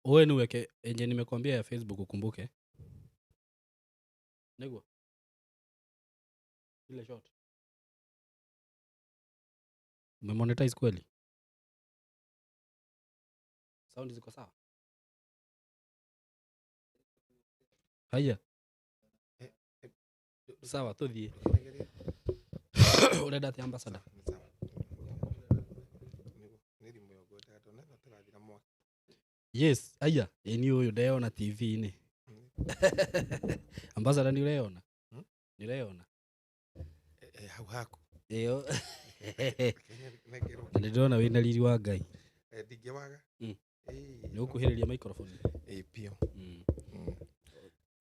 Wewe niweke yenye nimekwambia ya Facebook ukumbuke. Niguo. Ile shot. Umemonetize kweli? Sound ziko sawa? Haya. Sawa tuthie. Urenda atia ambassador? Yes, aya, ĩ ni ũyũ ndeyona TV-inĩ. Ambassador nĩ ũreyona? Hmm? Nĩ ũreyona? Hau haku. Ĩyo. Na nĩ ndĩrona wĩna riri wa Ngai. Ndingĩwaga. Nĩ ũkuhĩrĩria microphone. Ĩ biũ.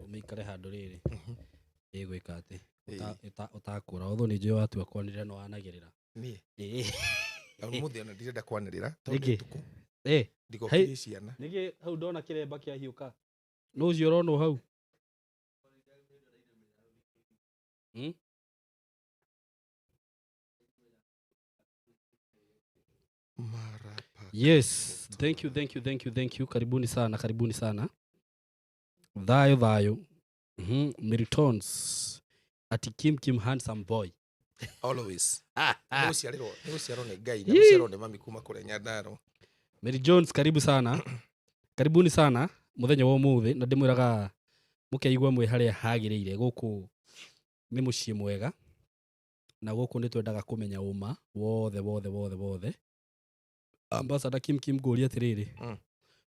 Ũmĩikare handũ rĩrĩ. Ĩgwĩka atĩ Ĩĩ. ũtakũra ũthũ nĩ njũĩ watua kwanĩrĩra no wanagĩrĩra. Niĩ Ĩĩ. ũmũthĩ ona ndirenda kwanĩrĩra tondũ Nĩkĩ? nĩ ũtukũ. Ĩ, Ndigokirie ciana. nĩkĩ hau ndona kĩremba kĩahiũka? Nũ ũcio ũronwo hau? Marapa. Yes, thank you, thank you, thank you, thank you. Karibuni sana, karibuni sana. Thayo thayo. Miltons. Ati Kim Kim handsome boy. Always. Ah, Nĩ gũciarĩrwo nĩ gũciarwo nĩ Ngai na gũciarwo nĩ mami kuma kũrĩa Nyandarua. Mary Jones karibu sana. Karibuni sana muthenya wa umuthi na ndimwiraga mukeigua mwi haria hagiriire guku ni mucii mwega na guku ni twendaga kumenya uma wothe wothe wothe wothe. Ambassador Kim Kim ngũria atiriri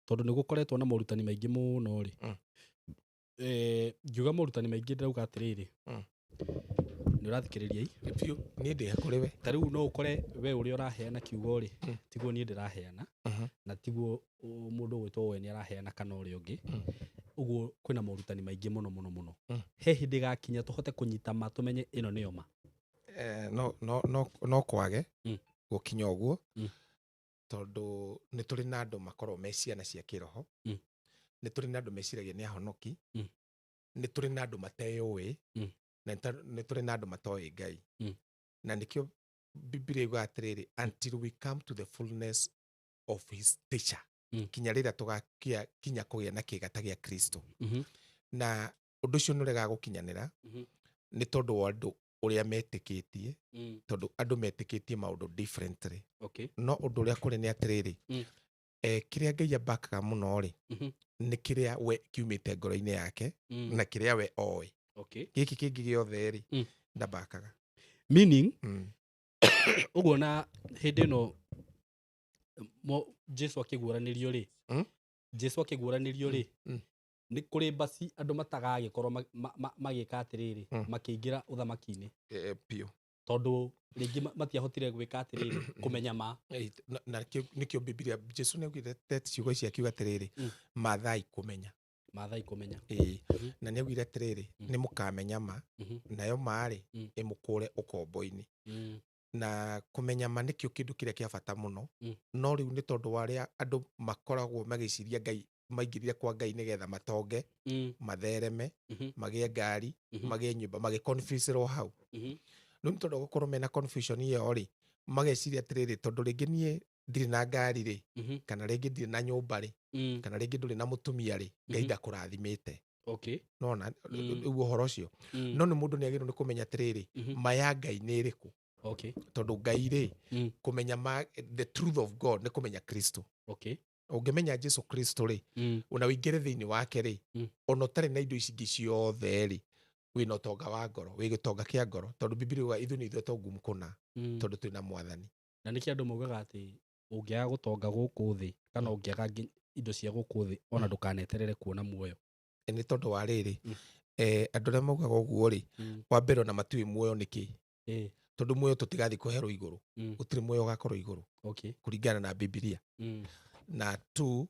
tondu ni gukoretwo na morutani maingi muno ri. Ngiuga morutani maingi ndirauga atiriri ni ũrathikĩrĩria i Biũ niĩ ndĩ hakuhĩ we. Ta rĩu no ũkore we ũrĩa ũraheana kiugo rĩ tiguo niĩ ndĩraheana na tiguo mũndũ ũgwĩtwo we nĩ araheana kana ũrĩa ũngĩ. Ũguo kwĩna morutani maingĩ mũno mũno mũno. He hĩndĩ ĩgakinya tũhote kũnyita ma tũmenye ĩno nĩyo ma. No no no no kwage gũkinya ũguo tondũ nĩ tũrĩ na andũ makoragwo me ciana cia kĩroho. Nĩ tũrĩ na andũ meciragia nĩ ahonoki. Nĩ tũrĩ na andũ mateyũĩ. Na nĩ tũrĩ na andũ matoĩ Ngai. Na nĩkĩo Bibilia yugaga atĩrĩrĩ, until we come to the fullness of his stature. Kinya rĩrĩa tũgakia kinya kũgĩa na kĩga ta gĩa Kristo. Na ũndũ ũcio nĩ ũregaga gũkinyanĩra nĩ tondũ wa andũ ũrĩa metĩkĩtie tondũ andũ metĩkĩtie maũndũ differently. No ũndũ ũrĩa kũrĩ nĩ atĩrĩrĩ, kĩrĩa Ngai ambakaga mũno rĩ nĩ kĩrĩa we kiumĩte ngoro-inĩ yake na kĩrĩa we oĩ. Gĩkĩ kĩngĩ gĩothe rĩ ndambakaga. Meaning ũguo na hĩndĩ ĩno Jesu akĩguũranĩrio rĩ Jesu akĩguũranĩrio rĩ nĩ kũrĩ mbaci andũ matagagĩkorwo magĩka atĩrĩrĩ makĩingĩra ũthamaki-inĩ. Biũ. Tondũ rĩngĩ matiahotire gwĩka atĩrĩrĩ kũmenya ma. Na nĩkĩo Bibilia Jesu nĩaugire ciugo ici akiuga atĩrĩrĩ, mathai kũmenya. Mathai kũmenya. Ĩĩ. Na nĩaugire atĩrĩrĩ, nĩ mũkamenya ma nayo ma rĩ ĩmũkũre ũkombo-inĩ. Na kũmenya ma nĩkĩo kĩndũ kĩrĩa kĩa bata mũno. No rĩu nĩ tondũ wa arĩa andũ makoragwo magĩciria Ngai maingĩrire kwa Ngai nĩgetha matonge mathereme magĩe ngari magĩe nyũmba magĩconfuserwo hau. Rĩu nĩ tondũ wa gũkorwo mena confusion ĩyo rĩ mageciria atĩrĩrĩ, tondũ rĩngĩ niĩ ndirĩ na ngari rĩ kana rĩngĩ ndirĩ na nyũmba rĩ kana rĩngĩ ndũrĩ na mũtumia rĩ Ngai ndakũrathimĩte. Nona rĩu ũhoro ũcio. No nĩ mũndũ nĩ agĩrĩirwo nĩ kũmenya atĩrĩrĩ, ma ya Ngai nĩ ĩrĩkũ. Tondũ Ngai rĩ kũmenya ma, the truth of God nĩ kũmenya Kristo. Ũngĩmenya Jesu Kristo rĩ ona ũingĩre thĩinĩ wake rĩ ona ũtarĩ na indo ici ingĩ ciothe rĩ wĩna ũtonga wa ngoro, wĩ gĩtonga kĩa ngoro, tondũ Bibilia yugaga ithuĩ nĩ ithuĩ atongu kũna tondũ twĩna Mwathani. Na nĩkĩo andũ maugaga atĩ ũngĩaga gũtonga gũkũ thĩ kana ũngĩaga indo cia gũkũ thĩ ona ndũkaneterere kuona muoyo. Nĩ tondũ wa rĩrĩ, andũ arĩa maugaga ũguo rĩ wa mbere ona matiũĩ muoyo nĩ kĩ. Tondũ muoyo tũtigathiĩ kũherwo igũrũ. Gũtirĩ muoyo ũgakorwo igũrũ. Kũringana na Bibilia. Na tu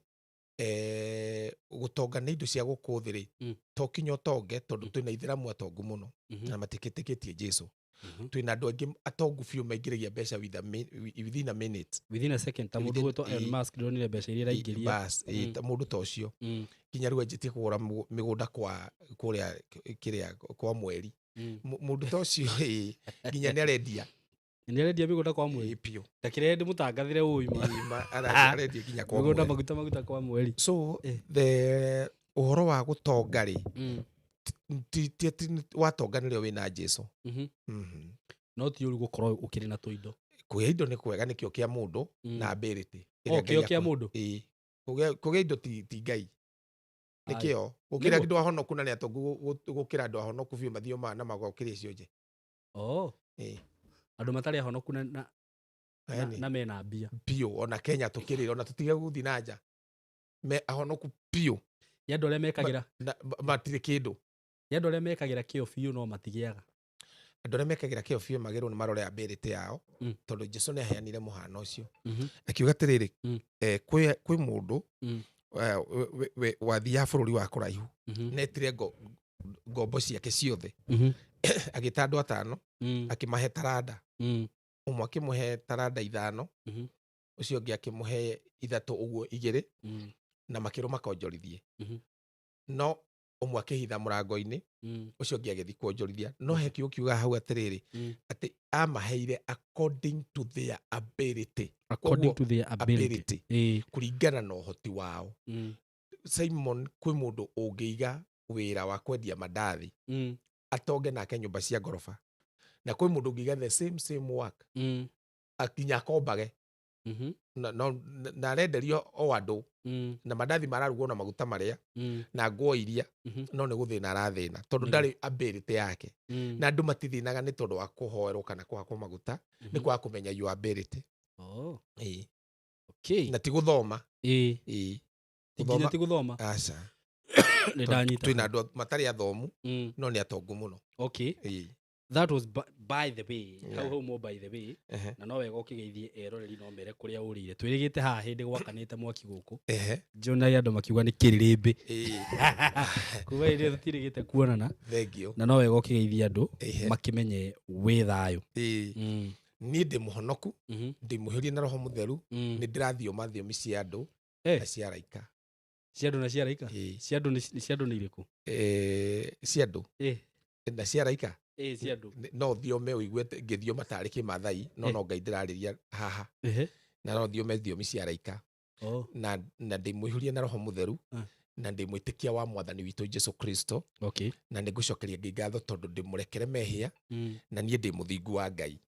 gũtonga nĩ indo cia gũkũ thĩ rĩ to kinya ũtonge tondũ twĩna ithĩramu atongu mũno na matikĩtĩkĩtie Jesu. Twĩna andũ aingĩ atongu biũ maingĩragia mbeca within a minute. Within a second ta mũndũ gwĩtwo Elon Musk ndĩronire mbeca iria araingĩria. Bas, ta mũndũ ta ũcio nginya rĩu anjĩtie kũgũra mĩgũnda kwa kũrĩa kĩrĩa kwa mweri. Mũndũ ta ũcio nginya nĩ arendia. Nĩ arendia mĩgũnda kwa mweri? Ĩĩ, biũ. Ndakĩrehe ndĩmũtangathĩre ũima. Ĩĩ, arendia nginya kwa Mĩgũnda mweri. maguta kwa mweri. So Eh. the ũhoro wa gũtonga rĩ, Mm. ti atĩ watonga nĩrĩo wĩna Jesu. No ti ũru gũkorwo ũkĩrĩ na tũindo. Kũgĩa indo nĩ kwega, nĩkĩo kĩa mũndũ na ability O ĩrĩa kĩo Ngai kĩa mũndũ. Ĩĩ. Kũgĩa indo ti Ngai. Aye. Nĩkĩo gũkĩra Nĩguo. andũ ahonoku na nĩ atongu gũkĩra andũ ahonoku biũ mathiomaga na magokĩria icio nje. Oh. Ĩĩ. Andũ matarĩ ahonoku Yaani, na mena mbia. Biũ ona Kenya tũkĩrĩra ona tũtige gũthiĩ na nja me ahonoku biũ. Nĩ andũ arĩa mekagĩra Na matirĩ kĩndũ. Nĩ andũ arĩa mekagĩra kĩo biũ no matigĩaga. Andũ arĩa mekagĩra kĩo biũ magĩrĩirwo nĩ marore ability yao, tondũ Jesu nĩ aheanire mũhano ũcio akiuga atĩrĩrĩ, kwĩ mũndũ wathiaga bũrũri wa kũraihu, netire ngombo ciake ciothe, agĩta andũ atano, akĩmahe taranda. Ũmwe akĩmũhe taranda 5, ũcio ũngĩ akĩmũhe 3, ũguo 2, na makĩrwo makonjorithie. No ũmwe akĩhitha mũrango-inĩ, ũcio ũngĩ agĩthiĩ kuonjorithia. No he kiugo kiugaga hau atĩrĩrĩ, atĩ amaheire according to their ability. According Koguo, to their ability. Ability. Kũringana na ũhoti wao. Simon, kwĩ mũndũ ũngĩiga wĩra wa kwendia mandathi atonge nake nyũmba cia ngoroba, na kwĩ mũndũ ũngĩiga the same work akinya akombage na arenderio o andũ na mandathi mararugwo na maguta marĩa na nguo iria, no nĩ gũthĩna arathĩna tondũ ndarĩ ability yake. Na andũ matithĩnaga nĩ tondũ wa kũhoerwo kana kũhakwo maguta, nĩ kwaga kũmenya your ability. Oh. Ĩĩ. Okay. Na ti gũthoma. Ĩĩ. Ĩĩ. Ti nginya Gũthoma ti gũthoma. Aca. Nĩ ndanyita. Twĩna andũ matarĩ athomu, no nĩ atongu mũno. Okay. Ĩĩ. That was by the way. Yeah. Hau mo by the way. Ehe. Na no wega ũkĩgeithie eroreri no mere kũrĩa ũrĩire. Twĩrĩgĩte haha hĩndĩ gwakanĩte mwaki gũkũ. Ehe. Njonagia andũ makiuga nĩ kĩrĩrĩmbĩ. Ĩĩ. Kuma hĩndĩ ĩyo tũtirĩgĩte kuonana. Thank you. Na no wega ũkĩgeithie andũ Ehe. makĩmenye wĩ thayũ. Ĩĩ. Niĩ ndĩ mũhonoku, ndĩ mũhĩrie na Roho Mũtheru, nĩ ndĩrathioma thiomi cia andũ na cia araika. Cia andũ na cia araika? Ĩĩ. Cia andũ nĩ cia andũ nĩ irĩkũ? Cia andũ. Na cia araika? Cia andũ. No thiome ũigue ngĩthioma tarĩ kĩmathai, no no Ngai ndĩrarĩria haha. Na no thiome thiomi cia araika. Oh. Na ndĩ mũihũrie na Roho Mũtheru, na ndĩ mwĩtĩkia wa Mwathani witũ Jesu Kristo. Okay. Na nĩ ngũcokeria Ngai ngatho tondũ ndĩmũrekere mehia, na niĩ ndĩ mũthingu wa Ngai.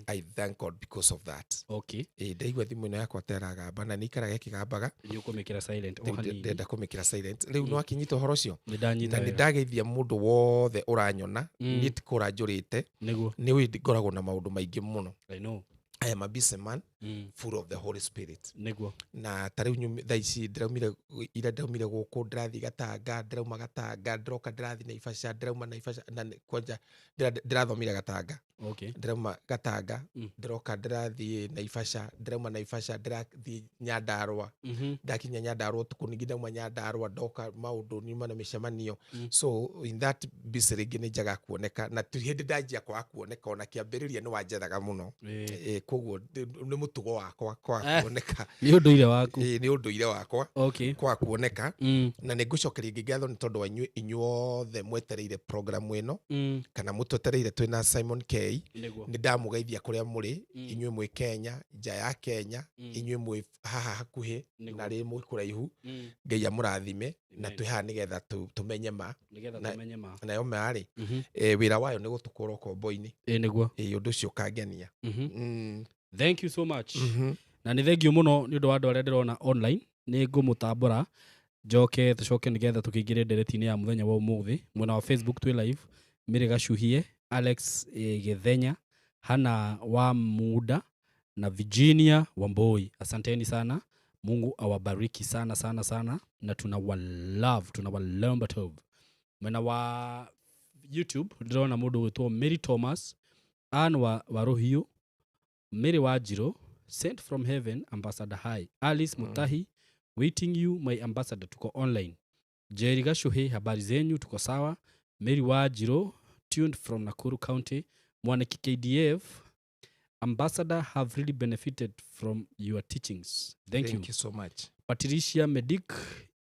I thank God because of that. Okay. Ĩĩ, ndaigua thimũ ĩno yakwa ta ĩragamba na nĩ ikaraga ĩkĩgambaga. Nĩ ũkũmĩkĩra silent o Rĩu hanini. ndĩrenda kũmĩkĩra silent. Rĩu nĩ wakinyita ũhoro ũcio? Nĩ ndanyita Na nĩ wega. ndageithia mũndũ wothe ũranyona. Niĩ ti kũra njũrĩte. Nĩguo. Nĩ ũĩ ngoragwo na maũndũ maingĩ mũno. I know. I am a busy man, full of the Holy Spirit. Nĩguo. Na ta rĩu thaa ici ndĩraumire, ira ndĩraumire gũkũ, ndĩrathiĩ Gatanga, ndĩrauma Gatanga, ndĩroka ndĩrathiĩ Naivasha, ndĩrauma Naivasha, na nĩ kwanja ndĩrathomire Gatanga. Okay. Ndĩrauma Gatanga, ndĩroka ndĩrathiĩ Naivasha, ndĩrauma Naivasha, ndĩrathiĩ Nyandarũa. Ndakinya Nyandarũa ũtukũ, ningĩ ndauma Nyandarũa, ndoka maũndũ, nyuma na mĩcemanio. So in that busy rĩngĩ nĩ njaga kuoneka, na ti hĩndĩ ndanjia kwaga kuoneka, ona kĩambĩrĩria nĩ wanjethaga mũno. Koguo nĩ mũtugo wakwa kwaga kuoneka. Nĩ ũndũire waku. Ĩĩ, nĩ ũndũire wakwa Okay. kwaga kuoneka. Na nĩ ngũcokeria Ngai ngatho nĩ tondũ wa inyuothe mwetereire program ĩno, kana mũtwetereire twĩna Simon K. Nĩguo. Nĩ ndamũgeithia kũrĩa mũrĩ, inyuĩ mwĩ Kenya, nja ya Kenya, inyuĩ mwĩ haha hakuhĩ, na rĩ mwĩ kũraihu. Ngai amũrathime, na Amen. twĩ haha nĩgetha tũmenye ma. Nĩgetha tũmenye ma. Nayo ma rĩ, wĩra wayo nĩ gũtũkũra ũkombo-inĩ. Ĩĩ, nĩguo. Ũndũ ũcio ũkangenia. Thank you so much. Na nĩ thank you mũno nĩ ũndũ wa andũ arĩa ndĩrona online. Nĩ ngũmũtambũra njoke tũcoke nĩgetha tũkĩingĩre ndereti-inĩ ya mũthenya wa ũmũthĩ. Mwena wa Facebook twĩ live, Mary Gacuhie, Alex Gethenya, Hana wa Muda na Virginia Wamboi. Asanteni sana. Mungu awabariki sana sana sana, na tunawa love, tunawalomba tov. Mwena wa YouTube ndĩrona mũndũ ũgwĩtwo Mary Thomas, Ann wa Waruhiu, Mary Wanjiru, Sent from Heaven, Ambassador Hi, Alice Mutahi, waiting you my ambassador, tuko online. Jerry Gashuhe, habari zenyu, tuko sawa. Mary Wanjiru, tuned from Nakuru County. Mwaniki KDF, ambassador have really benefited from your teachings. Thank Thank you. you so much. Patricia Medik,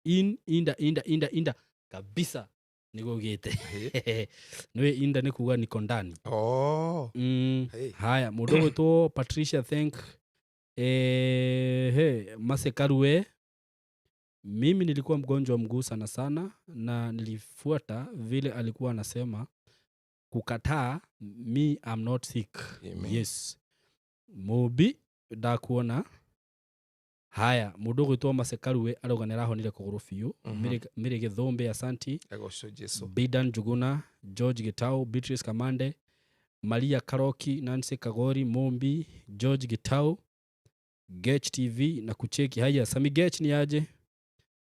in inda inda inda inda kabisa. Nĩguo ugĩte. Nĩwe inda nĩ kuga niko ndani. Oh. Hey. Haya, mũndũ ũgwĩtwo Patricia Thank, he Masekarue, mimi nilikuwa mgonjwa mguu sana sana na nilifuata vile alikuwa anasema kukataa, me I'm not sick. Amen. Yes, Mũmbi ndakuona. Haya, mũndũ ũgwĩtwo Masekarue arauga nĩ arahonire kũgũrũ biũ. Mĩrĩ Gĩthũmbĩ, asanti. Agocwo Jesu. Bidan Njuguna, George Gitau, Beatrice Kamande, Maria Karoki, Nancy Kagori, Mombi, George Gitau, Gech TV na kucheki. Haya, Sami Gech ni aje?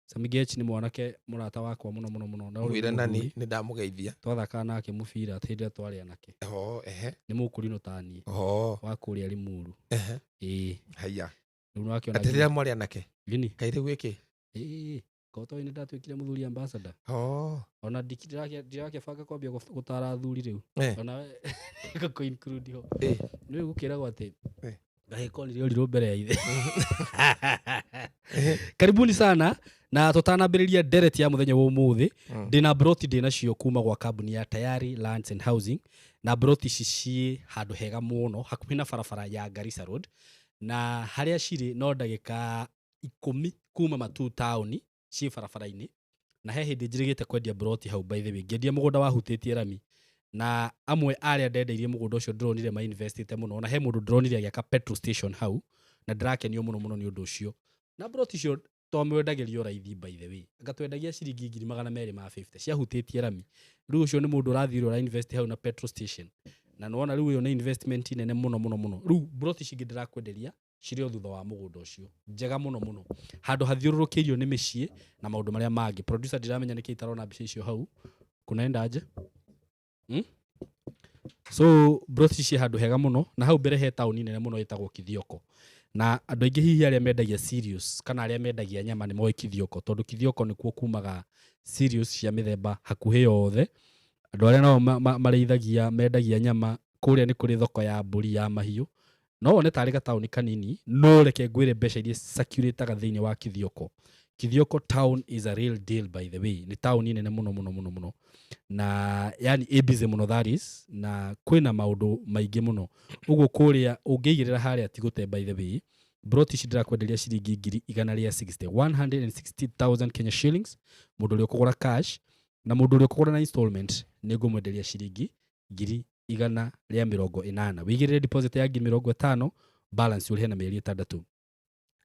Sami Gech ni mwanake mũrata wakwa mũno mũno mũno. Na ũrĩ Mwĩre nani mũthuri. nĩ ndamũgeithia. Twathakaga nake mũbira hĩndĩ ĩrĩa twarĩ anake. Oh, ehe. Nĩ mũkũrinũ taniĩ. Oh, Wa kũrĩa Limuru. ehe. Ĩĩ. Haya. Rĩu nĩwakĩona. Atĩ rĩrĩa mwarĩ anake. Gini. Kaĩ rĩu gĩkĩ? Ĩĩ. Kotoĩ nĩ ndatuĩkire mũthuri ambassador. Oh. Ona ndirakĩbanga kwambia gũtara athuri rĩu. Eh. Ona we gũkũ include ho. Eh. Nĩ gũkĩragwo atĩ Eh. gahĩkonire orirwo mbere ya ithe. Ehe. Karibuni sana, na tũtanambĩrĩria ndereti ya mũthenya wa ũmũthĩ, ndĩna broti ndĩnacio kuma gwa kambuni ya Tayari Lands and Housing, na broti ici ciĩ handũ hega mũno hakuhĩ na barabara ya Garissa Road, na harĩa cirĩ no ndagĩka 10 kuma Matuu taũni, ciĩ barabara-inĩ. Na he hĩndĩ njĩrĩgĩte kwendia broti hau, by the way, ngĩendia mũgũnda wahutĩtie rami, na amwe arĩa ndendeirie mũgũnda ũcio ndĩronire mainvestĩte mũno. Na he mũndũ ndĩronire agĩaka petrol station hau, na ndĩrakenio mũno mũno nĩ ũndũ ũcio. Na broti icio twamwendagĩrio raithi, by the way, ngatwendagia ciringi 250,000, ciahutĩtie rami. Rĩu ũcio nĩ mũndũ ũrathiĩ ũra invest hau na petrol station, na nĩwona rĩu ĩyo nĩ investment nene mũno mũno mũno. Rĩu broti ici ingĩ ndĩrakwenderia cirĩ o thutha wa mũgũnda ũcio, njega mũno mũno, handũ hathiũrũrũkĩirio nĩ mĩciĩ na maũndũ marĩa mangĩ. Producer, ndiramenya nĩkĩ itarona mbica icio hau kunaenda aje. So broti ici handũ hega mũno, na hau mbere he taũni nene mũno ĩtagwo Kithioko, na andũ aingĩ hihi arĩa mendagia cereals kana arĩa mendagia nyama nĩ moĩ Kithioko, tondũ Kithioko nĩkuo kumaga cereals cia mĩthemba hakuhĩ yothe. Andũ arĩa nao marĩithagia, mendagia nyama, kũrĩa nĩ kũrĩ thoko ya mbũri, ya mahiũ. No wone tarĩ gataũni kanini, no reke ngwĩre mbeca iria circulataga thĩinĩ wa Kithioko. Kithioko town is a real deal, by the way. Nĩ taũni nene mũno mũno mũno mũno, na yani ĩ busy mũno, that is, na kwĩna maũndũ maingĩ mũno. Ũguo kũrĩa ũngĩigĩrĩra harĩa ti gũte. By the way, broti ici ndĩrakwenderia ciringi 160,000, 160,000 Kenya shillings, mũndũ ũrĩa ũkũgũra cash, na mũndũ ũrĩa ũkũgũra na installment nĩ ngũmwenderia ciringi 180,000. Wĩigĩrĩre deposit ya 50,000, balance ũrĩhe na mĩeri 6.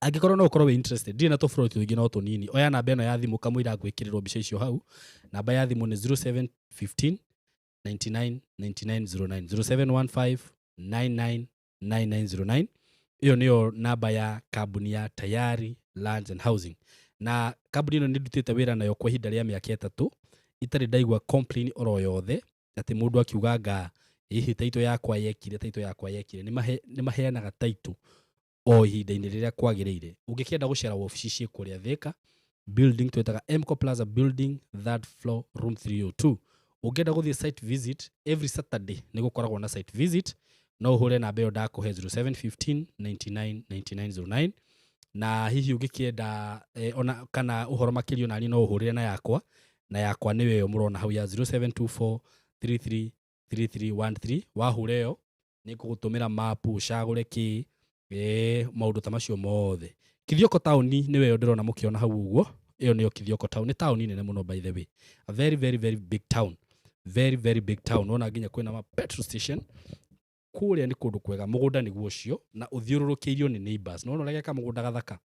Angĩkorwo no ũkorwo wĩ interested, ndirĩ na tũburoti tũingĩ no tũnini, oya namba ĩno ya thimũ kamũira ngwĩkĩrĩrwo mbica icio hau. Namba ya thimũ nĩ 0715 99 9909, 0715 99 9909. Ĩyo nĩyo namba ya kambuni ya Tayari Lands and Housing, na kambuni ĩno nĩ ndutĩte wĩra nayo kwa ihinda rĩa mĩaka 3, itarĩ ndaigua complain oro yothe atĩ mũndũ akiuga nga hihi title yakwa yekire, title yakwa yekire. Nĩ maheanaga title o ihinda-inĩ rĩrĩa kwagĩrĩire. Ũngĩkĩenda gũcera wabici ciĩ kũrĩa Thika building twĩtaga Mco Plaza building, third floor, room 302. Ũngĩenda gũthiĩ site visit, every Saturday nĩ gũkoragwo na site visit, no ũhũre namba ĩyo ndakũhe, 0715 99 9909. Na hihi ũngĩkĩenda ona kana ũhoro makĩria, onani no ũhũrĩre na yakwa, na yakwa nĩyo ĩyo mũrona hau ya 0724 33 3313. Wahũra ĩyo nĩ ngũgũtũmĩra mapu ũcagũre kĩ maũndũ ta macio mothe. Kithioko taũni nĩwe ĩyo ndĩrona mũkĩona hau ũguo, ĩyo nĩyo Kithioko town. Nĩ taũni nene mũno, by the way, a very very very big town, very very big town. Wona nginya kwĩna ma petrol station kũrĩa. Nĩ kũndũ kwega, mũgũnda nĩguo ũcio, na ũthiũrũrũkĩirio nĩ neighbors. Nĩwona ũrĩa geka mũgũnda gathaka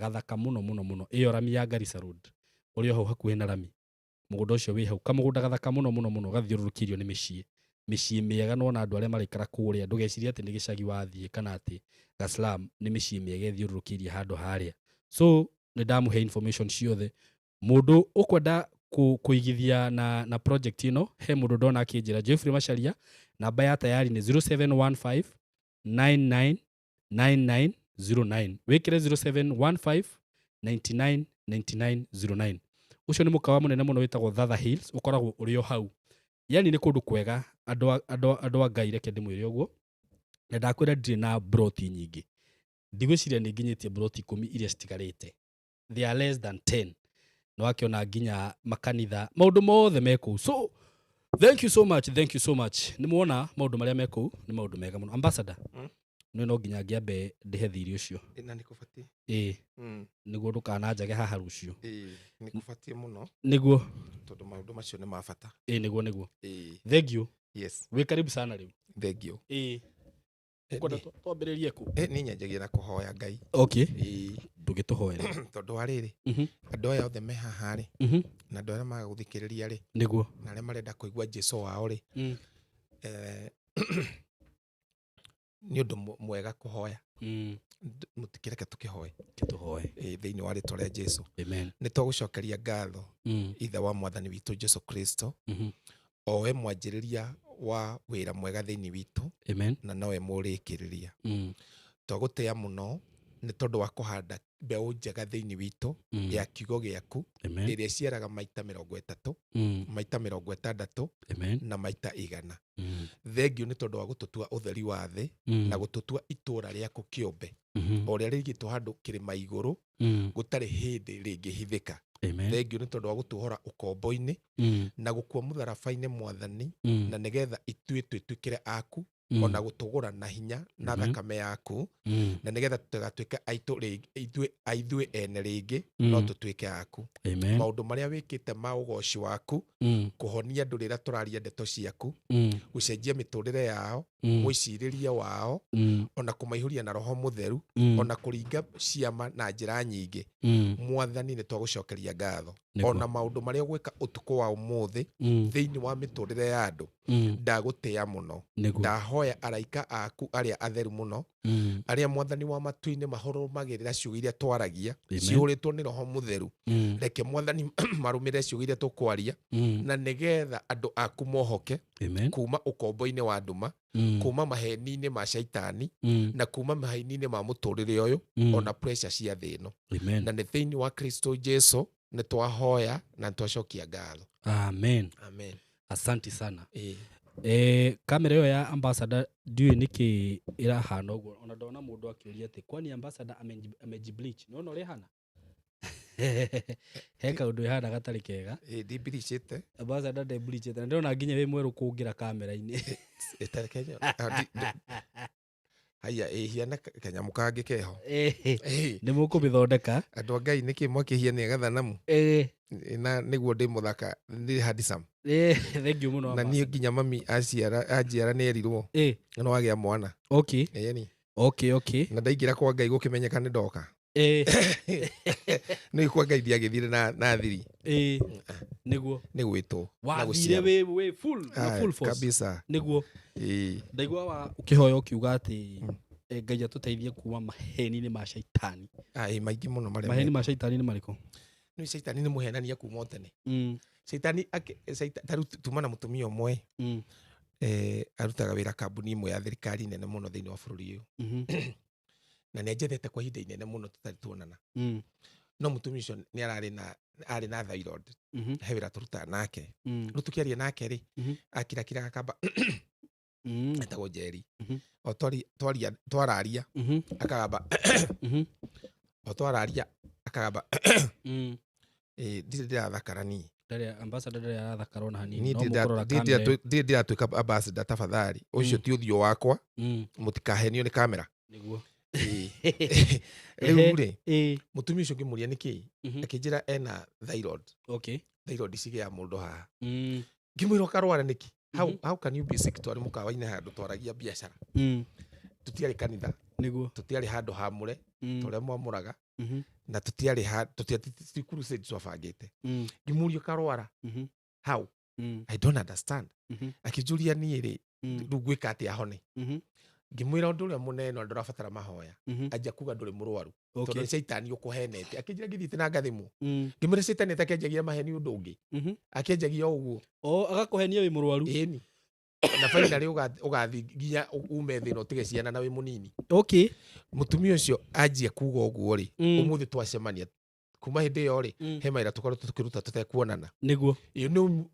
gathaka mũno mũno mũno. Ĩyo rami ya Garissa Road, ũrĩa hau hakuhĩ na rami, mũgũnda ũcio wĩ hau, kamũgũnda gathaka mũno mũno mũno, gathiũrũrũkĩirio nĩ mĩciĩ, mĩciĩ mĩega. Nĩwona andũ arĩa maraikara kũrĩa, ndũgecirie atĩ nĩ gĩcagi wathiĩ kana atĩ gaslam, nĩ mĩciĩ mĩega ĩthiũrũrũkĩirie handũ harĩa. So nĩ ndamũhe information ciothe. Mũndũ ũkwenda kũigithia na project ĩno, he mũndũ ndona akĩnjĩra, Jeffrey Macharia, namba ya Tayari nĩ 0715 99 9909. Wĩkĩre 0715 99 9909. Ũcio nĩ mũkawa mũnene mũno wĩtagwo Thatha Hills, ũkoragwo ũrĩ o hau. Yani nĩ kũndũ kwega, andũ a Ngai, reke ndĩmwĩre ũguo. Na ndakwĩra ndirĩ na broti nyingĩ, ndigwĩciria nĩ nginyĩtie broti 10 iria citigarĩte. They are less than 10. Nĩ wakĩona nginya makanitha, maũndũ mothe me kũu. So thank you so much, thank you so much. Nĩ muona maũndũ marĩa me kũu nĩ maũndũ mega mũno. Ambassador, nĩ no nginya ngĩambe ndĩhe thirĩ ũcio. Na nĩ kũbatiĩ. Ĩĩ, nĩguo ndũkananjage haha rũciũ. Ĩĩ, nĩ kũbatiĩ mũno. Nĩguo. Tondũ maũndũ macio nĩ ma bata. Ĩĩ, nĩguo nĩguo. Ĩĩ. Thank you. Yes. Wĩ karibu sana rĩu. Thank you. Ĩĩ. Ũkwenda twambĩrĩrie kũ? Niĩ nyanjagia na kũhoya Ngai. Okay. Ĩĩ. Ndũgĩtũhoere. Tondũ wa rĩrĩ, andũ aya othe me haha rĩ, na andũ arĩa magagũthikĩrĩria rĩ, Nĩguo. na arĩa marenda kũigua Jesũ wao rĩ, nĩ ũndũ mwega kũhoya. Mũtikĩreke tũkĩhoe. Tũhoe. Ĩĩ, thĩinĩ wa rĩtwa rĩa Jesũ. Amen. Nĩ twagũcokeria ngatho Ithe wa Mwathani witũ Jesũ Kristo, o we mwanjĩrĩria wa wĩra mwega thĩinĩ witũ. Amen. Na nowe mũrĩkĩrĩria. Twagũtĩĩa mũno nĩ tondũ wa kũhanda mbeũ njega thĩinĩ witũ ya kiugo gĩaku ĩrĩa ĩciaraga maita 30, maita 60, Amen. na maita 100. Thengiũ nĩ tondũ wa gũtũtua ũtheri wa thĩ na gũtũtua itũũra rĩaku kĩũmbe, o ũrĩa rĩigĩtwo handũ kĩrĩma igũrũ, gũtarĩ hĩndĩ rĩngĩhithĩka. Thengiũ nĩ tondũ wa gũtuohora ũkombo-inĩ na gũkua mũtharaba-inĩ Mwathani, na nĩgetha ithuĩ twĩtuĩkĩre aku, ona gũtũgũra na hinya na thakame yaku, na nĩgetha tũtigatuĩke aitũ rĩngĩ, ithuĩ ene rĩngĩ, no tũtuĩke aku. Maũndũ marĩa wĩkĩte ma ũgoci waku, kũhonia andũ rĩrĩa tũraria ndeto ciaku, gũcenjia mĩtũrĩre yao, mwĩcirĩrie wao, ona kũmaihũria na Roho Mũtheru, ona kũringa ciama na njĩra nyingĩ. Mwathani nĩ twagũcokeria ngatho. Ona maũndũ marĩa ũgwĩka ũtukũ wa ũmũthĩ thĩinĩ wa mĩtũrĩre ya andũ, ndagũtĩĩa mũno. Ndahoya araika aku arĩa atheru mũno, arĩa Mwathani wa matu-inĩ mahũrũmagĩrĩra ciugo iria twaragia, cihũrĩtwo nĩ Roho Mũtheru. Reke Mwathani marũmĩrĩre ciugo iria tũkwaria, na nĩgetha andũ aku mohoke kuma ũkombo-inĩ wa nduma, kuma maheni-inĩ ma caitani, na kuma maheni-inĩ ma mũtũrĩre ũyũ, ona pressure cia thĩ ĩno. Na nĩ thĩinĩ wa Kristo Jesu nĩ twahoya na twacokia ngatho. Amen. Amen. Asante sana. Kamera ĩyo ya ambassador ndiũĩ nĩkĩ ĩrahana ũguo. Ona ndona mũndũ akĩũria atĩ kwani ambassador amejibleach. Nĩwona ũrĩa ĩhana? He kaũndũ ĩhana gatarĩ kega. Ndibleachĩte. Ambassador ndebleachĩte. Na ndĩrona nginya wĩ mwerũ kũngĩra kamera-inĩ. Ĩtarĩ Kenya. Haya, ĩhiana kanyamũ kangĩ keho. Nĩ mũkũmĩthondeka. Andũ a Ngai nĩkĩ mwakĩhiania gathanamu? Na nĩguo ndĩ mũthaka, ndĩ handsome. Thank you mũno. Na niĩ nginya mami anjiara nĩ erirwo. No agĩa mwana. Okay. Ĩni. Okay, okay. Na ndaingĩra kwa Ngai gũkĩmenyeka nĩ ndoka. Nĩ kwa Ngai ndiagĩthire na thiri. Nĩguo. Nĩ gwĩtwo. Wathire wĩ full, na full force. Kabisa. Nĩguo. Ndaigua wa ũkĩhoya ũkiuga atĩ Ngai atũteithie kuma maheni-inĩ ma caitani. Maingĩ mũno marĩa Maheni ma caitani nĩ marĩkũ? Nĩ caitani nĩ mũhenania kuma o tene. Caitani ta rĩu tuma na mũtumia ũmwe, arutaga wĩra kambuni ĩmwe ya thirikari nene mũno thĩinĩ wa bũrũri ũyũ. Na nĩ anjethete kwa ihinda inene mũno tũtarĩ tuonana. No mũtumia ũcio nĩ arĩ na thyroid. He wĩra tũrutaga nake. Rĩu tũkĩaria nake rĩ, akirakiraga akamba etagwo Njeri. O twararia, akagamba o twararia akagamba ndirĩ ndĩrathakara niĩ. Ndarĩ ambassador ndarĩ arathakara ona hanini. Niĩ No mũkũrora kamera. ndirĩ ndĩratuĩka ambassador tafadhali. Ũcio ti ũthiũ wakwa, mũtikahenio nĩ kamera. Nĩguo. Rĩu rĩ, mũtumia ũcio ngĩmũria nĩkĩ, akĩnjĩra ena thyroid. Okay. Thyroid cigĩaga mũndũ haha. Ngĩmwĩra ũkarwara nĩkĩ? How can you be sick? Twarĩ mũkawa-inĩ handũ twaragia biacara. Tũtiarĩ kanitha. Nĩguo. Tũtiarĩ handũ hamũre, tũrĩa mwamũraga. Na tũtiarĩ ti crusade twabangĩte. Ngĩmũria ũkarwara. How? I don't understand. Akĩnjũria niĩ rĩ, rĩu ngwĩka atĩa hone? Ngĩmwĩra ũndũ ũrĩa mũnene na ndũrabatara mahoya. Anjia kuga ndũrĩ mũrwaru. Tondũ nĩ caitani ũkũhenete. Akĩnjĩra ngĩthiĩte na ngathimwo. Ngĩmwĩra caitani atakĩanjagia maheni ũndũ ũngĩ. Akĩanjagia o ũguo. O, agakũhenia wĩ mũrwaru. Ĩni. Na finally ũgathiĩ nginya ume thĩ na ũtige ciana na wĩ mũnini. Okay. Mũtumia ũcio anjia kuga ũguo rĩ, ũmũthĩ twacemania. Kuma hĩndĩ ĩyo rĩ, he mawĩra tũkoretwo tũkĩruta tũtekuonana. Nĩguo. Ĩyo nĩ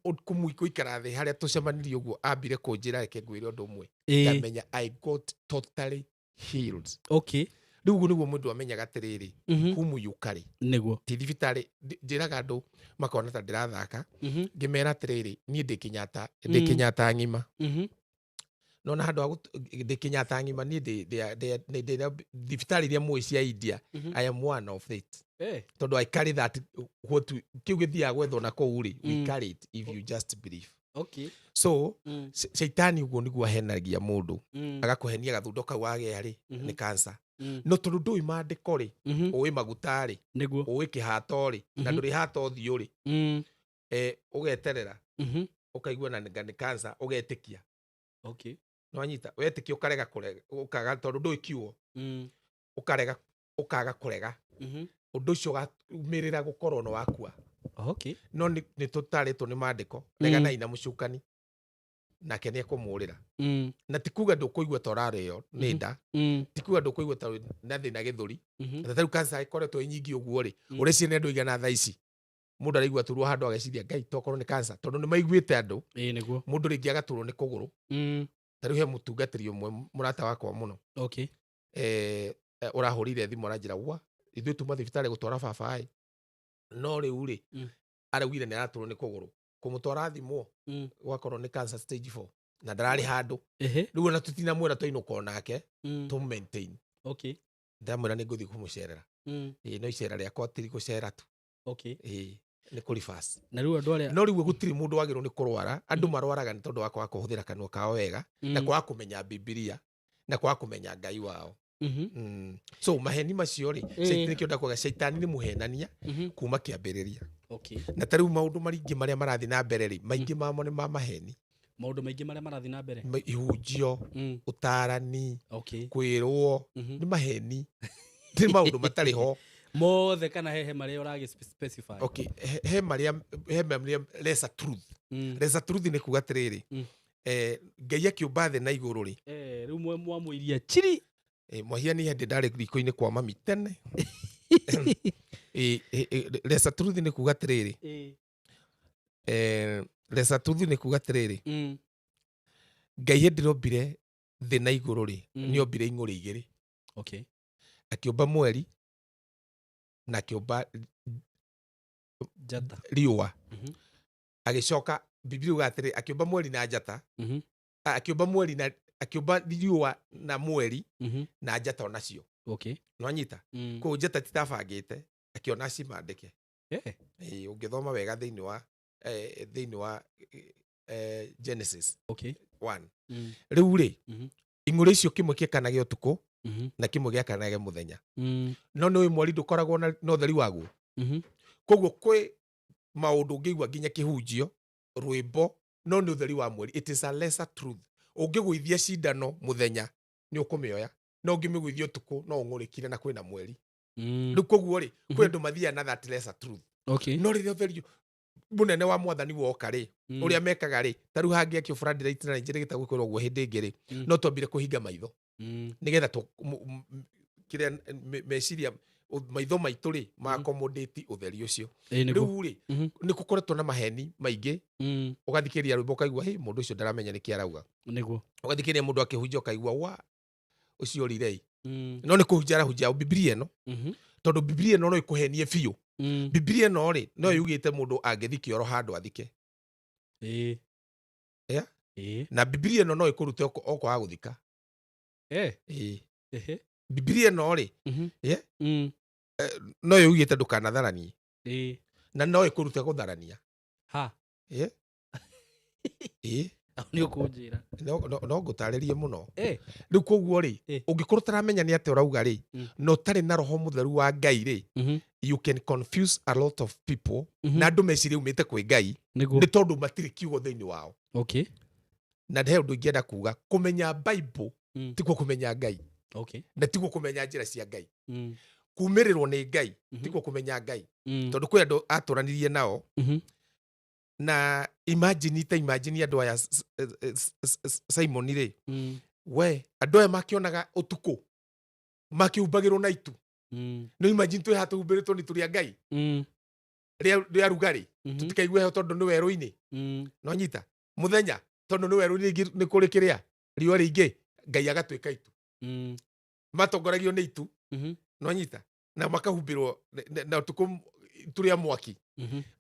gũikara thĩ harĩa tũcemanirie ũguo, ambire kũnjĩra reke ngwĩre ũndũ ũmwe. Ngamenya I got totally healed. Okay. Rĩu ũguo nĩguo mũndũ amenyaga atĩrĩrĩ, whom you carry. Nĩguo. Ti thibitarĩ, njĩraga andũ makona ta ndĩrathaka, ngĩmera atĩrĩrĩ, niĩ ndĩ Kenyatta, ndĩ Kenyatta ng'ima. No na handũ ha ndĩ Kenyatta ng'ima, niĩ ndĩ thibitarĩ iria mũĩ cia India. I am one of it. Tondũ I carry that, what kĩu gĩthiaga gwethwo na kũu rĩ, we carry it if you just believe. So caitani ũguo nĩguo ahenagia mũndũ, agakũhenia gathundo kau wagĩa rĩ, nĩ cancer. No tondũ ndũĩ maandĩko rĩ, ũĩ maguta rĩ, ũĩ kĩhato rĩ, na ndũrĩ hata ũthiũ rĩ, ũgeterera, ũkaigua na nĩ cancer, ũgetĩkia. Nĩwanyita? Wetĩkia ũkarega kũrega, ũkaga tondũ ndũĩ kiugo, ũkarega, ũkaga kũrega. Ũndũ ũcio ũgaumĩrĩra gũkorwo nĩ wakua. No nĩ tũtarĩtwo nĩ maandĩko, reganai na mũcukani nake nĩ ekũmũrĩra. Na ti kuga ndũkũigua ta ũrarĩo nĩ nda, ti kuga ndũkũigua ta na thĩna gĩthũri. Na ta rĩu cancer ĩkoretwo ĩ nyingĩ ũguo rĩ, ũreciria nĩ andũ aigana thaa ici mũndũ araigua turwo handũ ageciria Ngai tokorwo nĩ cancer, tondũ nĩ maiguĩte andũ. Ĩĩ nĩguo. Mũndũ rĩngĩ agaturwo nĩ kũgũrũ. Ta rĩu he mũtungatĩri ũmwe mũrata wakwa mũno. Ũrahũrire thimũ aranjĩra, wa ithuĩ tuma thibitarĩ gũtwara baba ĩ, no rĩu rĩ, araugire nĩ araturwo nĩ kũgũrũ, kũmũtwara thimũ gwakorwo nĩ cancer stage 4 na ndararĩ handũ. Rĩu ona tũtinamwĩra twainũka onake, tũ maintain. Ndamwĩra nĩ ngũthiĩ kũmũcerera. Ĩĩ, no icera rĩakwa ti gũcera tu. Ĩĩ, nĩ kũ reverse. Na rĩu andũ arĩa No rĩu gũtirĩ mũndũ wagĩrĩirwo nĩ kũrwara. Andũ marwaraga nĩ tondũ wa kwaga kũhũthĩra kanua kao wega, na kwaga kũmenya Bibilia, na kwaga kũmenya Ngai wao. So maheni macio rĩ, nĩkĩo ndakuaga caitani nĩ mũhenania kuma kĩambĩrĩria. Na ta rĩu maũndũ maingĩ marĩa marathiĩ na mbere rĩ, maingĩ mamo nĩ ma maheni. Maũndũ maingĩ marĩa marathiĩ na mbere? Ihunjio, ũtarani, kwĩrwo, nĩ maheni. Nĩ maũndũ matarĩ ho. Mothe kana hehe marĩa ũragĩ specify? Okay, he marĩa, he marĩa lesser truth. Lesser truth nĩ kuga atĩrĩrĩ, Ngai akĩũmba thĩ na igũrũ rĩ. Rĩu mwamũiria chiri. Mwahia nĩ hĩndĩ ndarĩ riko-inĩ kwa mami tene. Lesser truth nĩ kuga atĩrĩrĩ. Lesser truth nĩ kuga atĩrĩrĩ. Ngai hĩndĩ ĩrĩa ombire thĩ na igũrũ rĩ, nĩ ombire ing'ũrĩ igĩrĩ. Akĩũmba mweri na akĩũmba Njata. riũa. Agĩcoka Bibilia yugaga atĩrĩ, akĩũmba mweri na njata. Akĩũmba mweri na, akĩũmba riũa na mweri na njata onacio. Nĩwanyita? Koguo njata titabangĩte, akĩona cimandĩke. Ũngĩthoma wega thĩinĩ wa thĩinĩ wa Genesis 1. Rĩu rĩ, ing'ũrĩ icio kĩmwe kĩakanage ũtukũ, na kĩmwe gĩakanage mũthenya. No nĩũĩ mweri ndũkoragwo na ũtheri waguo. Koguo kwĩ maũndũ ũngĩigua nginya kĩhunjio, rwĩmbo, no nĩ ũtheri wa mweri. It is a lesser truth. Ũngĩgũithia cindano mũthenya, nĩ ũkũmĩoya. No ũngĩmĩgũithia ũtukũ, no ũng'ũrĩkire na kwĩna mweri. Rĩu koguo rĩ, kwĩ andũ mathiaga na that lesser truth. No rĩrĩa ũtheri mũnene wa mwathani woka rĩ, ũrĩa mekaga rĩ, ta rĩu hangĩakio floodlight na njĩra ĩgĩtagwo kwĩrwo ũguo hĩndĩ ĩngĩ rĩ, no twambire kũhinga maitho. Nĩgetha kĩrĩa meciria, maitho maitũ rĩ, ma accommodate ũtheri ũcio. Nĩguo. Rĩu rĩ, nĩ gũkoretwo na maheni maingĩ. Ũgathikĩrĩria rwĩmbo ũkaigua, hĩ, mũndũ ũcio ndaramenya nĩkĩ arauga. Ũgathikĩrĩria mũndũ akĩhunjia ũkaigua, wa, ũcio rirei. No nĩ kũhunjia arahunjia Bibilia ĩno. Tondũ Bibilia ĩno no ĩkũhenie biũ. Bibilia ĩno rĩ, no yugĩte mũndũ angĩthiĩ kĩoro handũ athike. Na Bibilia ĩno no ĩkũrute okwaga gũthika. Bibilia ĩno rĩ, no yugĩte ndũkanatharanie. Na no ĩkũrute gũtharania. Nĩ ũkũnjĩra. No ngũtarĩrie mũno. Rĩu koguo rĩ, ũngĩkorwo ũtaramenya nĩ atĩa ũrauga rĩ, na ũtarĩ na roho mũtheru wa Ngai rĩ, you can confuse a lot of people, na andũ mecirie umĩte kwĩ Ngai, nĩ tondũ matirĩ kiugo thĩinĩ wao. Na he ũndũ ingĩenda kuga, kũmenya Bible tikuo kũmenya Ngai. Na tikuo kũmenya njĩra cia Ngai. Kumĩrĩrwo nĩ Ngai tikuo kũmenya Ngai. Tondũ kwĩ andũ atũranirie nao, na imagine, ta imagine andũ aya Simon rĩ, we andũ aya makĩonaga ũtukũ makĩhumbagĩrwo na itu. No imagine twĩ haha tũhumbĩrĩtwo nĩ itu rĩa Ngai. Rĩa rugarĩ. Tũtikaigue heho tondũ nĩ werũ-inĩ. No nyita mũthenya tondũ nĩ werũ-inĩ nĩ kũrĩ kĩrĩa riũa rĩingĩ, Ngai agatuĩka itu. Matongoragio nĩ itu. Nwanyita na makahumbĩrwo na ũtukũ itu rĩa mwaki.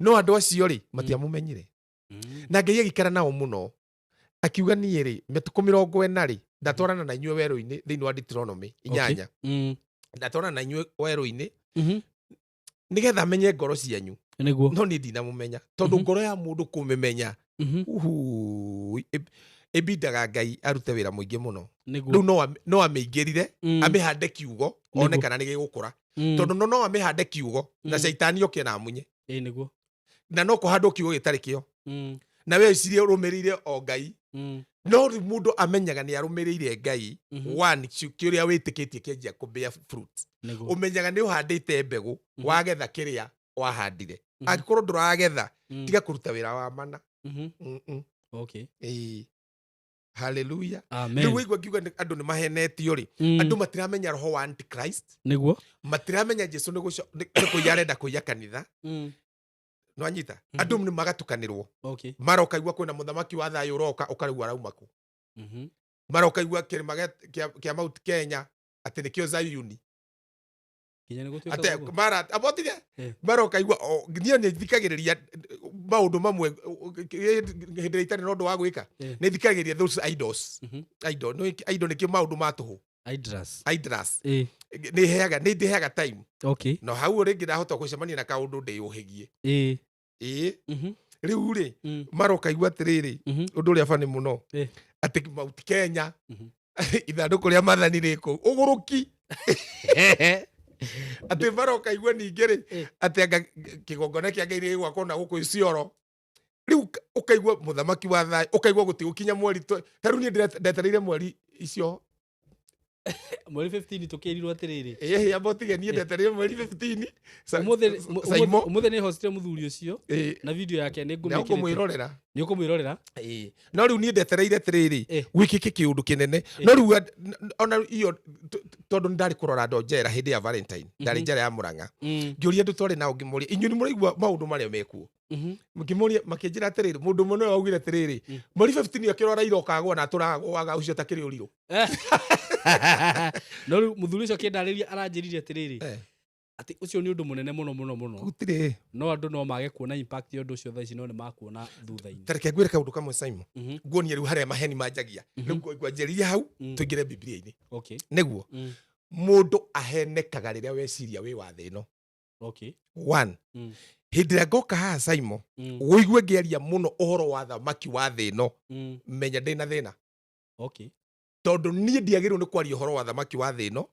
No andũ acio rĩ, matiamũmenyire. Na Ngai agĩikara nao mũno, akiuga, niĩ rĩ, mĩtukũ 40 rĩ, ndatwarana na inyuĩ werũ-inĩ, thĩinĩ wa Deuteronomy 8. Ndatwarana na inyuĩ werũ-inĩ nĩgetha menye ngoro cianyu. No niĩ ndinamũmenya, tondũ ngoro ya mũndũ kũmĩmenya, uhu, ĩbindaga Ngai arute wĩra mũingĩ mũno. Rĩu no amĩingĩrire, amĩhande kiugo, one kana nĩ gĩgũkũra. Tondũ no amĩhande kiugo na caitani oke na amunye. Ĩĩ nĩguo. Na no kũhandwo kiugo gĩtarĩ kĩo, na we ĩcirie ũrũmĩrĩire o Ngai. No rĩu mũndũ amenyaga nĩ arũmĩrĩire Ngai, one, kĩrĩa wĩtĩkĩtie kĩanjia kũ bear fruit. Ũmenyaga nĩ ũhandĩte mbegũ, wagetha kĩrĩa wahandire. Angĩkorwo ndũragetha, tiga kũruta wĩra wa mana. Ĩĩ. Haleluya. Amen. Rĩu waigua ngiuga andũ nĩ mahenetio rĩ, andũ matiramenya roho wa Antichrist. Matiramenya Jesu nĩ kũiya arenda kũiya kanitha. Nwanyita? Andũ nĩ magatukanĩrwo. Maroka igua kwĩna mũthamaki wa thayũ ũroka, ũkarigwo arauma kũ. Maroka igua kĩrĩma kĩa Mount Kenya atĩ nĩkĩo Zayuni. Nginya nĩ gũtuĩkaga Ate ũguo. mara abotire. Maroka igua niĩ nĩ thikagĩrĩria maũndũ mamwe hĩndĩ ĩrĩa itarĩ na ũndũ wa gwĩka. Nĩ thikagĩrĩria those idols. Idol no idol nĩkĩo maũndũ ma tũhũ. Idras. Idras. Nĩ heaga, nĩ ndĩheaga time. No hau rĩngĩ ndahota gũcemania na kaũndũ ndĩyũhĩgie. Ĩĩ. Rĩu rĩ, maroka igua atĩrĩrĩ, ũndũ ũrĩa bani mũno, atĩ Mount Kenya, ithandũkũ rĩa mathani rĩ kũu ũgũrũki, atĩ maroka igua ningĩ rĩ, atĩ anga kĩgongona kĩa Ngai gĩgwakwo na gũkũ Isiolo. Rĩu ũkaigua mũthamaki wa thayũ, ũkaigua gũtigũkinya mweri ta rĩu niĩ ndetereire mweri icio. Mweri 15 tũkĩrirwo atĩrĩrĩ. Ĩĩ, amba ũtige, niĩ ndetereire mweri 15. Ũmũthĩ Saimo. Ũmũthĩ nĩ hostire mũthuri ũcio na video yake nĩ na ngũmĩkĩrĩte. Ũkũmwĩrorera. Nĩ ũkũmwĩrorera. Ĩĩ. No rĩu niĩ ndetereire atĩrĩrĩ, gwĩkĩke kĩũndũ kĩnene. No rĩu ona iyo tondũ nĩ ndarĩ kũrora andũ njera hĩndĩ ya Valentine, ndarĩ njera ya Mũrang'a. Ngĩũria andũ twarĩ nao, ngĩmoria, inyuĩ nĩ mũraigua maũndũ marĩa mekuo? Ngĩmoria, makĩnjĩra atĩrĩrĩ, mũndũ ũmwe nĩwe waugire atĩrĩrĩ, mweri 15 akĩrora iroka agwa na atũragwaga ũcio takĩrĩ ũrirũ. No rĩu mũthuri ũcio akĩndarĩria, aranjĩrire atĩrĩrĩ, atĩ ũcio nĩ ũndũ mũnene mũno mũno mũno. Gũtirĩ. No andũ no mage kuona impact ya ũndũ ũcio thaa ici, no nĩ makuona thutha-inĩ. Tareke ngwĩre kaũndũ kamwe, Simon. Nguonie rĩu harĩa maheni manjagia. Rĩu ngwanjĩrĩria hau, tũingĩre Bibilia-inĩ. Nĩguo mũndũ ahenekaga rĩrĩa weciria wĩ wa thĩ ĩno. One, hĩndĩ ĩrĩa ngoka haha, Simon, ũigue ngĩaria mũno ũhoro wa thamaki wa thĩ ĩno, menya ndĩna thĩna. Tondũ niĩ ndiagĩrĩirwo nĩ kwaria ũhoro wa thamaki wa thĩ ĩno,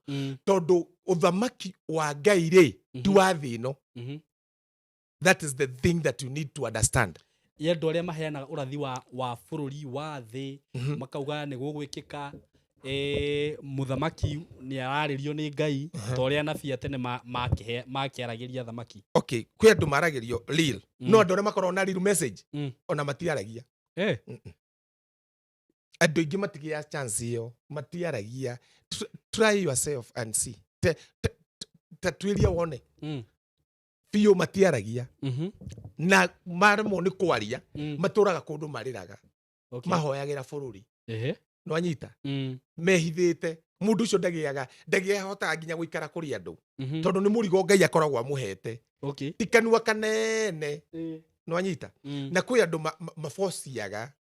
tondũ ũthamaki wa Ngai rĩ, ti wa thĩ ĩno. That is the thing that you need to understand. Ya andũ arĩa maheanaga ũrathi wa bũrũri wa thĩ, makauga nĩ gũgwĩkĩka, mũthamaki nĩ ararĩrio nĩ Ngai ta ũrĩa anabii a tene makĩaragĩria thamaki. Okay, kwĩ andũ maragĩrio real, no andũ arĩa makoragwo na real message, ona matiaragia. Andũ aingĩ matigĩa chance ĩyo, matiaragia. Try yourself and see. Ta tuĩria wone. Biũ matiaragia. Na maremwo nĩ kwaria, matũraga kũndũ marĩraga, mahoyagĩra bũrũri. Nwanyita? Mehithĩte. Mũndũ ũcio ndagĩahotaga nginya gũikara kũrĩ andũ, tondũ nĩ mũrigo Ngai akoragwo amũhete, ti kanua kanene. Nwanyita? Na kwĩ andũ mabociaga,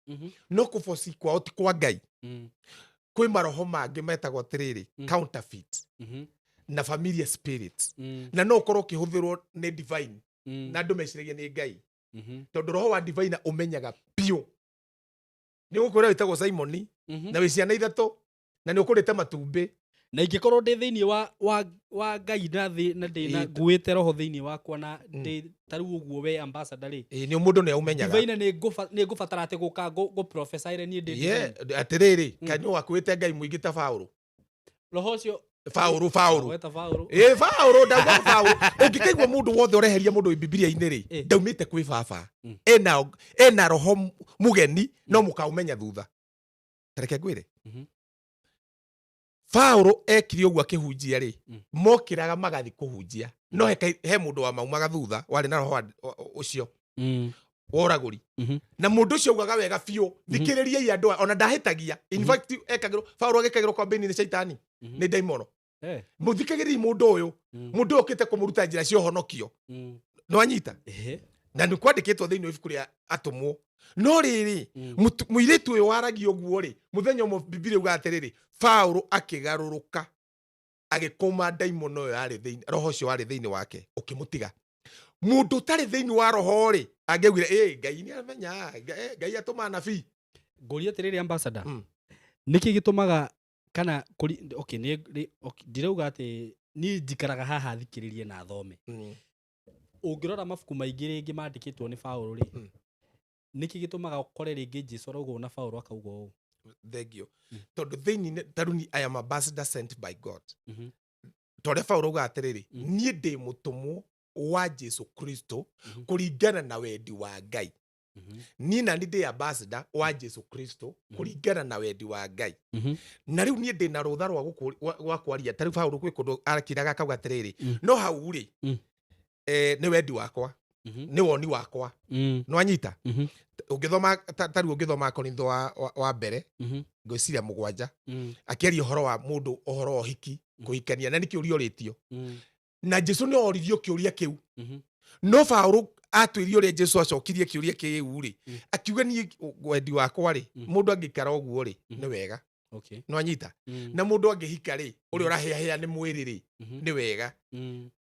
no kũboci kwao ti kwa Ngai. Kwĩ maroho mangĩ metagwo atĩrĩrĩ, counterfeit na familiar spirits, na no ũkorwo ũkĩhũthĩrwo nĩ divine na andũ meciragia nĩ Ngai, tondũ roho wa divine ũmenyaga biũ nĩ gũkwĩra wĩtagwo Simoni na wĩ ciana ithatũ na nĩ ũkũrĩte matumbĩ. Na ingĩkorwo ndĩ thĩinĩ wa Ngai na thĩ na ndĩ na nguĩte roho thĩinĩ wakwa na ndĩ ta rĩu ũguo we ambassador rĩ, Ĩĩ, nĩ mũndũ nĩ aumenyaga. Divine nĩ ngũbatara atĩ gũka ngũ prophesy niĩ ndĩ divine? Atĩrĩrĩ, kanua wakuĩte Ngai mũingĩ ta Baũrũ. Roho ũcio. Baũrũ, Baũrũ. Weta Baũrũ. Ĩ, Baũrũ, ndauga Baũrũ. Ũngĩkaigua mũndũ wothe ũreheria mũndũ Bibilia-inĩ rĩ, ndaumĩte kwĩ baba. Ena roho mũgeni, no mũkaũmenya thutha. Tareke ngwĩre, Baũrũ ekire ũguo akĩhunjia rĩ, mokĩraga magathi kũhunjia, no he mũndũ wa maumaga thutha warĩ na roho ũcio wa ũragũri. Na mũndũ ũcio augaga wega biũ, thikĩrĩriai andũ aya, ona ndahĩtagia. In fact, ekagĩrwo Baũrũ agĩkagĩrwo kwambĩini nĩ caitani, nĩ ndaimono. Eh. Mũthikagĩrĩri mũndũ ũyũ. Mũndũ ũyũ ũkĩte kũmũruta njĩra cia ũhonokio. Nĩwanyita? Ehe. Na nĩ kwandĩkĩtwo thĩinĩ wa ibuku rĩa atũmwo. No rĩrĩ, mũirĩtu ũyũ waragia ũguo rĩ, mũthenya ũmwe Bibilia yugaga atĩrĩrĩ, Paũlũ akĩgarũrũka agĩkũma ndaimono ĩyo yarĩ thĩinĩ, roho ũcio warĩ thĩinĩ wake ũkĩmũtiga. Mũndũ ũtarĩ thĩinĩ wa roho rĩ, angĩaugire ĩ Ngai nĩ amenya, Ngai atũma anabii. Ngũria atĩrĩrĩ ambassador, nĩkĩ gĩtũmaga kana kũri, okay, nĩ, nĩ, okay, ndirauga atĩ niĩ njikaraga haha thikĩrĩrie na thome. Ũngĩrora mabuku maingĩ rĩngĩ mandĩkĩtwo nĩ Paũlũ rĩ, nĩkĩ gĩtũmaga ũkore rĩngĩ Jesũ arauga ũũ na Paũlũ akauga ũũ? Thank you. Tondũ thĩinĩ ta rĩu ni I am ambassador sent by God. Ta ũrĩa Paũlũ augaga atĩrĩrĩ, niĩ ndĩ mũtũmwo wa Jesũ Kristo kũringana na wendi wa Ngai. Niĩ nani ndĩ ambassador wa Jesũ Kristo kũringana na wendi wa Ngai. Na rĩu niĩ ndĩ na rũtha rwa rwa kwaria. Ta rĩu Paũlũ gwĩ kũndũ akiraga akauga atĩrĩrĩ, no hau rĩ, nĩ wendi wakwa, nĩ woni wakwa. Nĩwanyita? Ũngĩthoma, ta rĩu ũngĩthoma Korintho wa mbere, ngwĩciria 7, akĩaria ũhoro wa mũndũ, ũhoro wa ũhiki, kũhikania, na nĩ kĩũria ũrĩtio. Na Jesũ nĩ oririo kĩũria kĩu. No Paũlũ atwĩrie ũrĩa Jesũ acokirie kĩũria kĩu rĩ, akiuga niĩ wendi wakwa rĩ, mũndũ angĩikara ũguo rĩ, nĩ wega. Nĩwanyita? Na mũndũ angĩhika rĩ, ũrĩa ũrahĩahĩa nĩ mwĩrĩ rĩ, nĩ wega.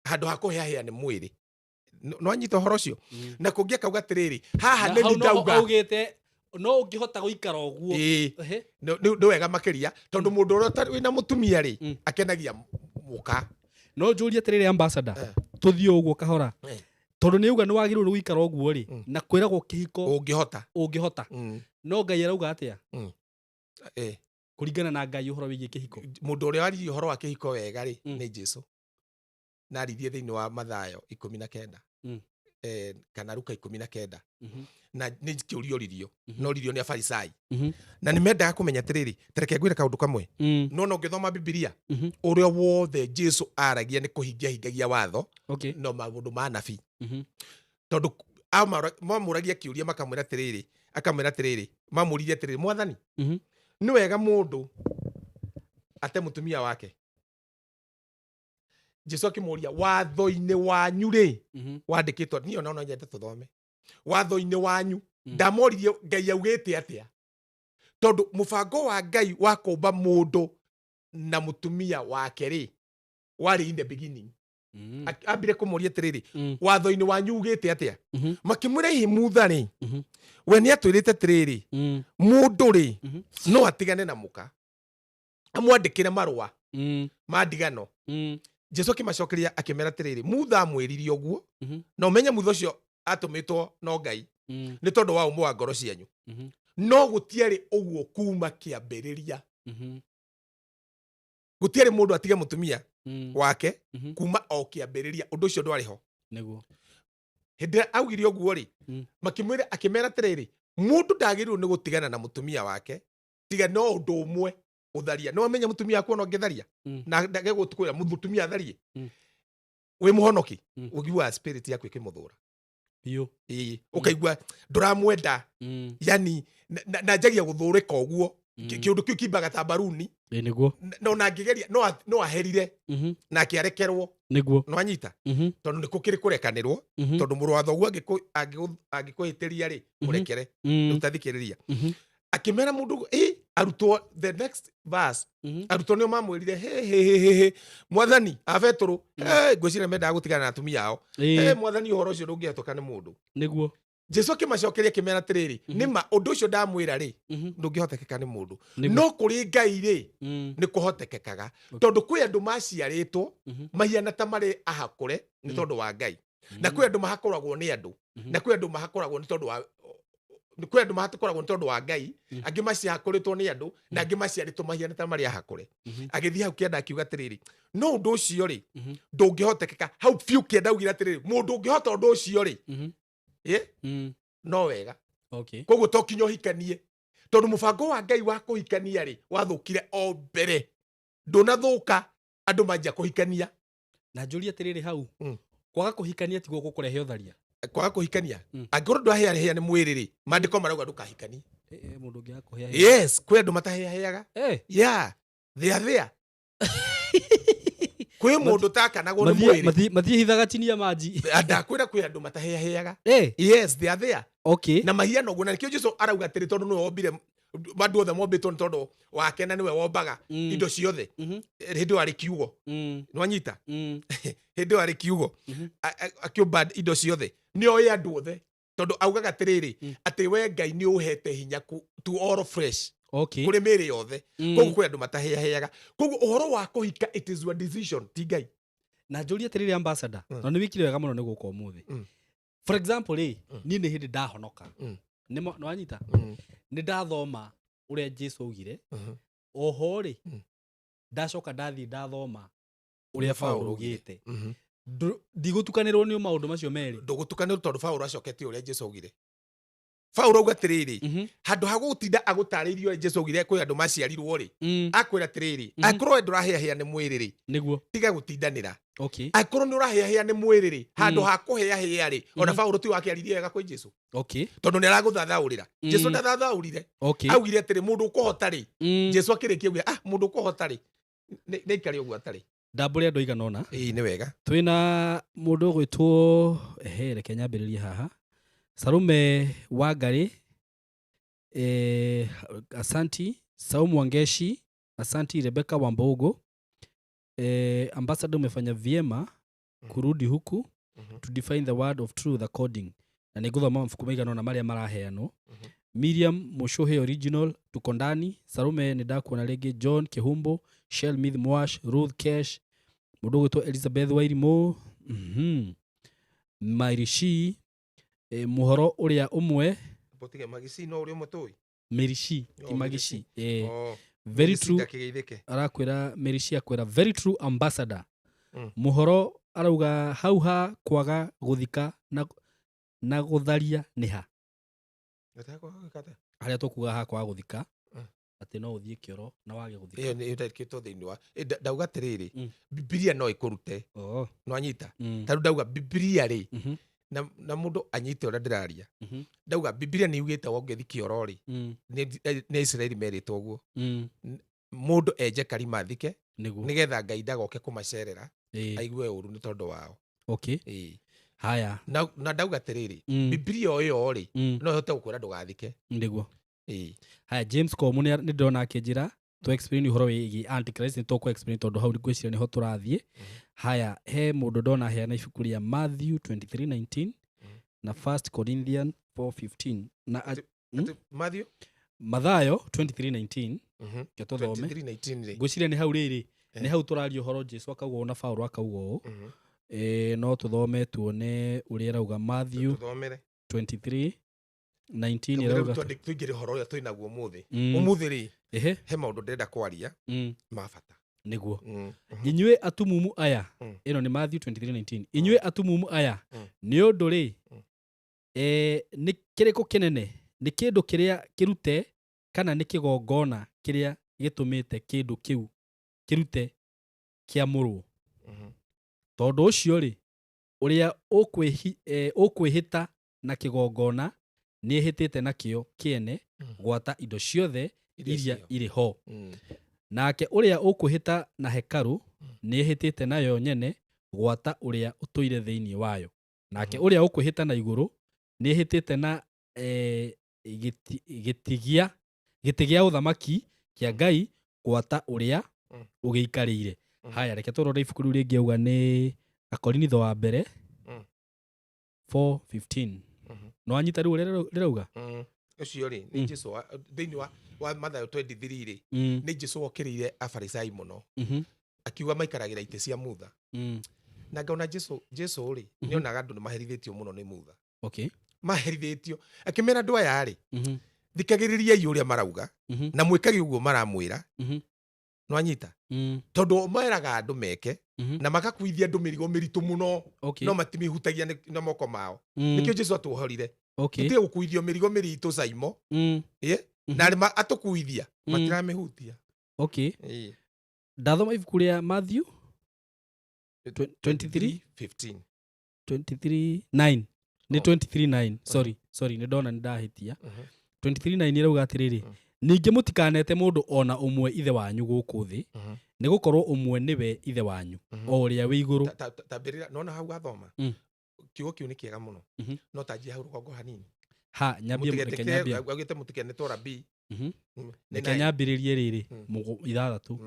Handũ ha kũhĩahĩa nĩ mwĩrĩ. Nĩwanyita ũhoro ũcio? Na kũngĩ akauga atĩrĩrĩ, haha Na nĩ hau no ndauga. augĩte, no ũngĩhota gũikara ũguo. Ĩĩ. Ehe. Nĩ wega makĩria, tondũ mũndũ ũrĩa ũtarĩ wĩna mũtumia rĩ, akenagia mũka. No njũrie atĩrĩrĩ ambassador, tũthiĩ ũguo kahora. Tondũ nĩ auga nĩ wagĩrĩirwo nĩ gũikara ũguo rĩ, na kwĩragwo kĩhiko Ũngĩhota. Ũngĩhota. No Ngai arauga atĩa? Kũringana na Ngai ũhoro wĩgiĩ kĩhiko. Mũndũ ũrĩa waririe ũhoro wa kĩhiko wega rĩ, nĩ Jesũ. Na aririe thĩinĩ wa Mathayo ikũmi na kenda. Kana Luka ikũmi na kenda. Na nĩ kĩũria oririo. Na oririo nĩ Afarisai. Na nĩ mendaga kũmenya atĩrĩrĩ, ta reke ngwĩre kaũndũ kamwe. No no ũngĩthoma Bibilia, ũrĩa wothe Jesũ aragia nĩ kũhingia hingagia watho, no maũndũ ma anabii. Tondũ mamũragia kĩũria makamwĩra atĩrĩrĩ, akamwĩra atĩrĩrĩ, mamũririe atĩrĩrĩ, Mwathani, nĩ wega mũndũ ate mũtumia wake? Jesũ akĩmũũria, watho-inĩ wanyu rĩ, wandĩkĩtwo, niĩ ona no nyende tũthome. Watho-inĩ wanyu, ndamoririe Ngai augĩte atĩa? Tondũ mũbango wa Ngai wa kũmba mũndũ na mũtumia wake rĩ, warĩ in the beginning. Ambire kũmũria atĩrĩrĩ, watho-inĩ wanyu ugĩte atĩa? Makĩmwĩra hihi Mutha rĩ, we nĩ atwĩrĩte atĩrĩrĩ, mũndũ rĩ, no atigane na mũka, amwandĩkĩre marũa ma ndigano. Jesũ akĩmacokeria akĩmera atĩrĩrĩ, Mutha amwĩrire ũguo, na ũmenye Mutha ũcio atũmĩtwo no Ngai, nĩ tondũ wa ũmũ wa ngoro cianyu. No gũtiarĩ ũguo kuma kĩambĩrĩria. Gũtiarĩ mũndũ atige mũtumia wake kuma o kĩambĩrĩria, ũndũ ũcio ndwarĩ ho. Nĩguo. Hĩndĩ ĩrĩa augire ũguo rĩ, makĩmwĩra, akĩmera atĩrĩrĩ, mũndũ ndagĩrĩirwo nĩ gũtigana na mũtumia wake, tiga no ũndũ ũmwe, ũtharia. Nĩ wamenya mũtumia waku ona ũngĩtharia? Na ndage gũkwĩra mũtumia atharie? Wĩ mũhonoki? Ũiguaga spirit yaku ĩkĩmũthũra. Biũ. Ĩĩ, ũkaigua ndũramwenda. Yani, na njagia gũthũrĩka ũguo. Kĩũndũ kĩu kimbaga ta mbaruni. Ĩĩ, nĩguo. Na ona angĩgeria, no aherire. Na akĩarekerwo. Nĩguo. No anyita? Tondũ nĩ kũkĩrĩ kũrekanĩrwo. Tondũ mũrũ wa thoguo angĩkũhĩtĩria rĩ, mũrekere. Rĩu ta thikĩrĩria. Akĩmera mũndũ, ĩ, arutwo, the next verse, arutwo nĩo mamwĩrire, he, he, he, he, he, mwathani, a Petũrũ, he, ngwĩciria mendaga gũtigana na atumia ao. He, mwathani, ũhoro ũcio ndũngĩhetũka nĩ mũndũ. Nĩguo. Jesũ akĩmacokeria akĩmera atĩrĩrĩ, nĩ ma, ũndũ ũcio ndamwĩra rĩ, ndũngĩhotekeka nĩ mũndũ. Nĩguo. No kũrĩ Ngai rĩ, nĩ kũhotekekaga. Tondũ kwĩ andũ maciarĩtwo, mahiana ta marĩ ahakũre nĩ tondũ wa Ngai. Na kwĩ andũ mahakũragwo nĩ andũ. Na kwĩ andũ mahakũragwo nĩ tondũ wa, kwĩ andũ mahakũragwo nĩ tondũ wa Ngai, angĩ macihakũrĩtwo nĩ andũ, na angĩ maciarĩtwo mahiana ta marĩ ahakũre. Agĩthiĩ hau kĩanda akiuga atĩrĩrĩ, no ũndũ ũcio rĩ, ndũngĩhotekeka. Hau biũ kĩanda augire atĩrĩrĩ, mũndũ ũngĩhota ũndũ ũcio rĩ, ĩ? No wega. Koguo to kinya ũhikanie. Tondũ mũbango wa Ngai wa kũhikania rĩ, wathũkire o mbere. Ndũnathũka, andũ manjia kũhikania. Na njũrie atĩrĩrĩ hau, kwaga kũhikania tiguo gũkũrehe ũtharia? Kwaga kũhikania? Angĩkorwo ndũrahĩahĩa nĩ mwĩrĩ rĩ, maandĩko marauga ndũkahikanie. Mũndũ ũngĩ akũhĩahĩa. Yes, kwĩ andũ matahĩahĩaga. Yeah, thĩa thĩa. Kwĩ mũndũ ũtakanagwo nĩ mwĩrĩ. Mathiĩ hithaga chini ya maji. Ndakwĩra kwĩ andũ matahĩahĩaga. Eh. Yes, they are there. Okay. Na mahiana ũguo, na nĩkĩo Jesu arauga atĩrĩ, tondũ nĩwe wombire andũ othe, mombĩtwo nĩ tondũ wake na nĩwe wombaga indo ciothe. Hĩndĩ ĩyo arĩ kiugo. Nĩwanyita? Hĩndĩ ĩyo arĩ kiugo. Akĩũmba indo ciothe, nĩ oĩ andũ othe, tondũ augaga atĩrĩrĩ, atĩ we Ngai nĩ ũhete hinya to all flesh, kũrĩ mĩĩrĩ yothe. Koguo kwĩ andũ matahĩahĩaga. Koguo ũhoro wa kũhika, it is your decision, ti Ngai. Na njũrie atĩrĩrĩ, ambassador, na nĩ wĩkire wega mũno nĩ gũka ũmũthĩ. For example rĩ, niĩ nĩ hĩndĩ ndahonoka. Nĩ wanyita? Mm. Nĩ ndathoma ũrĩa Jesu augire. Oho rĩ, ndacoka ndathiĩ ndathoma ũrĩa Ũrĩa Paũlũ Paũlũ augĩte. Ndigũtukanĩrwo nĩ maũndũ macio merĩ. Ndũgũtukanĩrwo, tondũ Paũlũ acoketie ũrĩa Jesu augire. Paũlũ auga atĩrĩrĩ, handũ ha gũtinda agũtarĩirie ũrĩa Jesu augire kwĩ andũ maciarirwo rĩ, akwĩra atĩrĩrĩ, angĩkorwo we ndũrahĩahĩa nĩ mwĩrĩ rĩ, tiga gũtindanĩra. Angĩkorwo nĩ ũrahĩahĩa nĩ mwĩrĩ rĩ, handũ ha kũhĩahĩa rĩ, ona Paũlũ ti wakĩaririe wega kwĩ Jesu, tondũ nĩ aragũthathaũrĩra. Jesu ndathathaũrire. Augire atĩrĩ, mũndũ ũkũhota rĩ, Jesu akĩrĩkia auge, ah, mũndũ ũkũhota rĩ, nĩ aikare ũguo atarĩ. Ndambũre andũ aigana ũna. Ĩĩ, nĩ wega. Twĩna mũndũ ũgwĩtwo, ehe, reke nyambĩrĩrie haha, Salume Wangari, asanti. Saumu Wangeshi, asanti. Rebecca Wambogo, ambassador, umefanya vyema kurudi huku to define the word of truth according, na nĩ ngũthoma mabuku maigana ũna marĩa maraheanwo. Miriam Mushuhe original, tuko ndani. Salume, nĩ ndakuona rĩngĩ. John Kihumbo, Shelmith Mwash, Ruth Kesh, mũndũ ũgwĩtwo Elizabeth Wairimũ, Mairishi, mũhoro ũrĩa ũmwe. Bũtige magici no ũrĩa ũmwe tũĩ. Mirishi ti Oh, Magishi. Oh, Very Mirishi true. Ndakĩgeithĩke. Arakwĩra Mirishi, akwĩra very true, ambassador. Mũhoro arauga hau ha kwaga gũthika na gũtharia nĩ ha? Gataka gwĩka atĩa? Harĩa tũkuga ha kwaga gũthika, atĩ no ũthiĩ kĩoro na wage gũthika. Ĩyo nĩ ĩndĩkĩtwo thĩinĩ wa ndauga atĩrĩrĩ, Bibilia no ĩkũrute. Nĩwanyita? Ta rĩu ndauga Bibilia rĩ, na mũndũ anyite ũrĩa ndĩraria, ndauga Bibilia nĩ yugĩte wongĩthi kĩoro rĩ, nĩ Isiraeli merĩtwo ũguo, mũndũ enje karima athike, nĩgetha Ngai ndagoke kũmacerera aigue ũru nĩ tondũ wao. Ĩĩ. Haya. Na ndauga atĩrĩrĩ, Bibilia o ĩyo rĩ, no ĩhote gũkwĩra ndũgathike. Ĩĩ. Haya, James Komu nĩ ndĩrona akĩnjĩra tũ explain ũhoro wĩgiĩ antichrist. Nĩ tũkũ explain tondũ hau ngwĩciria nĩho tũrathiĩ. Haya, he mũndũ ndona aheana ibuku rĩa Matthew 23:19 na 1 Corinthian 4:15 na Atĩ Matthew? Mathayo 23:19. Ke tũthome. 23:19 rĩ. Ngwĩciria nĩ hau rĩrĩ, nĩ hau tũraria ũhoro Jesu akauga ũũ na Paũlũ akauga ũũ. No tũthome tuone ũrĩa ĩrauga Matthew Tũthomere. 23:19 Rĩu ĩrauga. Tũingĩre ũhoro ũrĩa twĩ naguo ũmũthĩ. Ũmũthĩ rĩ, he maũndũ ndĩrenda kwaria ma bata. Nĩguo. Inyuĩ atumumu aya. Ĩno nĩ Matthew 23:19. Inyuĩ atumumu aya, nĩ ũndũ rĩ, nĩ kĩrĩkũ kĩnene, nĩ kĩndũ kĩrĩa kĩrute kana nĩ kĩgongona kĩrĩa gĩtũmĩte kĩndũ kĩu kĩrute kĩamũrwo? Tondũ ũcio rĩ, ũrĩa ũkwĩhĩta na kĩgongona nĩehĩtĩte nakĩo kĩene gwata indo ciothe Iria iria ciĩho. irĩ ho. Nake ũrĩa ũkwĩhĩta na hekarũ nĩehĩtĩte nayo nyene gwata ũrĩa ũtũire thĩinĩ wayo. Nake ũrĩa ũkwĩhĩta na igũrũ nĩehĩtĩte na gĩtĩ gĩa ũthamaki kĩa Ngai gwata ũrĩa ũgĩikarĩire. Haya, reke tũrore ibuku rĩu rĩngĩ, auga nĩ Akorinitho wa mbere 4:15. Nĩwanyita rĩu ũrĩa rĩrauga? Ũcio rĩ, nĩ Jesu thĩinĩ wa Mathayo 23 rĩ, nĩ Jesu wokĩrĩire Afarisai mũno, akiuga maikaragĩra itĩ cia Mutha. Na ngaona Jesu rĩ, nĩonaga andũ nĩ maherithĩtio mũno nĩ Mutha. Maherithĩtio, akĩmera andũ aya rĩ, thikagĩrĩriai ũrĩa marauga na mwĩkage ũguo maramwĩra. Nĩwanyita? Tondũ meraga andũ meke na magakuithia andũ mĩrigo mĩritũ mũno, no matimĩhutagia na moko mao. Nĩkĩo Jesu atuohorire. Tũtige gũkuithio mĩrigo mĩritũ caimo. Ĩĩ? Na arĩa atũkuithia matiramĩhutia. Ĩĩ. Ndathoma ibuku rĩa Matthew 23 15. 23:9 nĩ Oh. 23:9, sorry, sorry, nĩ ndona nĩ ndahĩtia. 23:9 ĩrauga atĩrĩrĩ, Ningĩ mũtikanete mũndũ ona ũmwe ithe wanyu gũkũ thĩ, nĩ gũkorwo ũmwe nĩwe ithe wanyu, o ũrĩa wĩ igũrũ. Tambĩrĩra nona hau wathoma. Kiugo kĩu nĩ kĩega mũno. No tanjie hau rũgongo hanini. Ha, nyambie, reke nyambie. Augĩte mũtikenetwo rabii. Nĩ Reke nine. nyambĩrĩrie rĩrĩ, 6.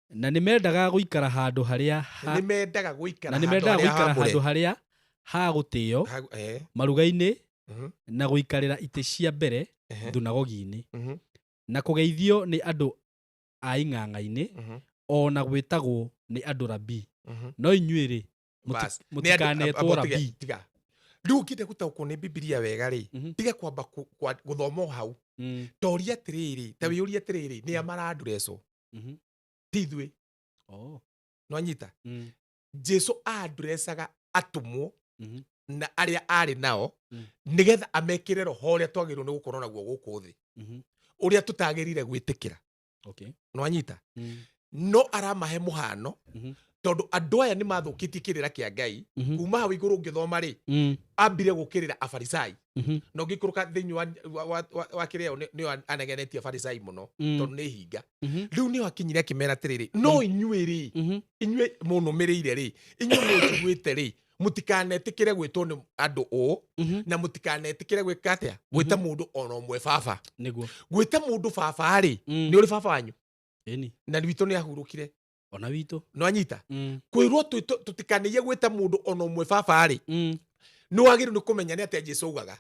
Na nĩ mendaga gũikara handũ harĩa Nĩ mendaga gũikara na nĩ handũ mendaga harĩa gũikara haamũre. handũ harĩa ha gũtĩo maruga-inĩ na gũikarĩra itĩ cia mbere thunagogi-inĩ, na kũgeithio nĩ andũ a ing'ang'a-inĩ, o na gwĩtagwo nĩ andũ rabii. No inyuĩ rĩ, Bas. Nĩ mũtikanetwo abo, tiga- rabii. Tiga rĩu ũngĩenda gũtaũkwo nĩ Bibilia wega rĩ, tiga kwamba gũthoma o hau. Toria atĩrĩrĩ, ta wĩyũrie atĩrĩrĩ, nĩ a marandurecwo? Ti ithuĩ. Oh. Nwanyita? Jesu andurecaga atũmwo na arĩa arĩ nao, nĩgetha amekĩre roho ũrĩa twagĩrĩirwo nĩ gũkorwo naguo gũkũ thĩ, ũrĩa tũtagĩrĩire gwĩtĩkĩra. Nwanyita? No aramahe mũhano, tondũ andũ aya nĩ mathũkĩtie kĩrĩra kĩa Ngai. Kuma hau igũrũ ũngĩthoma rĩ, ambire gũkĩrĩra Afarisai, na ũngĩikũrũka thĩinĩ wa kĩrĩa nĩo anegenetie Afarisai mũno, tondũ nĩ hinga. Rĩu nĩo akinyire akĩmera atĩrĩrĩ, no inyuĩ rĩ, inyuĩ mũnũmĩrĩire rĩ, inyuĩ mũnjiguĩte rĩ, mũtikanetĩkĩre gwĩtwo nĩ andũ ũũ, na mũtikanetĩkĩre gwĩka atĩa, gwĩta mũndũ ona ũmwe baba. Nĩguo. Gwĩta mũndũ baba rĩ, nĩ ũrĩ baba wanyu? Ĩni. Na witũ nĩ ahurũkire. Ona witũ. Nĩwanyita? Kwĩrwo tũtikanaiye gwĩta mũndũ ona ũmwe baba rĩ, nĩ wagĩrĩirwo nĩ kũmenya nĩ atĩa Jesu augaga.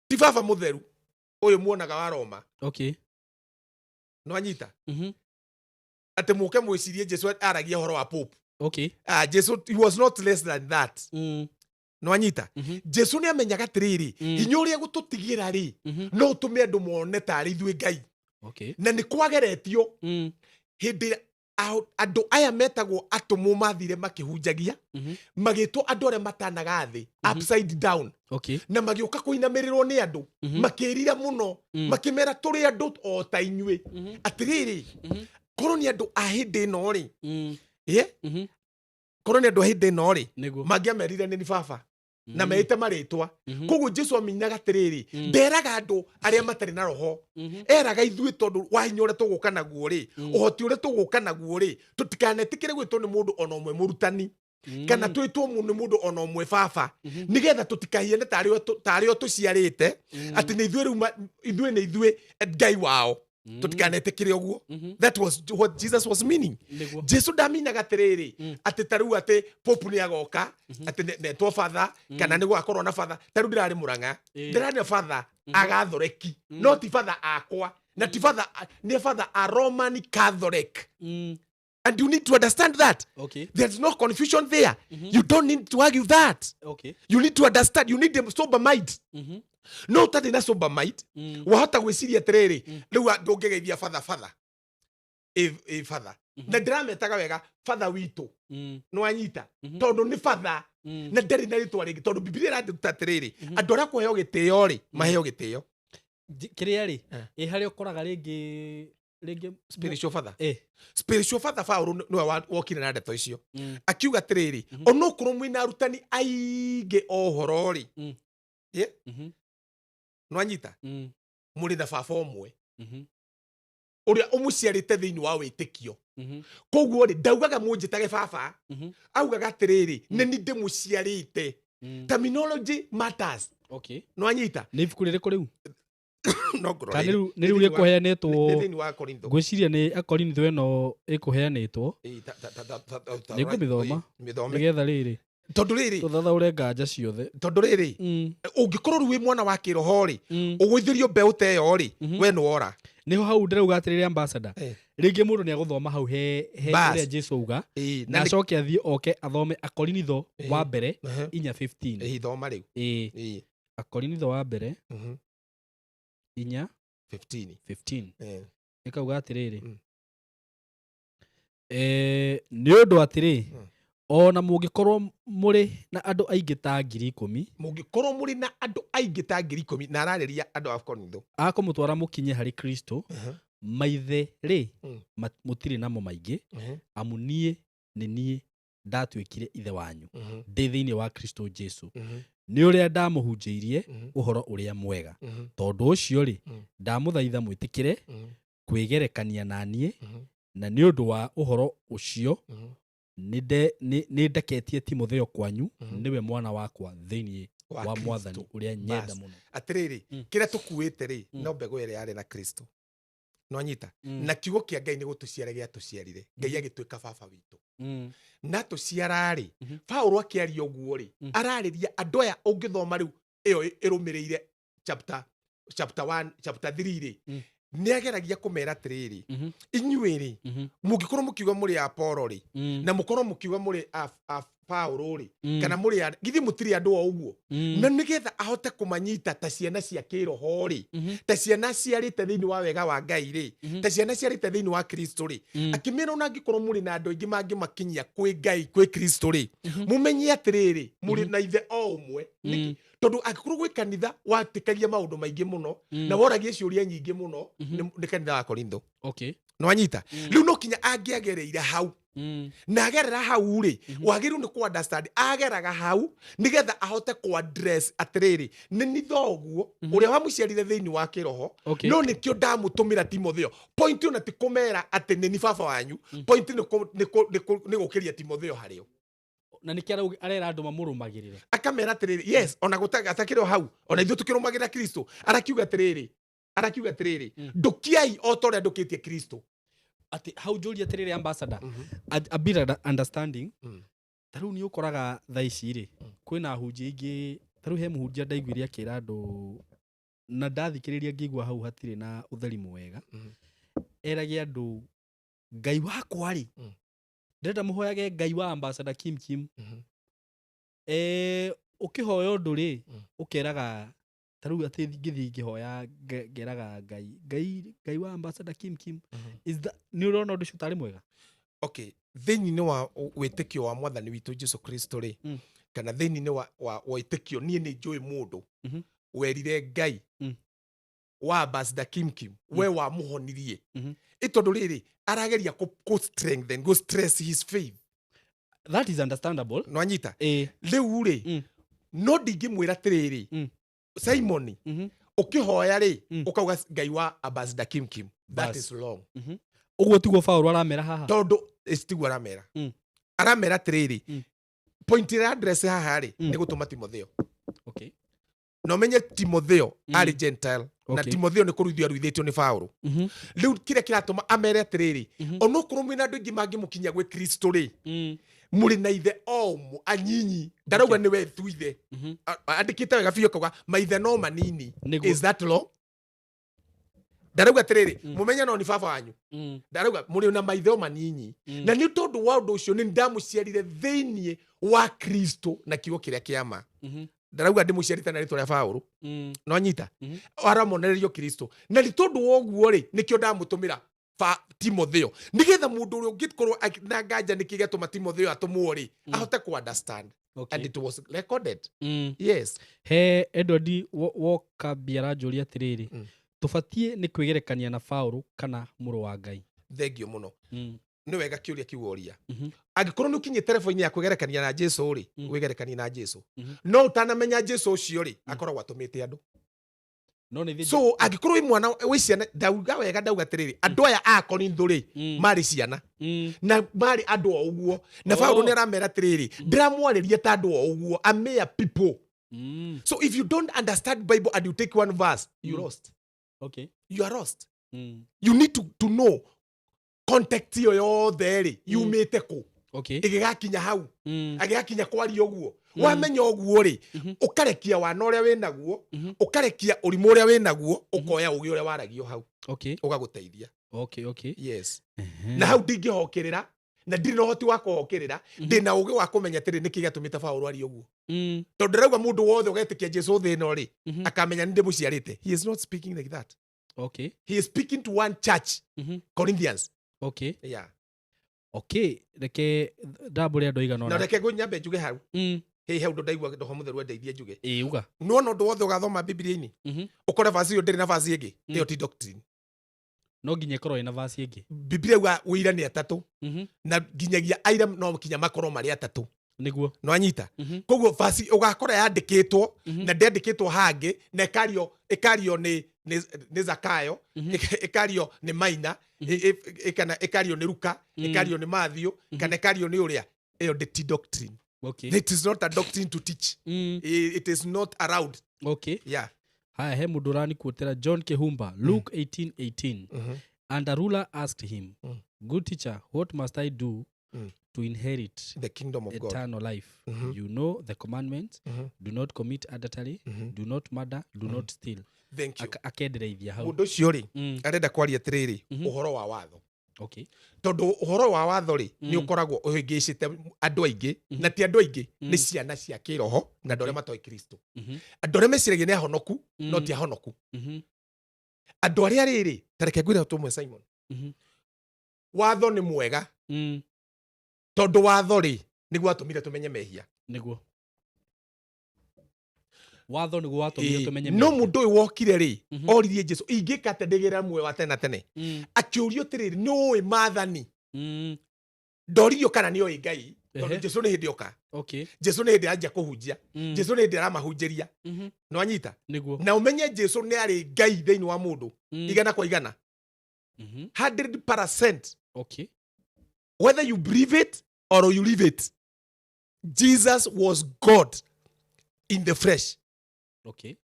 Ti baba mũtheru ũyũ muonaga wa Roma. Nĩwanyita? Atĩ mũke mwĩcirie Jesu aragia ũhoro wa Pope. Ah, Jesu, he was not less than that. Nĩwanyita? Jesu nĩ amenyaga atĩrĩrĩ, hinya ũrĩa gũtũtigĩra rĩ, no ũtũme andũ mone tarĩ ithuĩ Ngai. Na nĩ kwageretio hĩndĩ ĩrĩa andũ aya metagwo atũmwo mathire makĩhunjagia, magĩtwo andũ arĩa matanaga thĩ, upside down, na magĩũka kũinamĩrĩrwo nĩ andũ, makĩrira mũno, makĩmera tũrĩ andũ o ta inyuĩ. Atĩrĩrĩ, korwo nĩ andũ a hĩndĩ ĩno rĩ, ĩ korwo nĩ andũ a hĩndĩ ĩno rĩ, mangĩamerire nĩ ni baba na meĩte marĩtwa. Koguo Jesu aminaga atĩrĩrĩ, nderaga andũ arĩa matarĩ na roho, eraga ithuĩ, tondũ wa hinya ũrĩa tũgũka naguo rĩ, ũhoti ũrĩa tũgũka naguo rĩ, tũtikanetĩkĩre gwĩtwo nĩ mũndũ ona ũmwe mũrutani, kana twĩtwo nĩ mũndũ ona ũmwe baba, nĩgetha tũtikahiane tarĩ o tũciarĩte, atĩ nĩ ithuĩ rĩu ithuĩ nĩ ithuĩ Ngai wao. Tũtikanetĩkĩre ũguo. That was what Jesus was meaning. Jesu ndaminaga atĩrĩrĩ, atĩ ta rĩu atĩ Pope nĩ agoka, atĩ netwo father, kana nĩ gũgakorwo na father. Ta rĩu ndĩrarĩ Mũrang'a, ndĩrarĩ na father agathoreki, no ti father akwa, na ti father, nĩ father a Roman Catholic. And you need to understand that there's no confusion there. You don't need to argue that. You need to understand, you need a sober mind. No ũtarĩ na sober mind, wahota gwĩciria atĩrĩrĩ, rĩu ndũngĩgeithia father, father ĩ father, na ndĩrametaga wega father witũ. Nĩwanyita? Tondũ nĩ father, na ndarĩ na rĩtwa rĩngĩ, tondũ Bibilia ĩranduta atĩrĩrĩ, andũ arĩa kũheo gĩtĩo rĩ, maheo gĩtĩo. Kĩrĩa rĩ, ĩ harĩa ũkoraga rĩngĩ rĩngĩ Spiritual father. Eh. Spiritual father Paũlũ nĩwe wokire na ndeto icio, akiuga atĩrĩrĩ, onokorwo mwĩna arutani aingĩ o ũhoro rĩ, ĩ nĩwanyita? Mũrĩ na baba ũmwe, ũrĩa ũmũciarĩte thĩinĩ wa wĩtĩkio. Koguo rĩ, ndaugaga mũnjĩtage baba, augaga atĩrĩrĩ, nĩ ni ndĩmũciarĩte. Terminology matters. Nĩwanyita? Nĩ ibuku rĩrĩkũ rĩu? No ngũrore. Kana nĩ rĩu Nĩ thĩinĩ rĩkũheanĩtwo? Nĩ thĩinĩ wa Korintho. Ngwĩciria nĩ Akorintho ĩno ĩkũheanĩtwo. Ĩ, ta- Nĩ ngũmĩthoma. ĩ, mĩthome. Nĩgetha rĩrĩ, Tondũ rĩrĩ, tũthathaũre nganja ciothe. Tondũ rĩrĩ, ũngĩkorwo rĩu wĩ mwana wa kĩroho rĩ, ũgũithĩrio mbeũ ta ĩyo rĩ, we nĩ wora. Nĩho hau ndĩrauga atĩrĩrĩ, ambassador, rĩngĩ mũndũ nĩ agũthoma hau he Bas. ũrĩa Jesu auga, Ĩ, na na acoke athiĩ oke athome Akorinitho wa mbere 4:15. Ĩ, thoma rĩu. Ĩ. Ĩ. Akorinitho wa mbere 4 15. 15. Eh. Ĩkauga atĩrĩrĩ, nĩ ũndũ atĩrĩ, ona mũngĩkorwo mũrĩ na andũ aingĩ ta 10,000, Mũngĩkorwo mũrĩ na andũ aingĩ ta 10,000, na ararĩria andũ a Korintho, a kũmũtwara mũkinye harĩ Kristo, maithe rĩ, mũtirĩ namo maingĩ, amu niĩ nĩ niĩ Ndatuĩkire ithe wanyu ndĩ thĩinĩ wa Kristo Jesu nĩ ũrĩa ndamũhunjĩirie ũhoro ũrĩa mwega. Tondũ ũcio rĩ, ndamũthaitha mwĩtĩkĩre kwĩgerekania na niĩ, na nĩ ũndũ wa ũhoro ũcio nĩ ndeketie Timotheo kwanyu, nĩwe mwana wakwa thĩinĩ wa wa Mwathani Kristo. ũrĩa nyenda Bas. mũno. Atĩrĩrĩ, kĩrĩa tũkuĩte rĩ, no mbegũ ĩrĩa yarĩ na Kristo, nwanyita? Na kiugo kĩa Ngai nĩ gũtũciara gĩatũciarire. Ngai agĩtuĩka baba witũ na tũciara-rĩ. Paũlũ akĩaria ũguo rĩ, ararĩria andũ aya. Ũngĩthoma rĩu ĩyo ĩrũmĩrĩire chapter 1, chapter 3 rĩ, nĩ ageragia kũmera atĩrĩrĩ, inyuĩ rĩ, mũngĩkorwo mũkiuga mũrĩ a Apolo rĩ, na mũkorwo mũkiuga mũrĩ a Paũlũ rĩ, kana mũrĩ a githĩ mũtirĩ andũ o ũguo? Na nĩgetha ahote kũmanyita ta ciana cia kĩroho rĩ, ta ciana ciarĩte thĩinĩ wa wega wa Ngai rĩ, ta ciana ciarĩte thĩinĩ wa Kristo rĩ, akĩmera ona angĩkorwo mũrĩ na andũ aingĩ mangĩmakinyia kwĩ Ngai, kwĩ Kristo rĩ, mũmenye atĩrĩrĩ, mũrĩ na ithe o ũmwe. Nĩkĩ? Tondũ angĩkorwo gwĩ kanitha watĩkagia maũndũ maingĩ mũno na woragia ciũria nyingĩ mũno, nĩ kanitha wa Korintho. Nĩwanyita? Rĩu no kinya angĩagereire hau, na agerera hau rĩ, wagĩrĩirwo nĩ kũ understand ageraga hau nĩgetha ahote kũ address atĩrĩrĩ, nĩ ni thoguo ũrĩa wamũciarire thĩinĩ wa kĩroho, no nĩkĩo ndamũtũmĩra Timotheo. Point ona ti kũmera atĩ nĩ ni baba wanyu. Point nĩ gũkĩria Timotheo harĩo. Na nĩkĩo arera andũ mamũrũmagĩrĩre. Akamera atĩrĩrĩ, yes, ona atakĩrĩ o hau, ona ithuĩ tũkĩrũmagĩrĩra Kristo, arakiuga atĩrĩrĩ, ndũkiai o ta ũrĩa ndũkĩtie Kristo. Atĩ hau njũria atĩrĩrĩ, ambassador, a bit of understanding. Ta rĩu nĩ ũkoraga thaa ici rĩ, kwĩna ahunjia aingĩ. Ta rĩu he mũhunjia ndaiguire akĩra andũ, na ndathikĩrĩria ngĩigua hau hatirĩ na ũtheri mwega. Erage andũ, Ngai wakwa rĩ, ndĩrenda mũhoyage Ngai wa Ambassador Kim Kim. Ũkĩhoya ũndũ rĩ, ũkeraga ta rĩu atĩ ngĩthiĩ ngĩhoya ngeraga Ngai wa Ambassador Kim Kim. Is that, nĩ ũrona ũndũ ũcio ũtarĩ mwega? Okay, thĩinĩ wa wĩtĩkio wa Mwathani witũ Jesu Kristo rĩ, kana thĩinĩ wa wĩtĩkio, niĩ nĩ njũĩ mũndũ werire Ngai wa Ambassador Kim Kim, we wamũhonirie. Ĩ tondũ rĩrĩ arageria kũ strengthen, kũ stress his faith. That is understandable. Nwanyita? Ĩ. Rĩu rĩ, no ndingĩmwĩra atĩrĩrĩ, Simon, ũkĩhoya rĩ, ũkauga Ngai wa Ambassador Kim Kim. That Bas. is wrong. Ũguo tiguo Paũlũ aramera haha. Tondũ tiguo aramera. Aramera atĩrĩrĩ, point ĩrĩa address haha rĩ, nĩ gũtũma Timotheo. Na ũmenye Timotheo arĩ Gentile, na Timotheo nĩ kũruithio aruithĩtio nĩ Paũlũ. Rĩu kĩrĩa kĩratũma amere atĩrĩrĩ, onokorwo mwĩna andũ aingĩ mangĩmũkinyia gwĩ Kristo rĩ, mũrĩ na ithe o ũmwe anyinyi. Ndarauga nĩ we tu ithe. Andĩkĩte wega biũ akauga maithe no manini. Is that law? Ndarauga atĩrĩrĩ, mũmenye no nĩ baba wanyu. Ndarauga mũrĩ na maithe o manini, na nĩ tondũ wa ũndũ ũcio nĩ ndamũciarire thĩinĩ wa Kristo na kiugo kĩrĩa kĩa ma. Ndarauga ndĩmũciarĩte na rĩtwa rĩa Paũlũ. No anyita? Aramonererio Kristo, na nĩ tondũ wa ũguo rĩ, nĩkĩo ndamũtũmĩra Timotheo, nĩgetha mũndũ ũrĩa ũngĩkorwo na nganja nĩkĩ gĩatũma Timotheo atũmwo rĩ, ahote ku understand. And it was recorded. Yes. He Edward Walker aranjũria atĩrĩrĩ, tũbatiĩ nĩ kwĩgerekania na Paũlũ kana mũrũ wa Ngai? Thengio mũno. Nĩ wega kĩũria kĩu woria. Angĩkorwo nĩ ũkinyĩte level-inĩ ya kwĩgerekania na Jesu rĩ, wĩgerekanie na Jesu. No ũtanamenya Jesu ũcio rĩ, akoragwo atũmĩte andũ. No nĩ So angĩkorwo wĩ mwana wĩ ciana, ndauga wega, ndauga atĩrĩrĩ, andũ aya a Korintho rĩ, marĩ ciana na marĩ andũ o ũguo, na Paũlũ nĩ aramera atĩrĩrĩ, ndĩramwarĩria ta andũ o ũguo, a mere people. So if you don't understand Bible and you take one verse, you lost. You are lost. You need to know context ĩyo yothe rĩ, yumĩte kũ, ĩgĩgakinya hau, agĩgakinya kwaria ũguo. Wamenya ũguo rĩ, ũkarekia wana ũrĩa wĩ naguo, ũkarekia ũrimũ ũrĩa wĩ naguo, ũkoya ũgĩ ũrĩa waragio hau, ũgagũteithia. Yes. Na hau ndingĩhokĩrĩra, na ndirĩ na ũhoti wa kũhokĩrĩra. Ndĩna ũgĩ wa kũmenya atĩrĩ, nĩkĩ gĩatũmĩte Paũlũ arie ũguo, tondũ ndĩrauga mũndũ wothe ũgetĩkia Jesu thĩ ĩno rĩ, akamenya nĩ ndĩmũciarĩte. He is not speaking like that. He is speaking to one church, Corinthians. Yeah. Okay, reke ndambũre andũ aigana Na ũna. reke ngũnyambe njuge hau. Hĩ, hau ndaigua Roho Mũtheru andeithie njuge. Ĩ, uga. Nĩwona ũndũ wothe ũgathoma Bibilia-inĩ, ũkore verse ĩyo ndĩrĩ na verse ĩngĩ, ĩyo ti doctrine. No nginya ĩkorwo ĩna verse ĩngĩ. Biblia yuga ũira nĩ atatũ, na nginyagia aira no kinya makorwo marĩ atatũ. Nĩwanyita? Koguo verse ũgakora yandĩkĩtwo na ndĩandĩkĩtwo hangĩ, na ĩkario nĩ Zakayo, ĩkario nĩ Maina, kana ĩkario nĩ Luka, ĩkario nĩ Matthew, kana ĩkario nĩ ũrĩa. Ĩyo ndĩ doctrine. It is not a doctrine to teach. It is not allowed. Yeah. Haya, he mũndũ ũranikuotera, John Kihumba, Luke 18:18. And a ruler asked him, "Good teacher, what must I do to inherit the kingdom of God eternal life?" "You know the commandments: do not commit adultery, do not murder, do not steal." Thank you. Akendereithia hau. Mũndũ ũcio rĩ, arenda kwaria atĩrĩrĩ, ũhoro wa watho, tondũ ũhoro wa watho rĩ, nĩ ũkoragwo ũhĩngĩcĩte andũ aingĩ, na ti andũ aingĩ, nĩ ciana cia kĩroho na andũ arĩa matoĩ Kristo, andũ arĩa meciragia nĩ ahonoku, no ti ahonoku. Andũ arĩa rĩrĩ, ta reke ngwĩre tũmwe, Simon, watho nĩ mwega, tondũ watho rĩ, nĩguo watũmire tũmenye mehia. Nĩguo watho nĩguo watũmire tũmenye no mehia. Mũndũ ũyũ wokire rĩ, oririe Jesu, "Ingĩka atĩa ndĩgĩre muoyo wa tene na tene?" Akĩũrio atĩrĩrĩ, "Nĩ ũĩ maathani?" Ndoririo kana nĩ oĩ Ngai, tondũ Jesu nĩ hĩndĩ oka. Jesu nĩ hĩndĩ aranjia kũhunjia. Jesu nĩ hĩndĩ aramahunjĩria. Nĩwanyita? Na ũmenye Jesu nĩ arĩ Ngai thĩinĩ wa mũndũ, 100%, 100%. Whether you believe it or you leave it, Jesus was God in the flesh.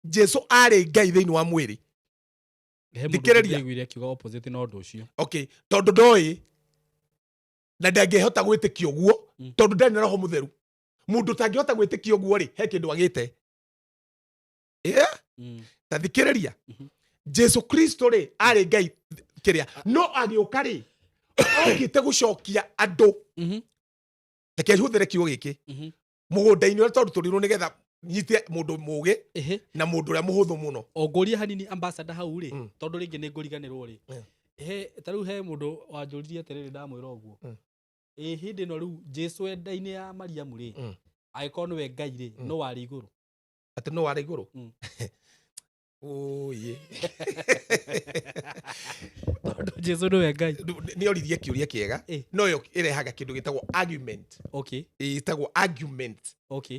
Jesu arĩ Ngai thĩinĩ wa mwĩrĩ. He mũndũ Thikĩrĩria. ndĩraiguire akiuga opposite na ũndũ ũcio. Okay, tondũ ndoĩ na ndangĩhota gwĩtĩkia ũguo, tondũ ndarĩ na Roho Mũtheru. Mũndũ ũtangĩhota gwĩtĩkia ũguo rĩ, he kĩndũ agĩte, yeah? Ta thikĩrĩria. Jesu Kristo rĩ, arĩ Ngai kĩrĩa, no agĩũka rĩ, okĩte gũcokia andũ. Reke hũthĩre kiugo gĩkĩ, mũgũnda-inĩ ũrĩa twarutũrirwo, nĩgetha nyite mũndũ mũgĩ na mũndũ ũrĩa mũhũthũ mũno. O ngũrie hanini, ambassador, hau rĩ, tondũ rĩngĩ nĩ ngũriganĩrwo rĩ. He ta rĩu he mũndũ wanjũririe atĩrĩrĩ, ndamwĩra ũguo, ĩ hĩndĩ ĩno rĩu Jesu enda-inĩ ya Mariamu rĩ, angĩkorwo nĩwe Ngai rĩ, no warĩ igũrũ? Atĩ no warĩ igũrũ? Ũyĩ. Tondũ Jesu nĩwe Ngai. Nĩ oririe kĩũria kĩega. No yo ĩrehaga kĩndũ gĩtagwo argument. Ĩtagwo argument.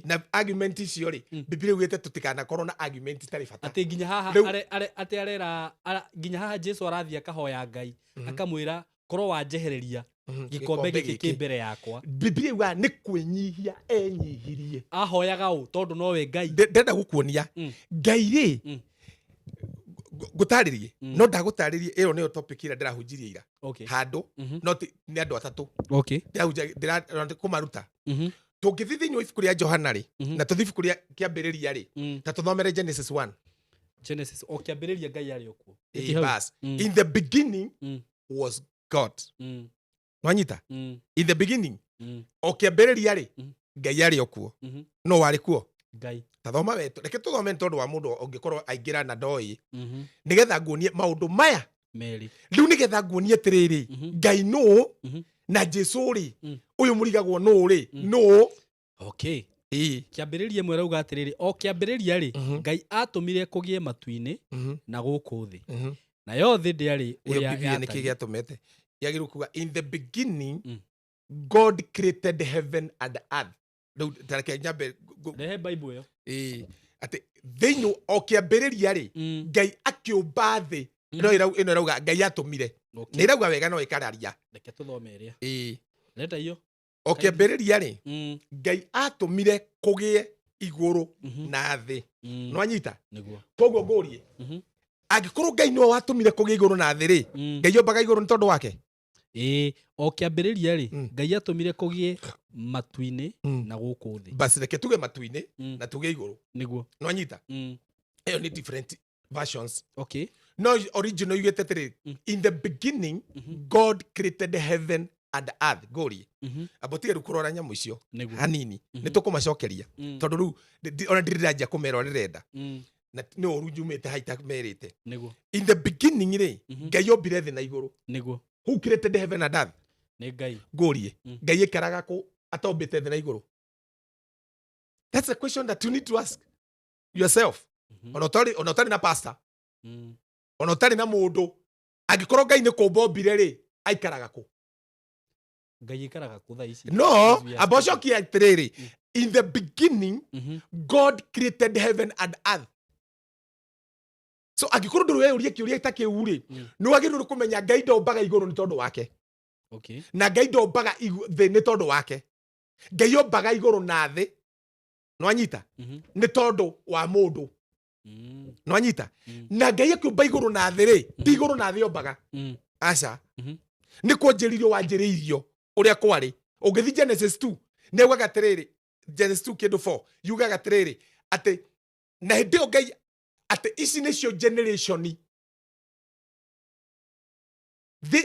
Na argument icio rĩ, Biblia ugĩte tũtikanakorwo na argument itarĩ bata. Atĩ nginya haha atĩ arera nginya haha Jesu arathiĩ akahoya Ngai, akamwĩra, "Korwo wanjehereria gĩkombe gĩkĩ kĩ mbere yakwa." Biblia yugaga nĩ kwĩnyihia enyihirie. Ahoyaga ũ, tondũ nowe Ngai? Ndĩrenda gũkuonia Ngai rĩ, ngũtarĩrie, no ndagũtarĩrie, ĩyo nĩyo topic ĩrĩa ndĩrahunjirie ira handũ, no nĩ andũ atatũ ndĩrahunja, ndĩra kũmaruta. Tũngĩthiĩ thĩinĩ wa ibuku rĩa Johana rĩ, na tũthiĩ ibuku rĩa Kĩambĩrĩria rĩ, ta tũthomere Genesis 1. Genesis, o kĩambĩrĩria Ngai arĩ o kuo. Ĩĩ, Ĩtĩ hau. Bas. In the beginning was God. Nwanyita? In the beginning, o kĩambĩrĩria rĩ, Ngai arĩ o kuo. No warĩ kuo? Ngai. Tathoma wetu, reke tũthome nĩ tondũ wa mũndũ ũngĩkorwo aingĩra na ndoĩ, nĩgetha nguonie maũndũ maya. Merĩ. Rĩu nĩgetha nguonie atĩrĩrĩ, Ngai nũ, na Jesu rĩ, ũyũ mũrigagwo nũ rĩ, nũ. Ĩĩ. Kĩambĩrĩria ĩmwe rauga atĩrĩrĩ, o kĩambĩrĩria rĩ, Ngai atũmire kũgĩe matu-inĩ na gũkũ thĩ, nayo thĩ ndĩarĩ Ĩyo ũrĩa Biblia nĩkĩ yatariĩ. gĩatũmete yagĩrĩirwo kuga, "In the beginning God created heaven and earth." Rĩu tareke nyambe Rehe Bible ĩyo. Ĩĩ, atĩ thĩinĩ o kĩambĩrĩria rĩ, Ngai akĩũmba thĩ. Ĩno ĩrauga Ngai atũmire. Nĩ ĩrauga wega, no ĩkararia. Reke tũthome ĩrĩa. Ĩĩ. Leta iyo. O kĩambĩrĩria rĩ, Ngai atũmire kũgĩe igũrũ na thĩ. Nĩwanyita? Koguo ngũrie, angĩkorwo Ngai nĩwe watũmire kũgĩe igũrũ na thĩ rĩ, Ngai ombaga igũrũ nĩ tondũ wake? Ĩĩ, o kĩambĩrĩria rĩ, Ngai atũmire kũgĩe matu-inĩ na gũkũ thĩ. Basi reke tuge matu-inĩ na tuge igũrũ. Nĩwanyita? Ĩyo nĩ different versions. No original yugĩte atĩrĩ, "In the beginning God created heaven and earth." Ngũrie, amba ũtige rĩu kũrora nyamũ icio hanini. Nĩ tũkũmacokeria, tondũ rĩu ona ndirĩ ndĩranjia kũmera ũrĩa ndĩrenda, na nĩ ũru njumĩte haita merĩte. In the beginning rĩ, Ngai ombire thĩ na igũrũ. Who created heaven and earth? Nĩ Ngai. Ngũrie, Ngai ĩkaraga kũ atombĩte thĩ na igũrũ? That's a question that you need to ask yourself, ona ũtarĩ na pastor, ona ũtarĩ na mũndũ. Angĩkorwo Ngai nĩ kũmba ombire rĩ, aikaraga kũ? Ngai aikaraga kũ thaa ici? No As we are amba speaking. ũcokie atĩrĩrĩ, in the beginning God created heaven and earth. So angĩkorwo ndũrĩ weyũria kĩũria ta kĩu rĩ, nĩ wagĩrĩirwo nĩ kũmenya Ngai ndombaga igũrũ nĩ tondũ wake, na Ngai ndombaga thĩ nĩ tondũ wake. Ngai ombaga igũrũ na thĩ, nwanyita, nĩ tondũ wa mũndũ. Nwanyita? Na Ngai akĩũmba igũrũ na thĩ rĩ, ti igũrũ na thĩ ombaga. Aca. Nĩ kwanjĩrĩirio wanjĩrĩirio ũrĩa kwarĩ. Ũngĩthiĩ Genesis 2, nĩ augaga atĩrĩrĩ, Genesis 2 kĩndũ 4 yugaga atĩrĩrĩ, atĩ na hĩndĩ ĩyo Ngai, atĩ ici nĩcio generation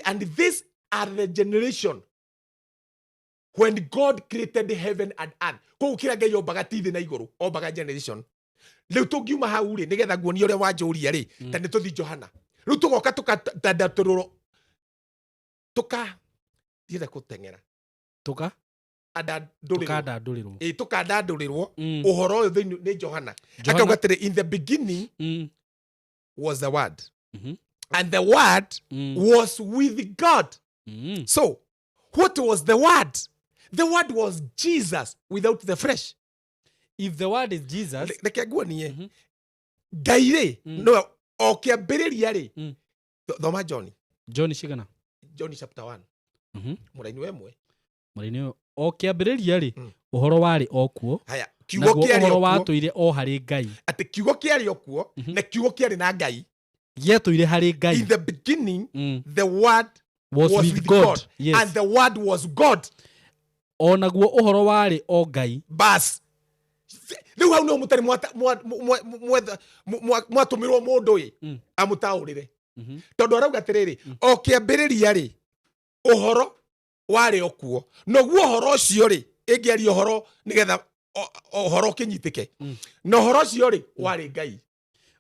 and these are the generation when God created heaven and earth. Koguo kĩrĩa Ngai ombaga ti thĩ na igũrũ, ombaga generation. Rĩu tũngiuma hau rĩ, nĩgetha nguonie ũrĩa wanjũria rĩ, ta nĩ tũthi Johana. Rĩu tũgoka tũkatandatũrũrwo, tũka ndienda gũteng'era. Tũka? Andandũrĩrwo. Tũkandandũrĩrwo. Ĩ, tũkandandũrĩrwo ũhoro ũyũ thĩinĩ nĩ Johana. Johana. Akauga atĩrĩ, in the beginning was the word, and the word was with God. So what was the word? The word was Jesus without the flesh. If the word is Jesus, Reke nguonie. Ngai rĩ, no o kĩambĩrĩria rĩ, thoma John. John cigana? John chapter 1. Mũraini wa ĩmwe. Mũraini ũyũ, o kĩambĩrĩria rĩ, ũhoro warĩ o kuo. Haya, kiugo Naguo kĩarĩ ũhoro o kuo. watũire o harĩ Ngai. Atĩ kiugo kĩarĩ o kuo, na kiugo kĩarĩ na Ngai. Gĩatũire harĩ Ngai. In the beginning, the word was was with with God. God. Yes. And the word was God. O naguo ũhoro warĩ o Ngai. Bas. Rĩu hau nĩho mũtarĩ mwatũmĩrwo mũndũ ĩ, amũtaũrĩre. Tondũ arauga atĩrĩrĩ, o kĩambĩrĩria rĩ, ũhoro warĩ o kuo. Naguo ũhoro ũcio rĩ, ĩngĩaria ũhoro nĩgetha ũhoro ũkĩnyitĩke. Na ũhoro ũcio rĩ, warĩ Ngai.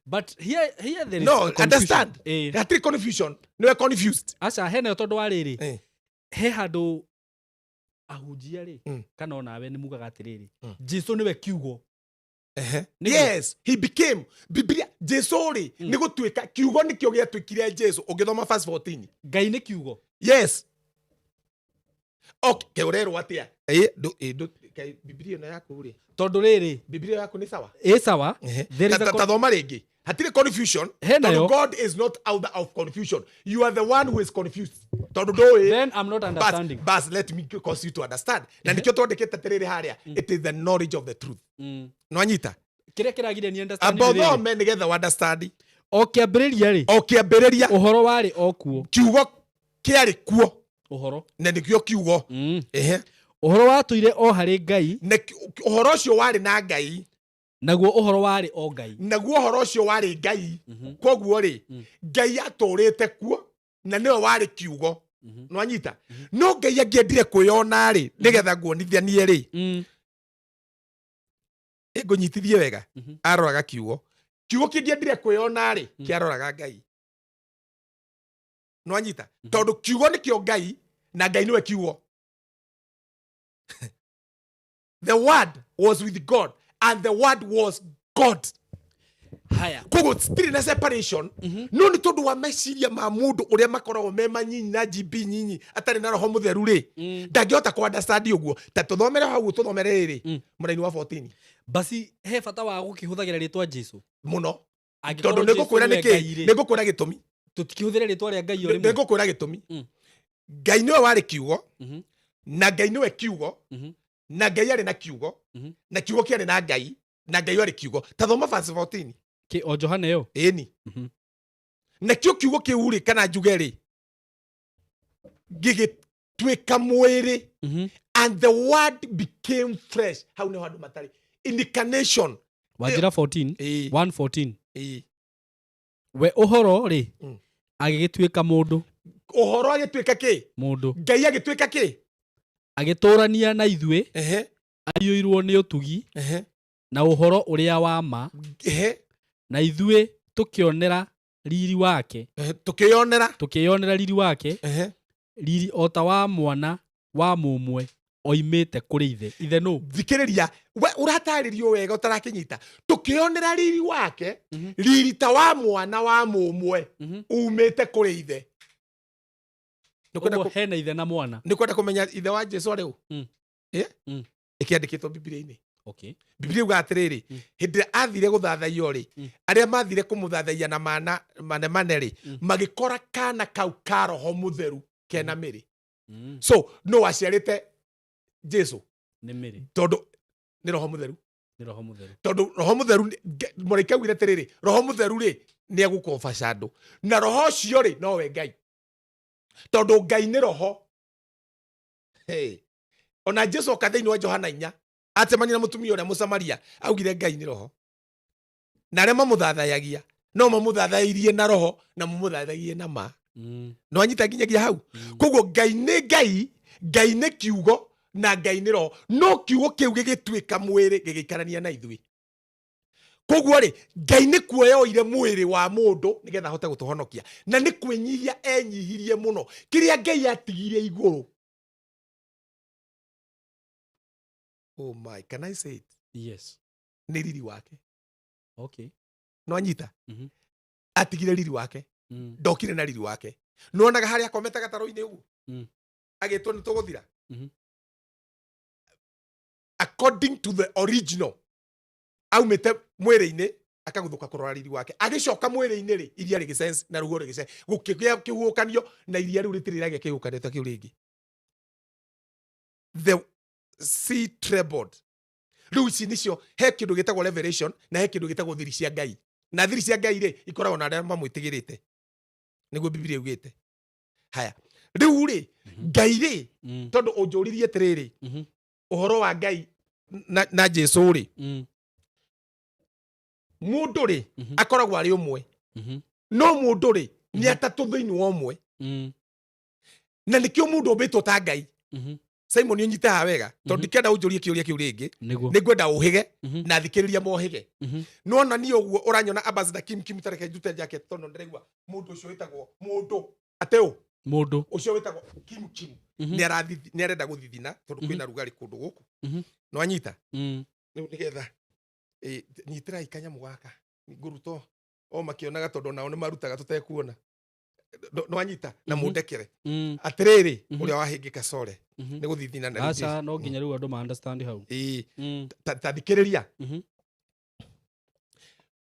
But here there is No, a confusion. Understand. Hatirĩ confusion. Nĩwe confused. Aca, hena tondũ wa rĩrĩ. He handũ ahunjia rĩ, kana onawe nĩ mugaga atĩrĩrĩ, Jesu nĩwe kiugo. Nĩguo. Yes, he became. Biblia, Jesu rĩ, nĩ gũtuĩka, kiugo nĩkĩo gĩatuĩkire Jesu. Ũngĩthoma verse 14. Ngai nĩ kiugo. Yes. Okay, ke ũrerwo atĩa? Ĩ, Biblia ĩno yaku rĩ. Tondũ rĩrĩ. Biblia yaku nĩ sawa? Ĩ sawa. There is a Ta thoma rĩngĩ. Hatirĩ confusion. He nayo. Tondũ God is not author of confusion. You are the one who is confused. Tondũ ndũĩ. Then I'm not understanding. Bas, let me cause you to understand. Na nĩkĩo twandĩkĩte atĩrĩrĩ harĩa. It is the knowledge of the truth. Nwanyita? Kĩrĩa kĩragiria ni understand Amba nĩ rĩrĩ. ũthome nĩgetha u understand. O kĩambĩrĩria rĩ. O kĩambĩrĩria. Ũhoro warĩ o kuo. Kiugo kĩarĩ kuo. Ũhoro. Na nĩkĩo kiugo. Ũhoro watũire o harĩ Ngai. Na ũhoro ũcio warĩ na Ngai. Naguo ũhoro warĩ o Ngai. Naguo ũhoro ũcio warĩ Ngai. Koguo rĩ, Ngai atũrĩte kuo na nĩwe warĩ kiugo. Nwanyita? No Ngai angĩendire kwĩyona rĩ, nĩgetha nguonithanie rĩ. Ĩngũnyitithie wega. Aroraga kiugo. Kiugo kĩngĩendire kwĩyona rĩ, kĩaroraga Ngai. Nwanyita? Tondũ kiugo nĩkĩo Ngai na Ngai nĩwe kiugo. The word was with God and the word was God. Haya. Koguo citirĩ na separation. No nĩ tondũ wa meciria ma mũndũ ũrĩa makoragwo me manyinyi na GB nyinyi atarĩ na roho mũtheru rĩ, ndangĩhota kũ understand ũguo. Ta tũthomere hau, tũthomere rĩrĩ, mũraini wa 14. Basi he bata wa gũkĩhũthagĩra rĩtwa Jesu? Mũno. Angĩkorwo Tondũ Jesu nĩngũkwĩra nĩwe nĩkĩ? Ngai rĩ. Nĩngũkwĩra gĩtũmi. Tũtikĩhũthĩre rĩtwa rĩa Ngai o rĩmwe. Nĩngũkwĩra gĩtũmi. Ngai nĩwe warĩ kiugo, na Ngai nĩwe kiugo, na Ngai arĩ na kiugo, na kiugo kĩarĩ na Ngai, na Ngai arĩ kiugo. Ta thoma verse 14. Kĩ, o Johana ĩyo? Ĩni. Na kĩo kiugo kĩu rĩ, kana njuge rĩ, gĩgĩtuĩka mwĩrĩ, and the word became flesh. Hau nĩho andũ matarĩ. Incarnation. Wanjĩra 14? Ĩĩ. 1:14. Ĩĩ. We ũhoro rĩ, agĩgĩtuĩka mũndũ. Ũhoro agĩtuĩka kĩ? Mũndũ. Ngai agĩtuĩka kĩ? Agĩtũrania na ithuĩ, aiyũirwo nĩ ũtugi, na ũhoro ũrĩa wa ma, na ithuĩ tũkĩonera riri wake. Tũkĩyonera. Tũkĩyonera riri wake. Riri o ta wa mwana wa mũmwe oimĩte kũrĩ ithe. Ithe nũ? Thikĩrĩria, we ũratarĩrio wega ũtarakĩnyita. Tũkĩyonera riri wake, riri ta wa mwana wa mũmwe umĩte kũrĩ ithe. Nĩkwenda Ũguo hena ithe na mwana. Nĩ kwenda kũmenya ithe wa Jesu arĩ ũ? Ĩ? Ĩkĩandĩkĩtwo Bibilia-inĩ. Bibilia yugaga atĩrĩrĩ, hĩndĩ ĩrĩa athire gũthathaiyo rĩ, arĩa mathire kũmũthathaiya na mana manemane rĩ, magĩkora kana kau ka Roho Mũtheru kena mĩrĩ. So no waciarĩte Jesu? Nĩ mĩrĩ. Tondũ nĩ Roho Mũtheru. Nĩ Roho Mũtheru. Tondũ Roho Mũtheru mũraika augire atĩrĩrĩ, Roho Mũtheru rĩ, nĩ egũkobaca andũ, na Roho ũcio rĩ, nowe Ngai, tondũ Ngai nĩ roho. Hey. Ona Jesu oka thĩinĩ wa Johana 4, acemania na mũtumia ũrĩa Mũsamaria, augire Ngai nĩ roho, na arĩa mamũthathayagia no mamũthathairie na roho na mamũthathayagie na ma. No anyita nginyagia hau. Koguo Ngai nĩ Ngai, Ngai nĩ kiugo na Ngai nĩ roho, no kiugo kĩu gĩgĩtuĩka mwĩrĩ, gĩgĩikarania na ithuĩ. Koguo rĩ, Ngai nĩ kuoya oire mwĩrĩ wa mũndũ nĩgetha ahote gũtũhonokia, na nĩ kwĩnyihia enyihirie mũno. Kĩrĩa Ngai atigire igũrũ, oh my, can I say it? Yes. Nĩ riri wake. No anyita. Atigire riri wake. Ndokire na riri wake. Nĩwonaga harĩa akomete gatarũ-inĩ ũguo, agĩtwo nĩ tũgũthira. According to the original, aumĩte mwĩrĩ-inĩ, akaguthũka kũrora riri wake, agĩcoka mwĩrĩ-inĩ rĩ, iria rĩgĩsense na rũhuho rĩgĩsense, gũkĩgĩa kĩhuhũkanio, na iria rĩu rĩtirĩ rĩagĩa kĩhuhũkanio ta kĩu rĩngĩ. The sea trembled. Rĩu ici nĩcio, he kĩndũ gĩtagwo revelation na he kĩndũ gĩtagwo thiri cia Ngai, na thiri cia Ngai rĩ, ikoragwo na arĩa mamwĩtigĩrĩte, nĩguo Bibilia yugĩte. Haya, rĩu rĩ, Ngai rĩ, tondũ ũnjũririe atĩrĩrĩ, ũhoro wa Ngai na Jesu rĩ, mũndũ rĩ, akoragwo arĩ ũmwe, no mũndũ rĩ, nĩ atatũ thĩinĩ wa ũmwe, na nĩkĩo mũndũ ũmbĩtwo ta Ngai. Simon, ũnyite haha wega, tondũ ndikenda ũnjũrie kĩũria kĩu rĩngĩ. Nĩguo. Nĩ ngwenda ũhĩge na thikĩrĩria mohĩge. Nona niĩ ũguo ũranyona, ambassador Kim Kim, tareke njute jacket, tondũ ndĩraigua mũndũ ũcio wĩtagwo mũndũ atĩ ũ. Mũndũ. Ũcio wĩtagwo Kim Kim nĩ arenda gũthithina tondũ kwĩna rugarĩ kũndũ gũkũ. No anyita. Rĩu nĩgetha nyitĩrai kanyamũ gaka ngũruto o makĩonaga, tondũ nao nĩ marutaga tũtekuona. No anyita na mũndekere. Atĩrĩrĩ, ũrĩa wahĩngĩka core nĩ gũthithina na rĩu. Aca, no nginya rĩu andũ ma understand hau. Ĩĩ, ta thikĩrĩria.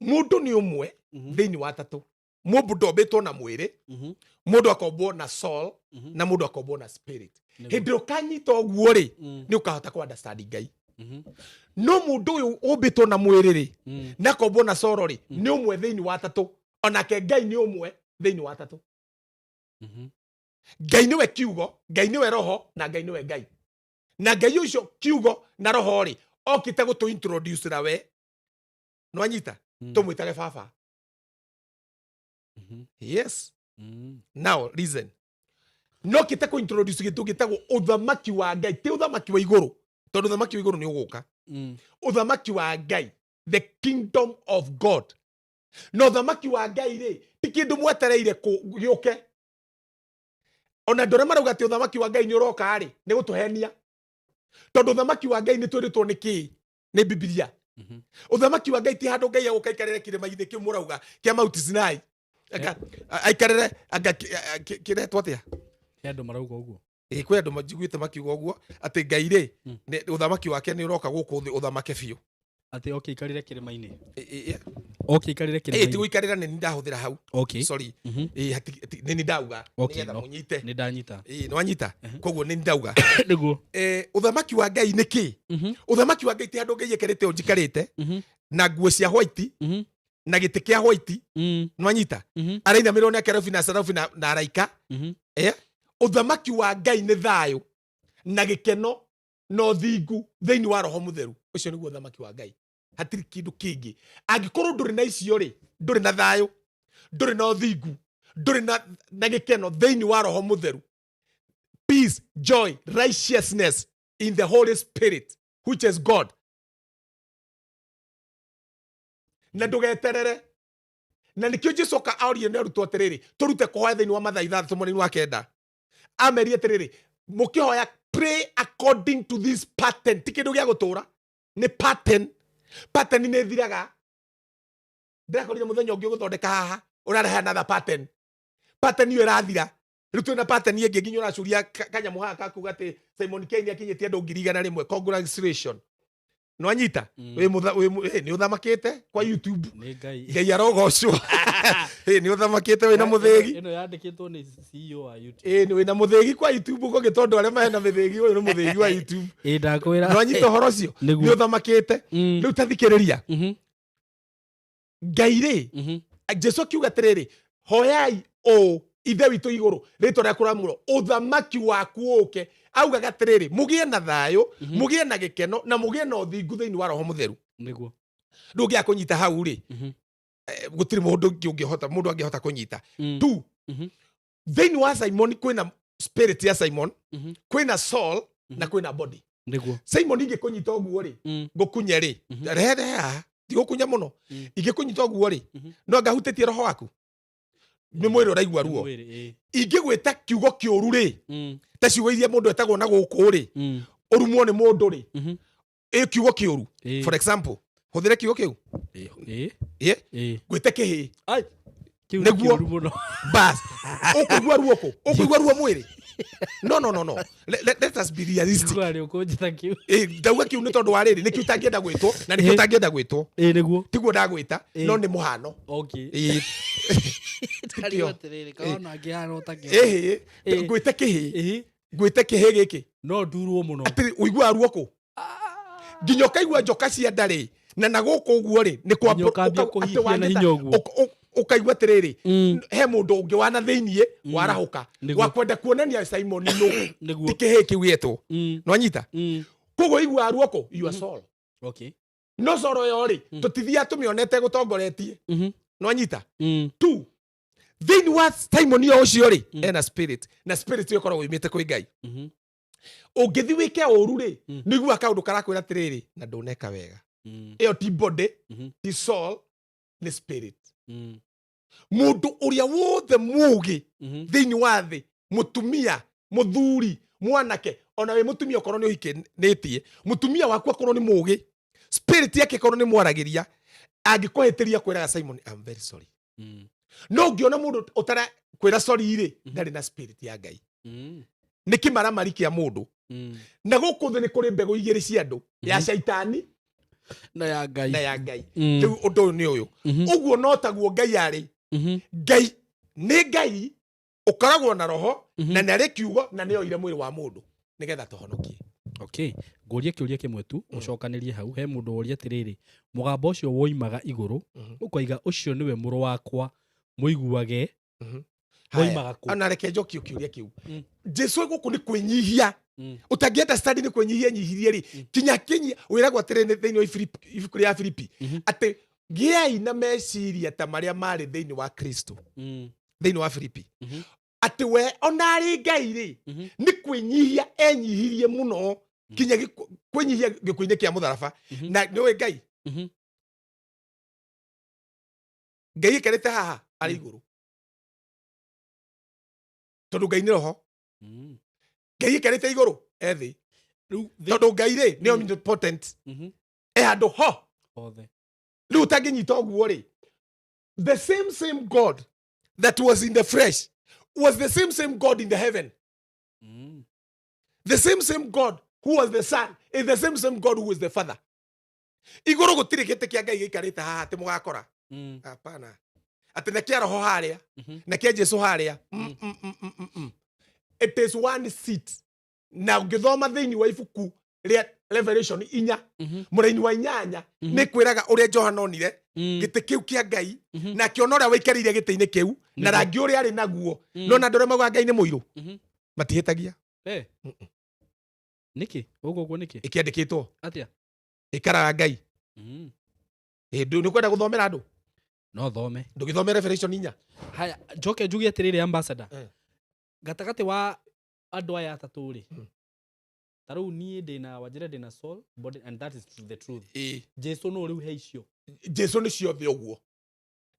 Mũndũ nĩ ũmwe thĩinĩ wa atatũ. Mũndũ ndombĩtwo na mwĩrĩ, mũndũ akombwo na soul, na mũndũ akombwo na spirit. Hĩndĩ ĩrĩa ũkanyita ũguo rĩ, nĩ ũkahota kũ understand Ngai. No mũndũ ũyũ ũmbĩtwo na mwĩrĩ rĩ, na akombwo na soul rĩ, nĩ ũmwe thĩinĩ wa atatũ, onake Ngai nĩ ũmwe thĩinĩ wa atatũ. Ngai nĩwe kiugo, Ngai nĩwe roho, na Ngai nĩwe Ngai. Na Ngai ũcio kiugo na roho rĩ, okĩte gũtũ introduce na we no anyita. Tũmwĩtage baba. Yes. Now listen, no kĩte kũ introduce gĩtũ gĩtagwo ũthamaki wa Ngai, ti ũthamaki wa igũrũ, tondũ ũthamaki wa igũrũ nĩ ũgũka. Ũthamaki wa Ngai, the kingdom of God. Na ũthamaki wa Ngai rĩ, ti kĩndũ mwetereire gĩũke. Ona andũ arĩa marauga atĩ ũthamaki wa Ngai nĩ ũroka rĩ, nĩ gũtũhenia, tondũ ũthamaki wa Ngai nĩ twĩrĩtwo nĩ kĩĩ nĩ Bibilia. Ũthamaki wa Ngai ti handũ Ngai egũka aikarĩre kĩrĩma-inĩ kĩu mũrauga kĩa Mount Sinai. Aikarĩre anga kĩretwo atĩa? He andũ marauga ũguo. Ĩ, kwĩ andũ majiguĩte makiuga ũguo atĩ Ngai rĩ, ũthamaki wake nĩ ũroka gũkũ thĩ, ũthamake biũ. Atĩ oke ikarĩre kĩrĩma-inĩ. Ĩ, ĩ, Oke ikarĩre ĩ, ti kĩrĩma-inĩ. Gũikarĩra nĩ ndahũthĩra hau. Sorry. Ĩ, nĩ ni ndauga nĩgetha mũnyite. Nĩ ndanyita. Ĩ, nĩ wanyita, koguo nĩ ndauga. Nĩguo. Ũthamaki wa Ngai nĩ kĩ? Ũthamaki wa Ngai ti handũ Ngai ekerĩte ũũ njikarĩte na nguo cia white na gĩtĩ kĩa white. Nĩwanyita? Arainamĩrwo nĩ akerubi na serafi na araika. Ũthamaki wa Ngai nĩ thayũ na gĩkeno na ũthingu thĩinĩ wa Roho Mũtheru. Ũcio nĩguo ũthamaki wa Ngai, hatirĩ kĩndũ kĩngĩ. Angĩkorwo ndũrĩ na icio rĩ, ndũrĩ na thayũ, ndũrĩ na ũthingu, ndũrĩ na gĩkeno thĩinĩ wa Roho Mũtheru, peace, joy, righteousness in the Holy Spirit, which is God. Na ndũgeterere, na nĩkĩo Jesu oka aorie nĩ arutwo atĩrĩrĩ, tũrute kũhoya thĩinĩ wa Mathayo 6:9. Amerie atĩrĩrĩ, mũkĩhoya, pray according to this pattern. Ti kĩndũ gĩa gũtũra, nĩ pattern. Pattern nĩ ĩthiraga. Ndĩrakorire mũthenya ũngĩ ũgũthondeka haha, ũrarehe another pattern. Pattern ĩyo ĩrathira. Rĩu twĩna pattern ĩngĩ nginya ũracuria kanyamũ haha kakuga atĩ Simon Kane akinyĩtie andũ 100,000. Congratulation. Nwanyita? Wĩ nĩ ũthamakĩte kwa YouTube. Nĩ Ngai. Ngai arogocwo. Nĩ ũthamakĩte wĩna mũthĩgi. Ĩno yandĩkĩtwo nĩ CEO wa YouTube. Ĩ, nĩ wĩna mũthĩgi kwa YouTube ũkũngĩ tondũ arĩa mena mĩthĩgi, ũyũ nĩ mũthĩgi wa YouTube. Ĩ, ndakwĩra. Nwanyita ũhoro ũcio? Nĩguo. Nĩ ũthamakĩte. Rĩu ta thikĩrĩria. Ngai rĩ, Jesu akiuga atĩrĩrĩ, hoyai ũũ: Ithe witũ igũrũ, rĩtwa rĩaku rĩamũrwo, ũthamaki waku ũke. Augaga atĩrĩrĩ, mũgĩe na thayũ, mũgĩe na gĩkeno, na mũgĩe na ũthingu thĩinĩ wa Roho Mũtheru. Rĩu ũngĩaga kũnyita hau rĩ, gũtirĩ mũndũ ũngĩ ũngĩhota, mũndũ angĩhota kũnyita tu. Thĩinĩ wa Simon kwĩna spirit ya Simon, kwĩna soul, na kwĩna body. Simon ingĩkũnyita ũguo rĩ, ngũkunye rĩ, rehe rehe haha, ndigũkunya mũno. Ingĩkũnyita ũguo rĩ, no ngahutĩtie roho waku, nĩ mwĩrĩ ũraigua ruo. Mwĩrĩ, ĩ. Ingĩgwĩta kiugo kĩũru rĩ, ta ciugo iria mũndũ etagwo na gũkũ rĩ, ũrumwo nĩ mũndũ rĩ, ĩ kiugo kĩũru. For example, hũthĩre kiugo kĩu. Ĩ. Ĩ. Ĩ. Ngwĩte kĩhĩ. Ai. Kĩu nĩ Nĩguo. kĩũru mũno. Bas, ũkũigua ruo kũ? Ũkũigua ruo mwĩrĩ? No, no, no, no, let us be realistic. Ndiguaga nĩ ũkũnjĩta kĩu. Ĩ, ndauga kiu nĩ tondũ wa rĩrĩ, nĩkĩo itangĩenda gwĩtwo na nĩkĩo ũtangĩenda gwĩtwo. Ĩ, nĩguo. Tiguo ndagwĩta. No nĩ mũhano. Ĩ. Ndarigwo atĩrĩrĩ, kana ona angĩhana ũtakĩo. Ĩhĩ. Ngwĩte kĩhĩ. Ngwĩte kĩhĩ gĩkĩ. No ndurwo mũno. Atĩrĩ, ũiguaga ruo kũ? Nginya ũkaigua njoka cia nda rĩ, na gũkũ ũguo rĩ, nĩ kwa Nginya ũkambia atĩ kũhihia na wangĩta- hinya ũguo. Ũkaigua atĩrĩrĩ, he mũndũ ũngĩ wana thĩiniĩ warahũka wa kwenda kuonania Simon nũ. Ti kĩhĩ kĩu gĩetwo. Nwanyita? Koguo iguaga ruo kũ? Your soul. No soul ĩyo rĩ, tũtithiaga tũmĩonete gũtongoretie. Nwanyita? Tu thĩinĩ wa Simon o ũcio rĩ, ena spirit, na spirit ĩyo ĩkoragwo yumĩte kwĩ Ngai. Ũngĩthi wĩke ũru rĩ, nĩiguaga kaũndũ karakwĩra atĩrĩrĩ, na ndũneka wega. Ĩyo ti body, ti soul, nĩ spirit. Mũndũ ũrĩa wothe mũũgĩ thĩinĩ wa thĩ, mũtumia, mũthuri, mwanake, ona wĩ mũtumia okorwo nĩ ũhikanĩtie, mũtumia waku akorwo nĩ mũũgĩ, spirit yake korwo nĩ mwaragĩria, angĩkũhĩtĩria kwĩraga, "Simon, I'm very sorry." No ũngĩona mũndũ ũtara kwĩra sorry rĩ, ndarĩ na spirit ya Ngai. Nĩ kĩmaramari kĩa mũndũ. Na gũkũ thĩ nĩ kũrĩ mbegũ igĩrĩ cia andũ, ya caitani na ya Ngai. Na ya Ngai. Rĩu ũndũ ũyũ nĩ ũyũ. Ũguo no taguo Ngai arĩ. Ngai nĩ Ngai ũkoragwo na roho, na nĩ arĩ kiugo, na nĩ oire mwĩrĩ wa mũndũ nĩgetha tũhonokie. Okay, ngũrie kĩũria kĩmwe tu ũcokanĩrie hau. He mũndũ woria atĩrĩrĩ, mũgambo ũcio woimaga igũrũ ũkoiga, "Ũcio nĩwe mũrũ wakwa, mũiguage," woimaga kũ? Ona reke njokio kĩũria kĩu. Jesu gũkũ nĩ kwĩnyihia. Ũtangĩenda study, nĩ kwĩnyihia nyihirie rĩ, kinya kinyia wĩragwo atĩrĩ, nĩ thĩinĩ wa ibuku rĩa Filipi, atĩ gĩai na meciria ta marĩa marĩ thĩinĩ wa Kristo. Thĩinĩ wa Filipi, atĩ we ona arĩ Ngai rĩ, nĩ kwĩnyihia enyihirie mũno kinya kwĩnyihia gĩkuũ-inĩ kĩa mũtharaba. Na nĩũĩ Ngai, Ngai ĩkarĩte haha arĩ igũrũ, tondũ Ngai nĩ roho. Ngai ĩkarĩte igũrũ e thĩ. Rĩu Tondũ Ngai rĩ, nĩ omnipotent, e handũ ho hothe. Rĩu ũtangĩnyita ũguo rĩ, the same same God that was in the flesh was the same same God in the heaven. The same same God who was the Son is the same same God who is the Father. Igũrũ gũtirĩ gĩtĩ kĩa Ngai gĩikarĩte haha atĩ mũgakora. Hapana, atĩ na kĩa roho harĩa, na kĩa Jesu harĩa. It is one seat. Na ũngĩthoma thĩinĩ wa ibuku rĩa Revelation 4, mũraini wa 8, nĩ kwĩraga ũrĩa Johana onire gĩtĩ kĩu kĩa Ngai, na akĩona ũrĩa waikarĩire gĩtĩ-inĩ kĩu na rangi ũrĩa arĩ naguo. No na andũ arĩa maugaga Ngai nĩ mũirũ matihĩtagia. Eh. Nĩkĩ ũguo ũguo nĩkĩ? Ĩkĩandĩkĩtwo. Atĩa? Ĩkaraga Ngai. Nĩ kwenda gũthomera andũ? No thome. Ndũgĩthome Revelation 4. Haya, njoke njuge atĩrĩrĩ, ambassador, gatagatĩ wa andũ aya atatũ rĩ, ta rĩu niĩ ndĩna wanjĩra ndĩna soul, body, and that is the truth. Jesu no rĩu he icio? Jesu nĩ ciothe ũguo,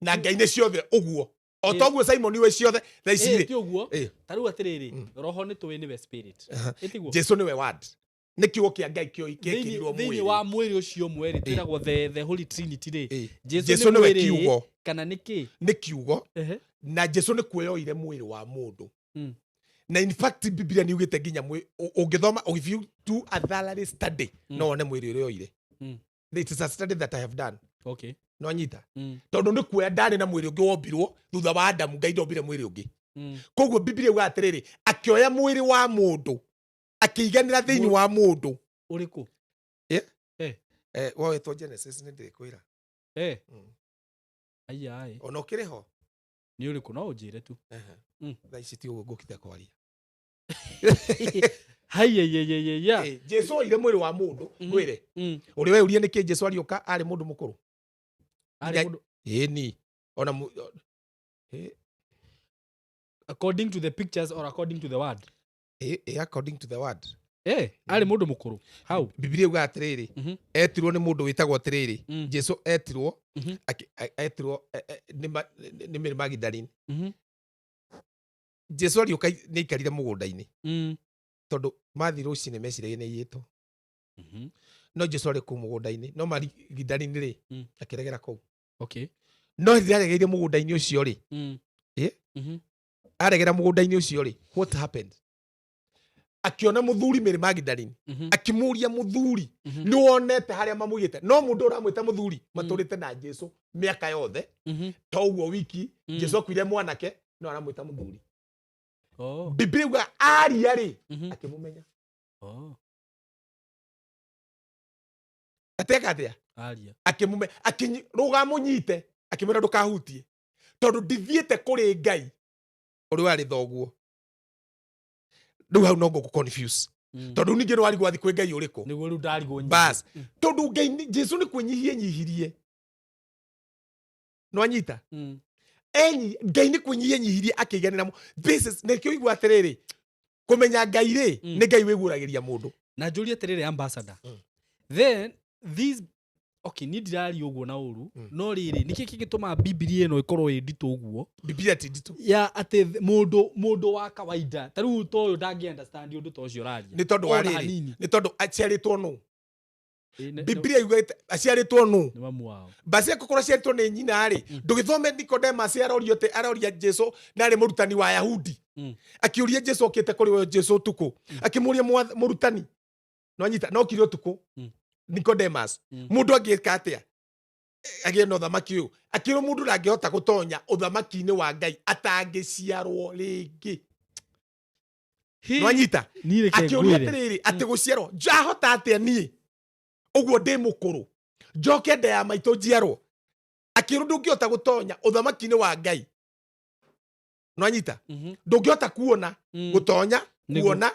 na Ngai nĩ ciothe ũguo, o toguo Simon we ciothe thaa ici rĩ. Ti ũguo. Ta rĩu atĩrĩrĩ, roho nĩ tũĩ nĩwe spirit. Ĩtiguo? Jesu nĩwe word, nĩ kiugo kĩa Ngai kĩo gĩekĩrirwo Thĩinĩ mwĩrĩ. wa mwĩrĩ ũcio ũmwe rĩ, twĩragwo the Holy Trinity rĩ, Jesu Jesu nĩ nĩwe mwĩrĩ kiugo. kana nĩ kĩ? Nĩ kiugo. Na Jesu nĩ kuoyoire mwĩrĩ wa mũndũ. Na in fact Biblia nĩ yugĩte nginya ũngĩthoma, if you do a thorough study, no wone mwĩrĩ ũrĩa oire. It is a study that I have done. No anyita. Tondũ nĩ kuoya ndarĩ na mwĩrĩ ũngĩ wombirwo thutha wa Adamu. Ngai ndombire mwĩrĩ ũngĩ. Koguo Biblia yugaga atĩrĩrĩ, akĩoya mwĩrĩ wa mũndũ, akĩiganĩra thĩinĩ wa mũndũ. Ũrĩkũ? Woetwo Genesis, nĩ ndĩkwĩra. Aya ai. Ona ũkĩrĩ ho. Nĩ ũrĩkũ? No ũnjĩre tu. Thaa ici ti ũguo ngũkita kwaria. Haiyaiyaiyaiya. Jesu oire mwĩrĩ wa mũndũ. Ngwĩre, ũrĩ weuria nĩkĩ Jesu ariũka arĩ mũndũ mũkũrũ? Arĩ mũndũ? Ĩni ona According to the pictures or according to the word? According to the word. Arĩ mũndũ mũkũrũ how? Biblia yugaga atĩrĩrĩ, etirwo nĩ mũndũ wĩtagwo atĩrĩrĩ, Jesu etirwo, etirwo nĩ Mary Magdalene. Jesu ariũka nĩ aikarire mũgũnda-inĩ, tondũ mathiĩ rũcinĩ meciragia nĩ aiyĩtwo. No Jesu arĩ kũu mũgũnda-inĩ, no Magdalene rĩ, akĩregera kũu. No hĩndĩ ĩrĩa aregeire mũgũnda-inĩ ũcio rĩ, aregera mũgũnda-inĩ ũcio rĩ, what happened? Akĩona mũthuri Mary Magdalene, akĩmũria, "Mũthuri, nĩ wonete harĩa mamũigĩte?" No mũndũ ũramwĩta mũthuri, matũrĩte na Jesu mĩaka yothe, to ũguo wiki. Jesu akuire mwanake, no aramwĩta mũthuri. Biblia yuga aria rĩ, akĩmũmenya. Ateka atĩa? Aria. Akĩmũmenya, rũgamũnyite, akĩmwĩra, "Ndũkahutie, tondũ ndithiĩte kũrĩ Ngai ũrĩa warĩ thoguo." Rĩu hau no ngũkũ confuse, tondũ ningĩ nĩwarigwo athi kwĩ Ngai ũrĩkũ. Nĩguo rĩu ndarigwo nyingĩ. Bas, tondũ Ngai Jesu nĩ kwĩnyihia nyihirie, no anyita. Enyi Ngai nĩ kwĩnyihia nyihirie akĩiganĩra this is nĩkĩo igua atĩrĩrĩ, kũmenya Ngai rĩ, nĩ Ngai wĩguũragĩria mũndũ. Na njũrie atĩrĩrĩ, ambassador, then this, okay, niĩ ndiraria ũguo na ũru, no rĩrĩ, nĩkĩ kĩngĩtũma Bibilia ĩno ĩkorwo ĩ nditũ ũguo? Biblia ti nditũ. Ya atĩ mũndũ wa kawaida ta rĩu ta ũyũ ndangĩ understand ũndũ ta ũcio ũraria. Nĩ tondũ wa Ona rĩrĩ, hanini. nĩ tondũ aciarĩtwo nũ? Ĩ, Biblia yugĩte aciarĩtwo nũ? Nĩ mamu wao. Basi akũkorwo aciarĩtwo nĩ nyina rĩ, ndũgĩthome Nicodemus arorio atĩ aroria Jesu, na arĩ mũrutani wa Yahudi, akĩũria Jesu, okĩte kũrĩ we Jesu ũtukũ, akĩmũria, "Mũrutani," no anyita no okire ũtukũ. Nicodemus, mũndũ angĩka atĩa agĩe na ũthamaki ũyũ? Akĩrwo mũndũ ndangĩhota gũtonya ũthamaki-inĩ wa Ngai atangĩciarwo rĩngĩ. No anyita? Niĩ reke Akĩũria ngwĩre. atĩrĩrĩ, atĩ gũciarwo, njahota atĩa niĩ ũguo ndĩ mũkũrũ njoke nda ya maitũ njiarwo? Akĩrwo ndũngĩhota gũtonya ũthamaki-inĩ wa Ngai, no anyita, ndũngĩhota kuona, gũtonya, kuona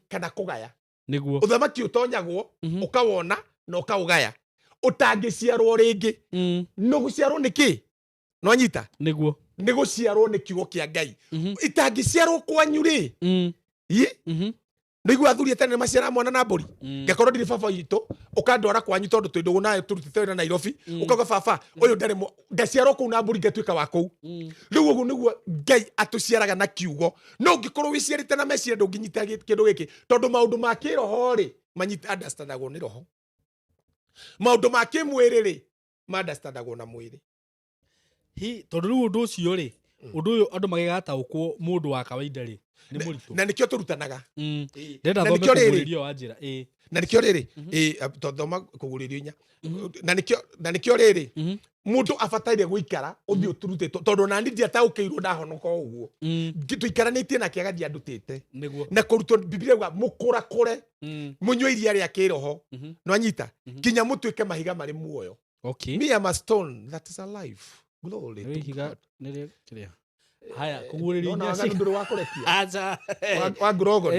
kana kũgaya. Ũthamaki ũtonyagwo, ũkawona na ũkaũgaya. Ũtangĩciarwo rĩngĩ. No gũciarwo nĩ kĩ? No anyita? Nĩguo. Nĩ gũciarwo nĩ kiugo kĩa Ngai. Itangĩciarwo kwanyu rĩ, i nĩ igua athuri atene maciara mwana na mbũri. Ngakorwo ndirĩ baba witũ, ũkandwara kwanyu tondũ twĩ ndũgũ nayo, tũrutĩte wĩra Nairobi. Ũkauga, "Baba ũyũ ndarĩ ngaciarwo kũu na mbũri, ngatuĩka wa kũu." Rĩu ũguo nĩguo Ngai atũciaraga na kiugo. No ũngĩkorwo wĩciarĩte na meciria, ndũngĩnyita kĩndũ gĩkĩ, tondũ maũndũ ma kĩroho rĩ, manyita understandagwo nĩ roho. Maũndũ ma kĩmwĩrĩ rĩ, ma understandagwo na mwĩrĩ. Hi, tondũ rĩu ũndũ ũcio rĩ, ũndũ ũyũ andũ magĩgataũkwo, mũndũ wa kawaida rĩ, nĩ mũritũ. Na nĩkĩo tũrutanaga. Ndĩrenda Na thome nĩkĩo rĩrĩ, kũguũrĩrio wa njĩra ĩ. Na nĩkĩo rĩrĩ, ĩ, thoma kũgũrĩrio inya. Na nĩkĩo rĩrĩ, mũndũ abataire gũikara ũthiĩ ũturutĩtwo, tondũ nani ndiataũkĩirwo ndahonoka o ũguo. Tũikaranĩtie nake agathiĩ andutĩte na kũrutwo. Biblia yuga mũkũrakũre, mũnyue iria rĩa kĩroho. No anyita? Kinya mũtuĩke mahiga marĩ muoyo. Me am a stone that is alive. Glory Nĩ to ihiga God. nĩrĩo kĩrĩa haya kũguũrĩrio Nona inya waganu ndũrĩ wa kũrekia. Aca. Wa Grogon.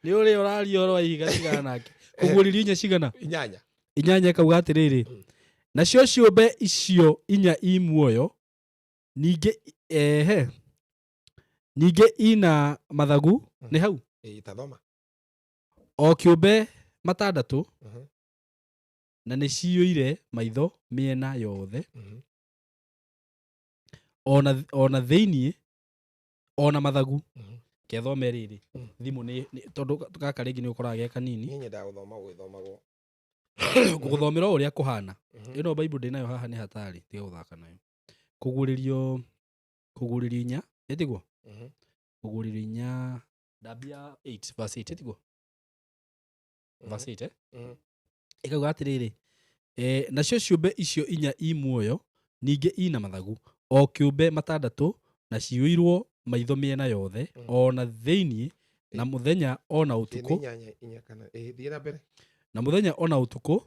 Nĩ ũrĩa ũraria ũhoro wa ihiga, tigana nake. Kũguũrĩrio inya cigana? 8. 8 ĩkauga atĩrĩrĩ, nacio ciũmbe icio inya i muoyo ningĩ, ehe, ningĩ ina mathagu nĩ hau. Ĩ, tathoma. O kĩũmbe matandatũ, na nĩ ciyũire maitho mĩena yothe, ona thĩiniĩ, ona mathagu. Kethome rĩrĩ. Thimũ nĩ tondũ gaka rĩngĩ nĩ ũkoraga ge kanini. Niĩ nyendaga gũthoma gũgĩthomagwo. Ngũgũthomera o ũrĩa kũhana. Ĩno Bible ndĩnayo haha nĩ hatarĩ, tiga gũthaka nayo. Kũguũrĩrio 4, ĩtiguo? Mhm. Ũguũrĩrio 4 ndambia 8 verse 8, tiguo? Verse 8, eh? Mhm. Ĩkauga atĩrĩrĩ, nacio ciũmbe icio inya i muoyo ningĩ ina mathagu o kĩũmbe matandatũ, na ciyũirwo maitho mĩena yothe ona thĩinĩ, na mũthenya ona Ĩ, nĩ ũtukũ. 8, 4 kana ĩ, thiĩ na mbere. Na mũthenya ona ũtukũ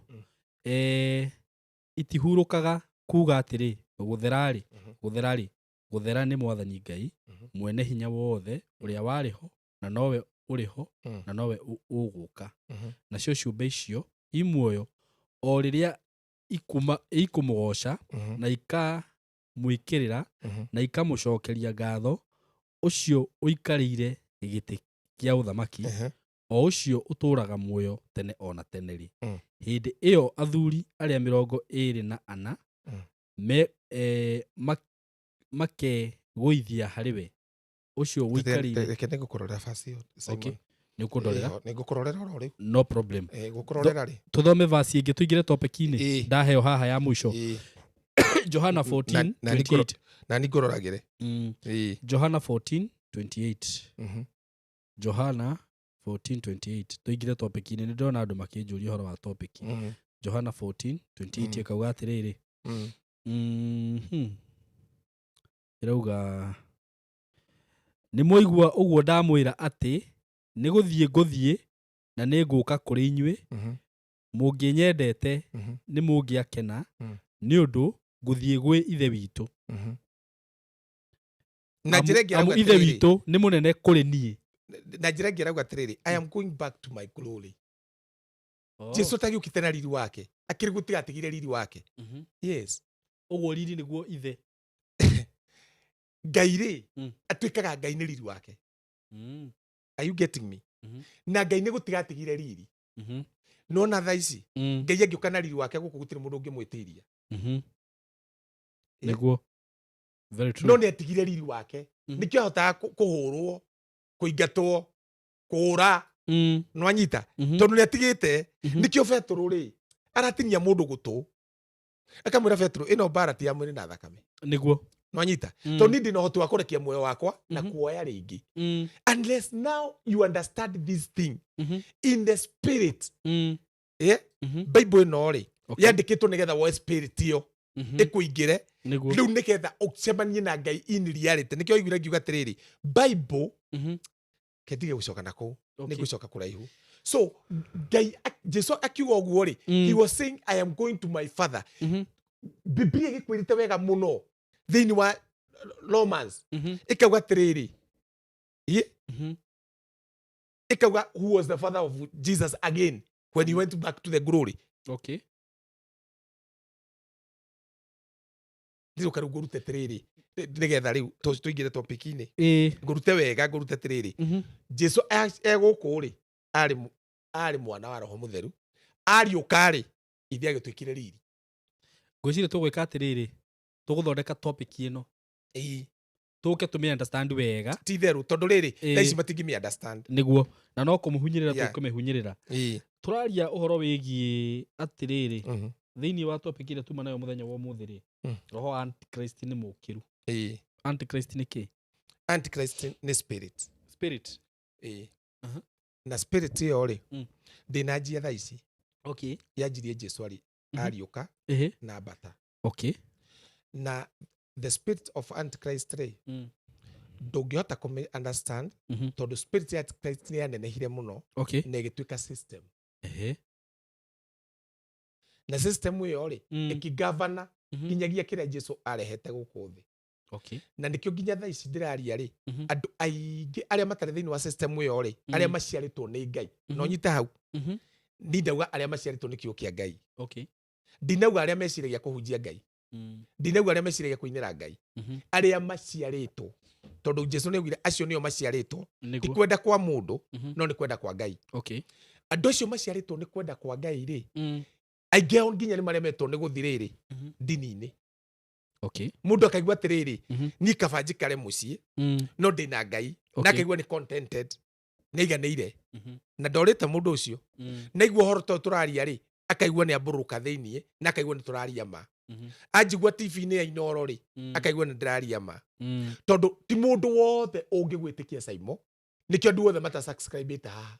itihurũkaga kuga atĩrĩ, gũthera-rĩ, gũthera-rĩ, gũthera nĩ Mwathani Ngai mwene hinya wothe, ũrĩa warĩ ho na nowe ũrĩ ho na nowe ũgũka. Nacio ciũmbe icio i muoyo o rĩrĩa ikũmũgoca na ikamwĩkĩrĩra na ikamũcokeria ngatho ũcio ũikarĩire gĩtĩ kĩa ũthamaki, o ũcio ũtũũraga muoyo tene ona tene rĩ. Hĩndĩ ĩyo athuri arĩa 24 makegũithia harĩ we ũcio ũikarĩire. Reke nĩngũkũrorera verse ĩyo, Simon. Okay. Nĩ ũkũndorera? Ĩyo, nĩngũkũrorera oro rĩu. No problem. Ngũkũrorera rĩ. Tũthome verse ĩngĩ tũingĩre topic-inĩ. Ĩĩ. Ndaheo haha ya mũico. Ĩĩ. Johana 14 Na nĩngũro- 28. Na nĩngũroragĩre. Ĩĩ. Johana 14:28. Johana 14:28, tũingĩre topic-inĩ. Nĩ ndĩrona andũ makĩnjũria ũhoro wa topic. Johana 14:28 ĩkauga atĩrĩrĩ, ĩrauga, nĩ mwaigua ũguo ndamwĩra atĩ nĩ gũthiĩ ngũthiĩ na nĩ ngũka kũrĩ inyuĩ. Mũngĩnyendete, nĩ mũngĩakena nĩ ũndũ ngũthiĩ gwĩ Ithe witũ. Na njĩra ĩngĩ Amu arauga Ithe atĩrĩrĩ, witũ nĩ mũnene kũrĩ niĩ. Na njĩra ĩngĩ arauga atĩrĩrĩ, I am going back to my glory. Jesu atagĩũkĩte na riri wake, akĩrĩ gũtigatigire riri wake. Yes. Ũguo riri nĩguo Ithe. Ngai rĩ, atuĩkaga Ngai nĩ riri wake. Are you getting me? Na Ngai nĩ gũtigatigire riri. No na thaa ici Ngai angĩũka na riri wake gũkũ, gũtirĩ mũndũ ũngĩmwĩtiria. Nĩguo. Very true. No nĩ atigire riri wake. Nĩkĩo ahotaga kũhũrwo, kũingatwo, kũũra. Nĩwanyita? Tondũ nĩ atigĩte. Nĩkĩo Betũrũ rĩ, aratinia mũndũ gũtũ, akamwĩra, Betũrũ, ĩno mbara ti ya mwĩrĩ na thakame. Nĩguo. Nĩwanyita? Tondũ niĩ ndĩna ũhoti wa kũrekia muoyo wakwa na kuoya rĩngĩ. Unless now you understand this thing in the spirit. Yeah? Bible ĩno rĩ, yandĩkĩtwo nĩgetha woe spirit ĩyo ĩkũingĩre. Nĩguo. Rĩu nĩgetha ũcemanie na Ngai in reality. Nĩkĩo oigire ngiuga atĩrĩrĩ, Bible kendige gũcoka na kũu. Nĩ gũcoka kũraihu. So Ngai, Jesu akiuga ũguo rĩ, he was saying, I am going to my Father. Biblia ĩgĩkwĩrĩte wega mũno thĩinĩ wa Romans, ĩkauga atĩrĩrĩ, ĩkauga who was the father of Jesus again when he went back to the glory. Ndiroka rĩu ngũrute atĩrĩrĩ, nĩgetha rĩu tũingĩre topic-inĩ. Ngũrute wega, ngũrute atĩrĩrĩ, Jesu e gũkũ rĩ, arĩ mwana wa Roho Mũtheru. Ariũka rĩ, ithe agĩtuĩkire riri. Ngwĩciria tũgwĩka atĩrĩrĩ, tũgũthondeka topic ĩno, tũke tũmĩ understand wega. Ti itherũ, tondũ rĩrĩ, thaa ici matingĩmĩ understand. Nĩguo, na no kũmũhunyĩrĩra. Tũkũmĩhunyĩrĩra. Tũraria ũhoro wĩgiĩ atĩrĩrĩ, thĩinĩ wa topic ĩrĩa tuma nayo mũthenya wa ũmũthĩ rĩ, roho wa Antichrist nĩ mũkĩru. Antichrist nĩ kĩ? Antichrist nĩ spirit. Spirit. Na spirit ĩyo rĩ, ndĩnanjia thaa ici. Yanjirie Jesu arĩ ariũka na mbata. Na the spirit of Antichrist rĩ, ndũngĩhota kũmĩ understand, tondũ spirit ya Antichrist nĩ yanenehire mũno na ĩgĩtuĩka system. Na system ĩyo rĩ, ĩkĩgavana nginyagia kĩrĩa Jesu arehete gũkũ thĩ. Na nĩkĩo nginya thaa ici ndĩraria rĩ, andũ aingĩ arĩa matarĩ thĩinĩ wa system ĩyo rĩ, arĩa maciarĩtwo nĩ Ngai, no nyite hau, ni ndauga arĩa maciarĩtwo nĩ kiugo kĩa Ngai. Ndinauga arĩa meciragia kũhunjia Ngai. Ndinauga arĩa meciragia kũinĩra Ngai. Arĩa maciarĩtwo, tondũ Jesu nĩ augire acio nĩo maciarĩtwo ti kwenda kwa mũndũ, no nĩ kwenda kwa Ngai. Andũ acio maciarĩtwo nĩ kwenda kwa Ngai rĩ, aingĩ ao nginya nĩ maremetwo nĩ gũthi rĩrĩ ndini-inĩ. Mũndũ akaigua atĩrĩrĩ, niĩ kaba njikare mũciĩ, no ndĩna Ngai. Na akaigua nĩ contented, nĩ aiganĩire, na ndorĩte mũndũ ũcio. Naigua ũhoro ta ũyũ tũraria rĩ, Akaigua nĩ ambũrũka thĩiniĩ na akaigua nĩ tũraria ma. Anjigua TV-inĩ ya Inoro rĩ, akaigua nĩ ndĩraria ma. Tondũ ti mũndũ wothe ũngĩgwĩtĩkia, Saimo. Nĩkĩo andũ othe matasubscribĩte haha.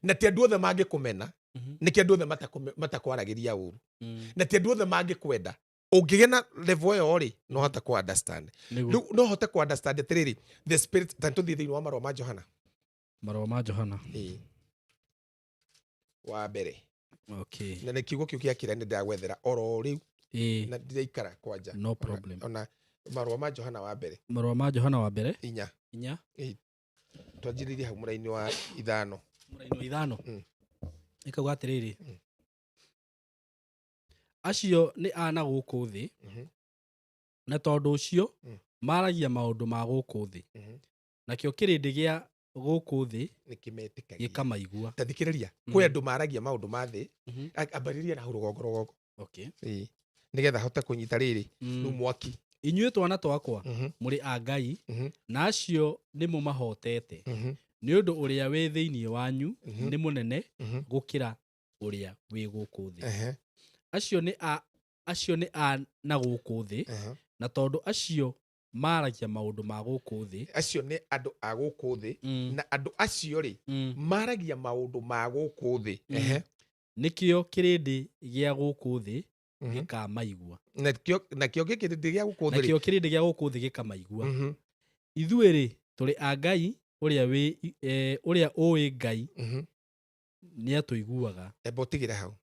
Na ti andũ othe mangĩkũmena. Nĩkĩo andũ othe matakwaragĩria ũru. Na ti andũ othe mangĩkwenda. Ũngĩgĩa na level ĩyo rĩ, no hote kũ understand. Rĩu no hote kũ understand atĩrĩrĩ, the spirit. Ta tũthiĩ thĩinĩ wa Marũa ma Johana. Marũa ma Johana. Ĩĩ. Wa mbere. Okay. Na nĩ kiugo kĩu gĩa kĩrĩa nĩ ndĩragwethera oro rĩu. Na ndiraikara kwanja. No problem. Ona Marũa ma Johana wa mbere. Marũa ma Johana wa mbere. 4. 4. Twanjĩrĩirie hau mũraini wa 5. Mũraini wa 5. Ĩkauga atĩrĩrĩ, acio nĩ ana gũkũ thĩ, na tondũ ũcio maragia maũndũ ma gũkũ thĩ, nakĩo kĩrĩndĩ gĩa gũkũ thĩ nĩkĩmetĩkagia. Gĩkamaigua. Ta thikĩrĩria. Kwĩ andũ maragia maũndũ ma thĩ. Ambĩrĩria na hau rũgongo rũgongo. Okay. Ĩĩ. Nĩgetha hote kũnyita rĩrĩ rĩu mwaki. Inyuĩ twana twakwa, mũrĩ a Ngai, na acio nĩ mũmahotete, nĩ ũndũ ũrĩa wĩ thĩinĩ wanyu nĩ mũnene gũkĩra ũrĩa wĩ gũkũ thĩ. Acio nĩ a na gũkũ thĩ, na tondũ acio maragia maũndũ ma gũkũ thĩ. Acio nĩ andũ a gũkũ thĩ, na andũ acio rĩ, maragia maũndũ ma gũkũ thĩ. Nĩkĩo kĩrĩndĩ gĩa gũkũ thĩ gĩkamaigua. Nakĩo gĩkĩrĩndĩ gĩa gũkũ thĩ rĩ, Nakĩo kĩrĩndĩ gĩa gũkũ thĩ gĩkamaigua. Ithuĩ rĩ, tũrĩ a Ngai. Ũrĩa ũĩ Ngai nĩatũiguaga. Emba ũtigĩre hau.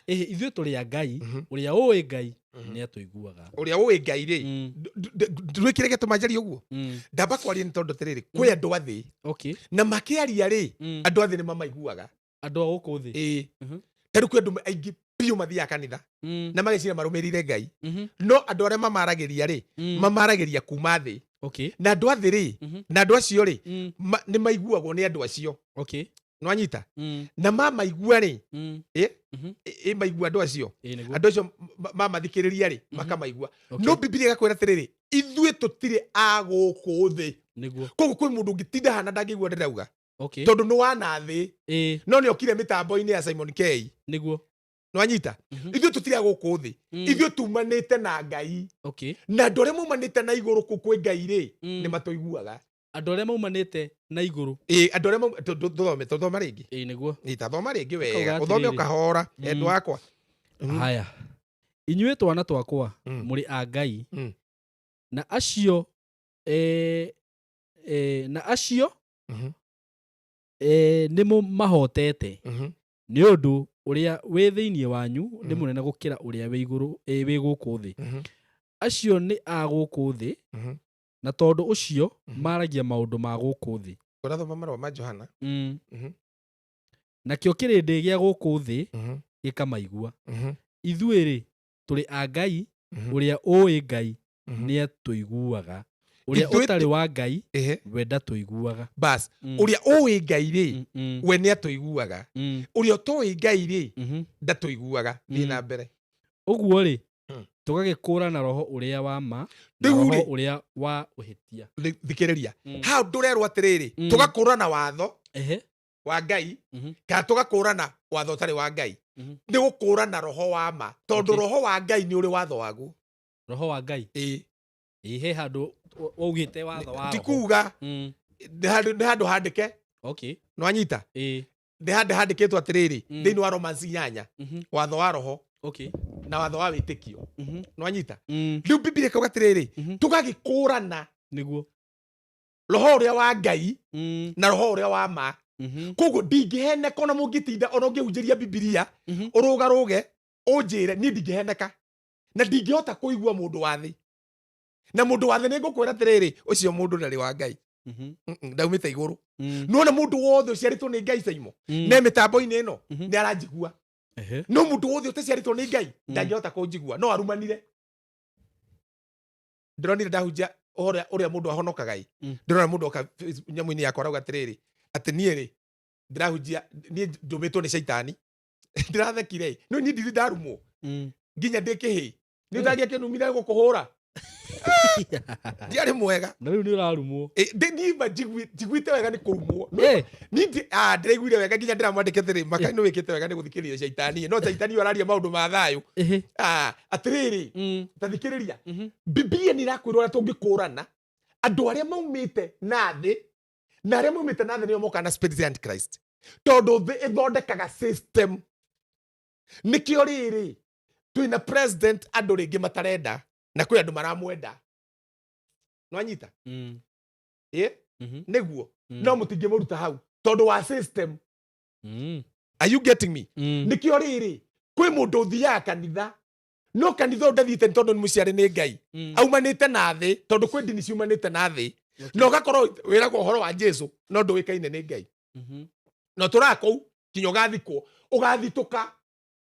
Ĩhĩ, ithuĩ tũrĩ a Ngai. Ũrĩa ũĩ Ngai nĩatũiguaga. Ũrĩa ũĩ Ngai rĩ, ndwĩkĩre gĩtũma njarie ũguo. Ndamba kwaria nĩ tondũ atĩrĩrĩ, kwĩ andũ a thĩ, na makĩaria rĩ, andũ a thĩ nĩ mamaiguaga. Andũ a gũkũ thĩ. Ĩĩ. Ta rĩu kwĩ andũ aingĩ biũ mathiaga kanitha na mageciria marũmĩrĩire Ngai, no andũ arĩa mamaragĩria rĩ, mamaragĩria kuma thĩ. Na andũ a thĩ rĩ, na andũ acio rĩ, nĩ maiguagwo nĩ andũ acio. Nĩwanyita? Na mamaigua rĩ, ĩ maigua andũ acio, Ĩĩ, nĩguo. Andũ acio mamathikĩrĩria rĩ, makamaigua. No Bibilia ĩgakwĩra atĩrĩrĩ, ithuĩ tũtirĩ a gũkũ thĩ. Koguo kwĩ mũndũ ũngĩtinda hana ndangĩigua ndĩrauga, tondũ nĩ wana thĩ, no nĩ okire mĩtambo-inĩ ya Simon K. Nĩwanyita? Ithuĩ tũtirĩ a gũkũ thĩ. Ithuĩ tumanĩte na Ngai. Na andũ arĩa maumanĩte na igũrũ kũu kwĩ Ngai rĩ, nĩ matũiguaga. Andũ arĩa maumanĩte na igũrũ. Ĩĩ, andũ arĩa tũthome, tũthoma rĩngĩ. Ĩĩ, nĩguo. Ĩĩ, ta thoma rĩngĩ Ũkauga wega, ũthome atĩrĩrĩ. ũkahora, endwa akwa. Haya, inyuĩ twana twakwa, mũrĩ a Ngai, na acio na acio nĩ mũmahotete, nĩ ũndũ ũrĩa wĩ thĩinĩ wanyu nĩ mũnene gũkĩra ũrĩa wĩ igũrũ, wĩ gũkũ thĩ. Acio nĩ a gũkũ thĩ, na tondũ ũcio maragia maũndũ ma gũkũ thĩ. Ũrathoma Marũa ma Johana. Nakĩo kĩrĩndĩ gĩa gũkũ thĩ gĩkamaigua. Ithuĩ rĩ, tũrĩ a Ngai. Ũrĩa ũĩ Ngai nĩatũiguaga. Ũrĩa ũtarĩ wa Ngai we ndatũiguaga. Bas, ũrĩa ũĩ Ngai rĩ, we nĩ atũiguaga. Ũrĩa ũtoĩ Ngai rĩ, ndatũiguaga. Thiĩ na mbere. Ũguo rĩ, tũgagĩkũũrana roho ũrĩa wa ma na Rĩu roho rĩ, ũrĩa wa ũhĩtia. Thikĩrĩria hau ndũrerwo atĩrĩrĩ, tũgakũrana watho wa Ngai kana tũgakũrana watho ũtarĩ wa Ngai. Nĩ gũkũrana roho wa ma, tondũ roho wa Ngai nĩ ũrĩ watho waguo. Roho wa Ngai. Ĩĩ. Ĩ, he handũ waugĩte watho wa Ti roho. kuga nĩ handũ handĩke. Nĩwanyita? Nĩ handũ handĩkĩtwo atĩrĩrĩ, thĩinĩ wa Romans 8, watho wa roho na watho wa wĩtĩkio. Nĩwanyita? Rĩu Bibilia ĩkauga atĩrĩrĩ, tũgagĩkũrana roho ũrĩa wa Ngai na roho ũrĩa wa ma. Koguo ndingĩheneka ona mũngĩtinda, ona ũngĩhunjĩria Bibilia, ũrũgarũge ũnjĩre, niĩ ndingĩheneka na ndingĩhota kũigua mũndũ wa thĩ. Na mũndũ wa thĩ, nĩ ngũkwĩra atĩrĩrĩ, ũcio mũndũ ndarĩ wa Ngai. Ndaumĩte igũrũ. Nona mũndũ wothe ũciarĩtwo nĩ Ngai, Saimo, ne mĩtambo-inĩ ĩno, nĩ aranjigua. No mũndũ wothe ũtaciarĩtwo nĩ Ngai ndangĩhota kũnjigua, no arumanire. Ndĩronire ndahunjia ũhoro ũrĩa mũndũ ahonokaga ĩ, ndĩrona mũndũ oka nyamũ-inĩ yakwa arauga atĩrĩrĩ, atĩ niĩ rĩ, ndĩrahunjia, niĩ ndũmĩtwo nĩ caitani. Ndĩrathekire ĩ, no niĩ ndirĩ ndarumwo nginya ndĩ kĩhĩ. Nĩ ũtangĩakĩnumire gũkũhũra. Ndiarĩ mwega. Na rĩu nĩ ũrarumwo. Niĩ ma njiguĩte wega nĩ kũrumwo. Niĩ ndĩraiguire wega nginya ndĩramwandĩke atĩrĩ, Makai nĩ wĩkĩte wega nĩ gũthikĩrĩria caitani. No caitani ũyũ araria maũndũ ma thayũ. Atĩrĩrĩ, ta thikĩrĩria. Bibilia nĩ ĩrakwĩra ũrĩa tũngĩkũrana andũ arĩa maumĩte na thĩ na arĩa maumĩte na thĩ nĩo mokaga na spirit ya antichrist, tondũ thĩ ĩthondekaga system. Nĩkĩo rĩrĩ twĩna president andũ rĩngĩ matarenda na kwĩ andũ maramwenda. Nwanyita? Ĩ? Nĩguo. No mũtingĩmũruta hau tondũ wa system. Are you getting me? Nĩkĩo rĩrĩ kwĩ mũndũ ũthiaga kanitha, no kanitha ũyũ ndathiĩte nĩ tondũ nĩ mũciare nĩ Ngai. Aumanĩte na thĩ, tondũ kwĩ ndini ciumanĩte na thĩ. Na ũgakorwo wĩragwo ũhoro wa Jesu no ndũĩkaine nĩ Ngai. Na ũtũraga kũu nginya ũgathikwo, ũgathitũka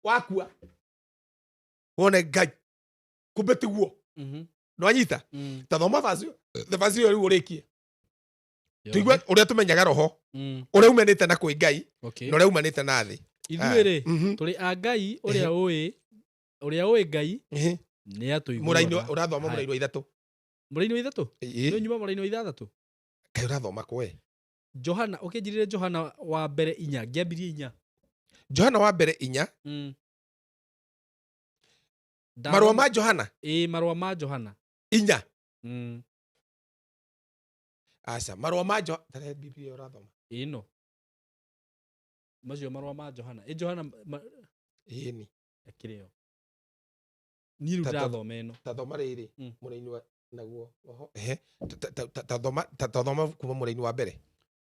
wakua wone Ngai kumbe tiguo. Nwanyita? Ta thoma verse the verse ĩyo rĩu ũrĩkie. Tũigue ũrĩa tũmenyaga roho ũrĩa umanĩte na kwĩ Ngai na ũrĩa umanĩte na thĩ. Ithuĩ rĩ, tũrĩ a Ngai, ũrĩa ũĩ, ũrĩa ũĩ Ngai nĩ atũiguaga. Mũraini ũrathoma mũraini wa ithatũ. Mũraini wa ithatũ? Nĩ nyuma mũraini wa ithathatũ. Kaĩ ũrathoma kwe? Johana, ũkĩnjĩrire Johana wa mbere inya, ngĩambirie inya. Johana wa mbere inya. Marũa ma Johana? Ĩĩ, marũa ma Johana. Inya? Aca, marũa ma Johana, tare Biblia ũrathoma. Ĩno. Macio marũa ma Johana. Ĩ Johana Ĩni. Akĩrĩ o. Niĩ rĩu ndĩrathoma ĩno. Ta thoma rĩrĩ, mũraini wa naguo oho. Ehe. Ta thoma, ta thoma kuma mũraini wa mbere.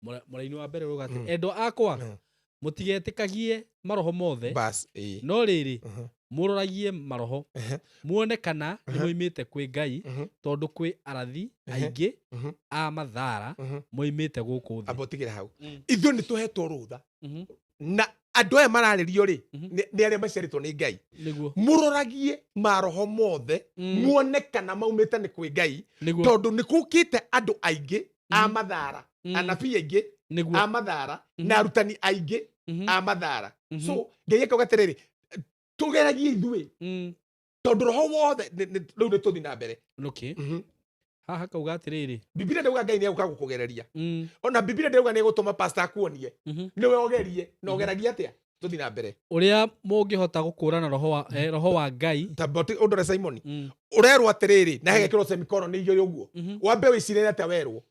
Mũraini wa mbere ũrauga atĩ, endwa akwa, mũtigetĩkagie maroho mothe. Bas, ĩĩ. No rĩrĩ, mũroragie maroho, muone kana nĩ moimĩte kwĩ Ngai, tondũ kwĩ arathi aingĩ a mathara moimĩte gũkũ thĩ. Amba ũtigĩre hau. Ithuĩ nĩ tũhetwo rũtha. Na andũ aya mararĩrio rĩ, nĩ arĩa maciarĩtwo nĩ Ngai. Mũroragie maroho mothe, muone kana maumĩte nĩ kwĩ Ngai, tondũ nĩ kũkĩte andũ aingĩ a mathara, anabii aingĩ a mathara, na arutani aingĩ a mathara. So Ngai akauga atĩrĩrĩ, tũgeragie ithuĩ, tondũ roho wothe rĩu nĩ tũthiĩ na mbere. Haha kauga atĩrĩrĩ, Biblia ndauga Ngai nĩ egũka gũkũgereria. Ona Biblia ndauga nĩ egũtũma pastor akuonie. Nĩwe ũgerie, na ũgeragia atĩa? Tũthiĩ na mbere. Ũrĩa mũngĩhota gũkũũrana roho wa Ngai. Ta boti ũndore Simon. Ũrerwo atĩrĩrĩ, na hegekĩrwo semicolon nĩ igĩrĩ ũguo. Wambe wĩcirĩre atĩa werwo.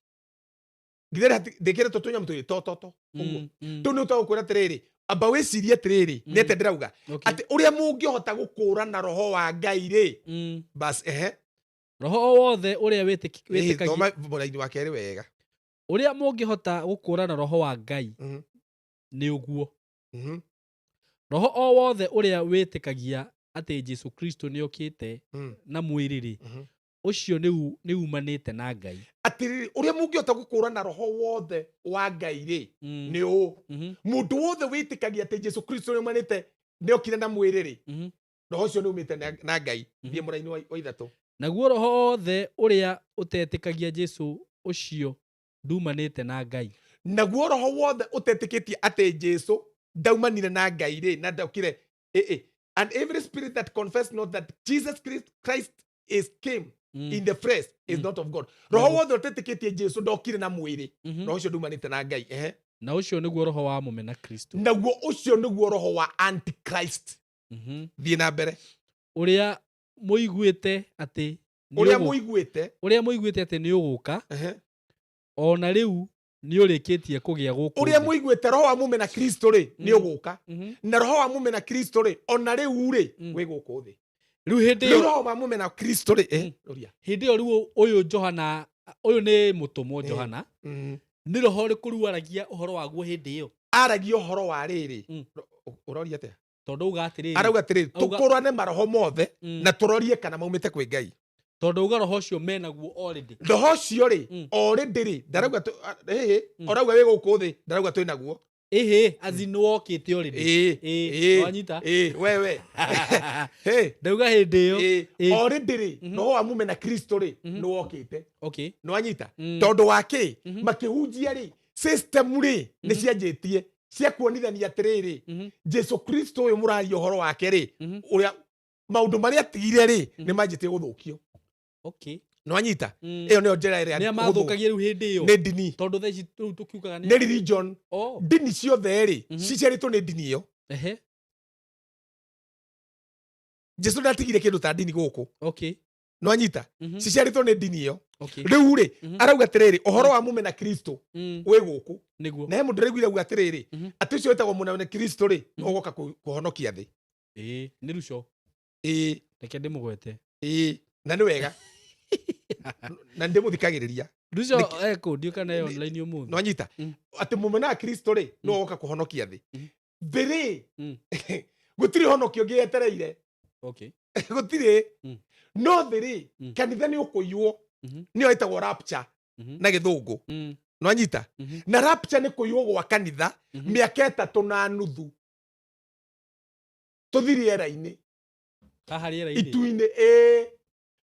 Githĩ ndĩkĩrĩtwo tũnyamũ twĩrĩ to to to. Ũguo. Tũu nĩ ũtagũkwĩra atĩrĩrĩ, amba wĩcirie atĩrĩrĩ, nĩ atĩa ndĩrauga? Atĩ ũrĩa mũngĩhota gũkũũrana roho wa Ngai rĩ. Bas, ehe. Roho o wothe ũrĩa wĩtĩkagia. Thoma mũraini wa kerĩ wega. Ũrĩa mũngĩhota gũkũũrana roho wa Ngai nĩ ũguo. Roho o wothe ũrĩa wĩtĩkagia atĩ Jesu Kristo nĩokĩte na mwĩrĩ rĩ, ũcio nĩ umanĩte na Ngai. Atĩrĩrĩ, ũrĩa mũngĩhota gũkũũrana roho wothe wa Ngai rĩ, nĩ ũũ. Mũndũ wothe wĩtĩkagia atĩ Jesu Kristo nĩumanĩte, nĩokire na mwĩrĩ rĩ, roho ũcio nĩumĩte na Ngai. Thiĩ mũraini wa ithatũ. Naguo roho wothe ũrĩa ũtetĩkagia Jesu ũcio ndumanĩte na Ngai. Naguo roho wothe ũtetĩkĩtie atĩ Jesu ndaumanire na Ngai rĩ, na ndokire, And every spirit that confess not that Jesus Christ is came in the flesh is not of God. Roho wothe ũtetĩkĩtie Jesu ndokire na mwĩrĩ, roho ũcio ndumanĩte na Ngai. Ehe. Na ũcio nĩguo roho wa mũmena Kristo. Naguo ũcio nĩguo roho wa Antichrist. Thiĩ na mbere. Ũrĩa mũiguĩte atĩ nĩ Ũrĩa mũiguĩte. Ũrĩa mũiguĩte atĩ nĩ ũgũka. O na rĩu nĩ ũrĩkĩtie kũgĩa gũkũ Ũrĩa thĩ. mũiguĩte roho wa mũmena Kristo rĩ, nĩ ũgũka. Na roho wa mũmena Kristo rĩ, o na rĩu rĩ, wĩ gũkũ thĩ. Rĩu hĩndĩ Rĩu ĩyo roho wa mũmena Kristo rĩ, ũria. Hĩndĩ ĩyo rĩu ũyũ Johana, ũyũ nĩ mũtũmwo Johana. Nĩ roho ũrĩkũ rĩu aragia ũhoro waguo hĩndĩ ĩyo? Aragia ũhoro wa rĩrĩ. Ũroria atĩa? Tondũ auga atĩrĩrĩ. Arauga atĩrĩrĩ, tũkũrane maroho mothe na tũrorie kana maumĩte kwĩ Ngai. Tondũ auga roho ũcio menaguo already. Roho ũcio rĩ, already rĩ, ndarauga orauga wĩ gũkũ thĩ, ndarauga twĩ naguo. Ĩhĩ, as in wokĩte already. Wanyita? We, we. Ndauga hĩndĩ ĩyo. Already rĩ, roho wa mume na Kristo rĩ, nĩ wokĩte. Nĩ wanyita? Tondũ wa kĩ? Makĩhunjia rĩ, system rĩ, nĩ cianjĩtie cia kuonithania atĩrĩrĩ, Jesu Kristo ũyũ mũraria ũhoro wake rĩ, ũrĩa maũndũ marĩa atigire rĩ, nĩ manjĩtie gũthũkio. Nĩwanyita? Ĩyo nĩyo njĩra ĩrĩa Nĩa hũthũ. Mathũkagia rĩu hĩndĩ ĩyo? Nĩ ndini. Tondũ thaa ici rĩu tũkiugaga Nĩ religion. Oh. Ndini ciothe rĩ, ciciarĩtwo nĩ ndini ĩyo. Jesu ndatigire kĩndũ ta ndini gũkũ. Nĩwanyita? Ciciarĩtwo nĩ ndini ĩyo. Rĩu rĩ, arauga atĩrĩrĩ, ũhoro wa mume na Kristo wĩ gũkũ. Na he mũndũ ũraiguire auga atĩrĩrĩ, atĩ ũcio wĩtagwo mũna na Kristo rĩ, nĩwe ũgoka kũhonokia thĩ. Ĩĩ, nĩ Ruco. Ĩĩ. Reke ndĩmũgwete. Ĩĩ, na nĩ wega. Na nĩ ndĩmũthikagĩrĩria. Ruco ekũ, ndiũ kana e online ũmũthĩ. Nĩwanyita? Atĩ mũmena wa Kristo rĩ, nĩwe ũgoka kũhonokia thĩ. Thĩ rĩ, gũtirĩ honokio ũngĩ yetereire. Gũtirĩ. No thĩ rĩ, kanitha nĩ ũkũiywo. Nĩyo ĩtagwo rapture na gĩthũngũ. Nĩwanyita? Na rapture nĩ kũiywo gwa kanitha mĩaka 3.5. Tũthiĩ rĩera-inĩ. Haha rĩera-inĩ. Itu-inĩ, ĩĩ.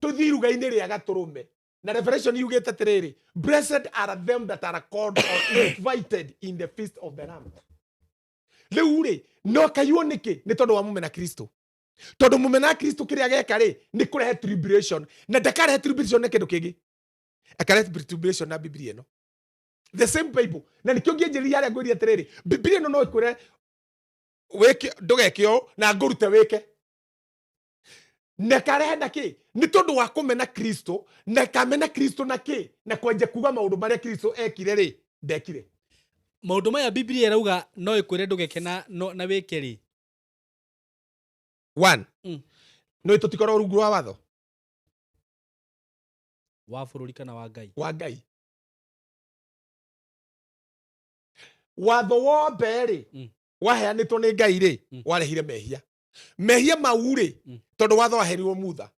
Tũthiĩ iruga-inĩ rĩa gatũrũme. Na Revelation yugĩte atĩrĩrĩ, blessed are them that are called or invited in the feast of the Lamb. Rĩu rĩ, no kaiywo nĩkĩ? Nĩ tondũ wa mũmena Kristo. Tondũ mũmena Kristo kĩrĩa ageka rĩ, nĩ kũrehe tribulation. Na ndakarehe tribulation na kĩndũ kĩngĩ. Akarehe tribulation na Biblia ĩno. The same Bible. Na nĩkĩo ngĩanjĩrĩria harĩa ngwĩrire atĩrĩrĩ, Biblia ĩno no ĩkwĩre wĩke, ndũgeke ũũ, na ngũrute wĩke. Na karehe na kĩ? Nĩ tondũ wa kũmena Kristo, na kamena Kristo na kĩ? Na kwanja kuga maũndũ marĩa Kristo ekire rĩ, ndekire. Maũndũ maya Biblia ĩrauga no ĩkwĩre ndũgeke na wĩke rĩ. One. No tũtikorwo rungu rwa watho. Wa bũrũri kana wa Ngai? Wa Ngai. Watho wothe rĩ, waheanĩtwo nĩ Ngai rĩ, warehire mehia. Mehia mau rĩ, tondũ watho waherirwo Mutha.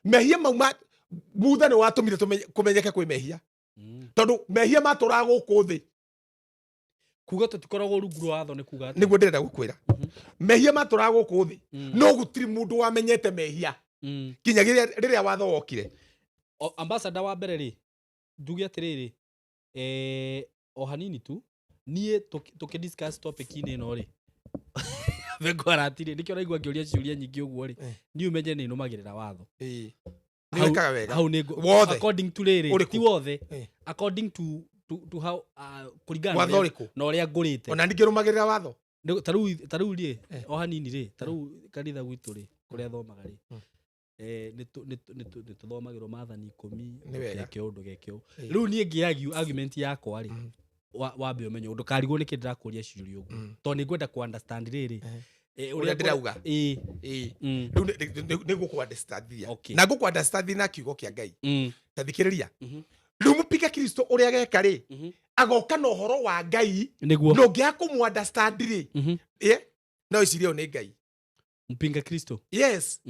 Mehia mau ma Mutha nĩ watũmire kũmenyeke kwĩ mehia. Tondũ mehia matũraga gũkũ thĩ. Kuga tũtikoragwo rungu rwa watho nĩ kuga atĩa? Nĩguo ndĩrenda gũkwĩra. Mehia matũraga gũkũ thĩ. No gũtirĩ mũndũ wamenyete mehia. Nginya rĩrĩa watho wokire. O, ambassador wa mbere rĩ, njuge atĩrĩrĩ, o hanini tu, niĩ tũkĩ discuss topic-inĩ ĩno rĩ, Bengo aratirĩ, nĩkĩo ũraigua ngĩũria ciũria nyingĩ ũguo rĩ, niĩ ũmenye nĩ nũmagĩrĩra watho. Nĩ wĩkaga wega. Hau nĩ ngũ- Wothe. According to rĩrĩ, Ũrĩkũ? ti wothe. According to how, kũringana na Watho ũrĩkũ? na ũrĩa ngũrĩte. Ona ningĩ rũmagĩrĩra watho? Nĩ, ta rĩu, ta rĩu rĩ, o hanini rĩ, ta rĩu kanitha gwitũ rĩ, kũrĩa thomaga rĩ, nĩ tũthomagĩrwo maathani 10, Nĩ wega. ndũgeke ũũ, ndũgeke ũũ. Rĩu niĩ ngĩ argue argument yakwa rĩ, wambe ũmenye, ndũkarigwo nĩkĩ ndĩrakũria ciũria ũguo. Tondũ nĩ ngwenda kũ understand rĩrĩ. Ũrĩa Ũrĩa ndĩrauga. Rĩu nĩ ngũkũ understand-ia. Na ngũkũ understand na kiugo kĩa Ngai. Ta thikĩrĩria. Rĩu mũpinga Kristo ũrĩa ageka rĩ, agoka na ũhoro wa Ngai. Nĩguo. Na ũngĩaga kũmũ understand rĩ, no ĩcirie ũyũ nĩ Ngai. Mpinga Kristo. Yes.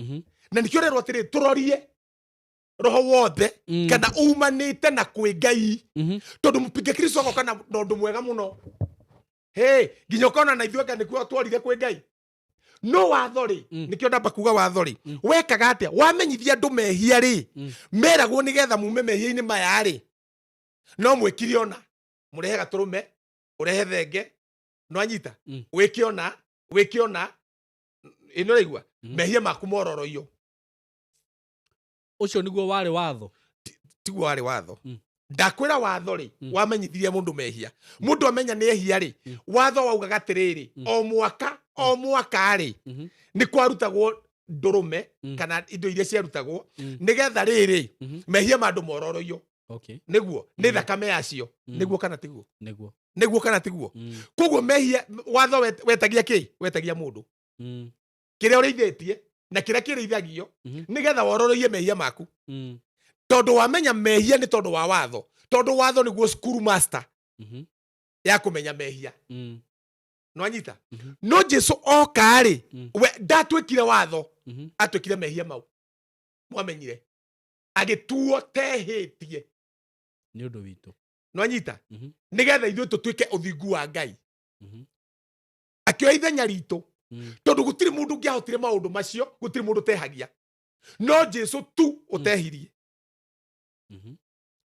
Na nĩkĩo ũrerwo atĩrĩ, tũrorie roho wothe kana umanĩte na kwĩ Ngai. Tondũ mũpinga Kristo agoka na ũndũ mwega mũno. Hey, nginya ũkona na ithuĩ anga nĩkuo tworire kwĩ Ngai. No watho rĩ, nĩkĩo ndamba kuga watho rĩ, wekaga atĩa? Wamenyithia andũ mehia rĩ, meragwo nĩgetha mume mehia-inĩ maya rĩ, no mwĩkire ona, mũrehe gatũrũme, ũrehe thenge, nĩwanyita? Wĩke ona, wĩke ona, ĩ nĩũraigua? Mehia maku mororoiyo. Ũcio nĩguo warĩ watho? Tiguo warĩ watho. Ndakwĩra watho rĩ, wamenyithirie mũndũ mehia. Mũndũ amenya nĩ ehia rĩ, watho waugaga atĩrĩrĩ, o mwaka, o mwaka rĩ, nĩ kwarutagwo ndũrũme kana indo iria ciarutagwo, nĩgetha rĩrĩ, mehia ma andũ mororoiyo. Nĩguo, nĩ thakame yacio. Nĩguo kana tiguo? Nĩguo. Nĩguo kana tiguo? Koguo mehia, watho wetagia kĩ? Wetagia mũndũ. Kĩrĩa ũrĩithĩtie na kĩrĩa kĩrĩithagio, nĩgetha wororoiye mehia maku. Tondũ wamenya mehia nĩ tondũ wa watho. Tondũ watho nĩguo school master ya kũmenya mehia. Nĩwanyita? No Jesu oka rĩ, we ndatuĩkire watho, atuĩkire mehia mau. Mwamenyire. Agĩtuo tehĩtie. Nĩ ũndũ witũ. Nĩwanyita? Nĩgetha ithuĩ tũtuĩke ũthingu wa Ngai. Akĩoya ithenya ritũ. Tondũ gũtirĩ mũndũ ũngĩahotire maũndũ macio, gũtirĩ mũndũ ũtehagia. No Jesu tu ũtehirie.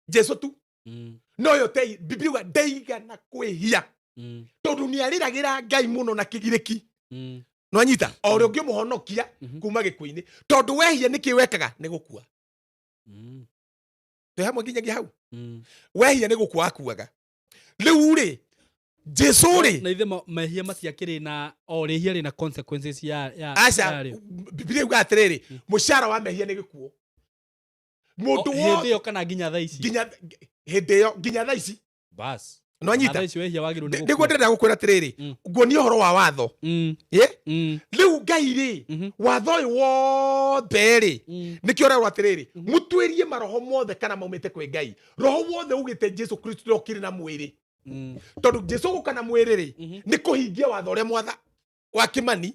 Jesu tu. No yo te Biblia yuga ndeigana kwĩhia. Tondũ nĩ arĩragĩra Ngai mũno na kĩgirĩki. Nĩwanyita? O ũrĩa ũngĩmũhonokia kuma gĩkuũ-inĩ. Tondũ wehia nĩkĩ wekaga? Nĩ gũkua. Twĩ hamwe nginyagia hau. Wehia nĩ gũkua akuaga. Rĩu rĩ, Jesu rĩ, Na ithe mehia matiakĩrĩ na o rĩhia rĩna consequences ya aca yarĩo. Bibilia yuga atĩrĩrĩ, mũcara wa mehia nĩ gĩkuũ. Mũndũ Hĩndĩ wothe ĩyo kana nginya thaa ici? Nginya hĩndĩ ĩyo, nginya thaa ici. Bas. No Na nyita thaa ici wehia wagĩrĩirwo nĩ nĩguo gũkua. ndĩrenda gũkwĩra atĩrĩrĩ, nguonia ũhoro wa watho. Ĩ rĩu Ngai rĩ, watho ũyũ wothe rĩ, nĩkĩo ũrerwo atĩrĩrĩ, mũtuĩrie maroho mothe kana maumĩte kwĩ Ngai. Roho wothe ugĩte Jesu Kristo ndokire na mwĩrĩ, tondũ Jesu gũka na mwĩrĩ rĩ, nĩ kũhingia watho ũrĩa mwatha wa Kimani,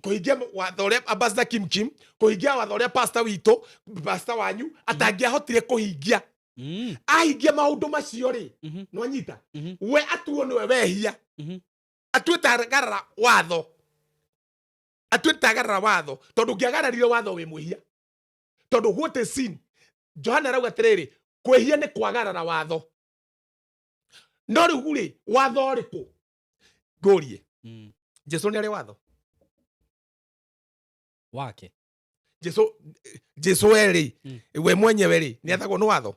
kũhingia watho ũrĩa Ambassador Kim Kim, kũhingia watho ũrĩa pastor witũ, pastor wanyu atangĩahotire kũhingia. Ahingia maũndũ macio rĩ, nĩwanyita, we atuo nĩwe wehia, atue tagarara watho, atue tagarara watho, tondũ ũngĩagararire watho wĩ mwĩhia. Tondũ what is sin? Johana arauga atĩrĩrĩ, kwĩhia nĩ kwagarara watho. No rĩu rĩ, watho ũrĩkũ? Ngũrie, Jesu nĩ arĩ watho? Wake. Jesu we rĩ, we mwenyewe rĩ, nĩ athagwo nĩ watho?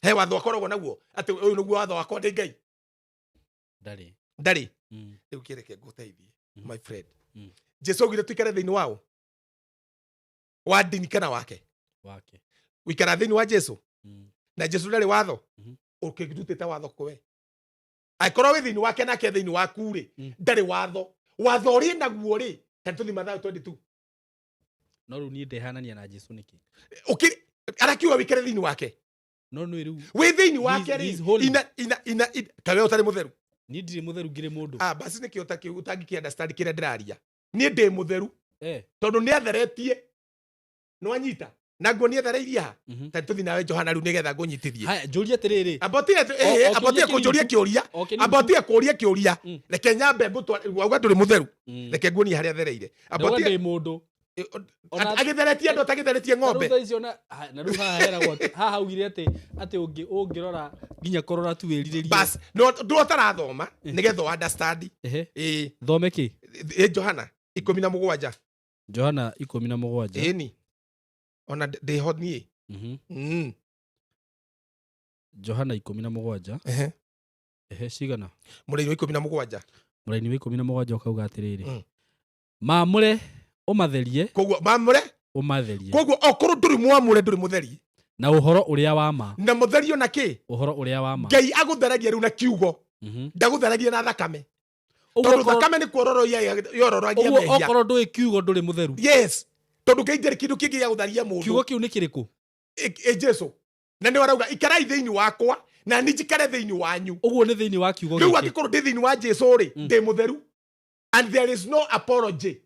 He watho akoragwo naguo atĩ ũyũ nĩguo watho wakwa ndĩ Ngai? Ndarĩ. Ndarĩ. Rĩu kĩreke ngũteithie, my friend. Jesu augire tũikare thĩinĩ wao, wa ndini kana wake? Wake. Wikara thĩinĩ wa Jesu, na Jesu ndarĩ watho. Ũkĩrutĩte watho kũwe? Angĩkorwo wĩ thĩinĩ wake nake thĩinĩ waku rĩ, ndarĩ watho. Watho ũrĩ naguo rĩ, ta tũthi Mathayo 22. No rĩu niĩ ndehanania na Jesu nĩkĩ? Arakiuga wikare thĩinĩ wake. No nĩ rĩu Wĩ thĩinĩ wake He's rĩ, holy. ina kawe ũtarĩ mũtheru? Niĩ ndirĩ mũtheru, ngĩrĩ mũndũ. Ah, basi nĩkĩo ũtangĩkĩ understand kĩrĩa ndĩraria. Niĩ ndĩ mũtheru, tondũ nĩ atheretie. Nĩwanyita? Na nguo nĩ athereirie ha? Ta tũthi nawe Johana rĩu nĩgetha ngũnyitithie. Haya, njũrie atĩrĩrĩ. Ambotie O ambotie kĩũria kũnjũria kĩũria. O kĩnini. Ambotie kũũria kĩũria. Reke nyambe ngũtware, wauga ndũrĩ mũtheru. Reke nguonie harĩa athereire. Ndauga Ambotie ndĩ mũndũ. Agĩtheretie andũ atagĩtheretie Na rĩu ng'ombe. thaa icio na rĩu haha heragwo haha augire atĩ ũngĩrora nginya kũrora tu wĩrirĩrie. Bas, no ndũ ũtarathoma nĩgetha ũ understand. Ehe. Ĩĩ, Thome kĩ? Ĩ Johana 17. Johana 17. Ĩni. Ona ndĩho niĩ. Johana 17. Ehe. Ehe, cigana? Mũraini wa 17. Mũraini wa 17 ũkauga atĩrĩrĩ, Maamũre mamũre ũmatherie. Koguo mamũre, Ũmatherie. Koguo okorwo ndũrĩ mwamũre, ndũrĩ mũtheri. Na ũhoro ũrĩa wa ma. Na mũtherio na kĩ? Ũhoro ũrĩa wa ma. Ngai agũtheragia rĩu na kiugo. Ndagũtheragia na thakame. Ũguo Tondũ thakame nĩ kuororoia yorororagia Ũguo mehia. okorwo ndũĩ kiugo, ndũrĩ mũtheru. Yes. Tondũ Ngai ndarĩ kĩndũ kĩngĩ gĩa gũtharia mũndũ. Kiugo kĩu nĩ kĩrĩkũ? Ĩ Jesu. Na nĩ arauga ikarai thĩinĩ wakwa na niĩ njikare thĩinĩ wanyu. Ũguo nĩ thĩinĩ wa kiugo Rĩu gĩkĩ. angĩkorwo ndĩ thĩinĩ wa Jesu rĩ, ndĩ mũtheru. And there is no apology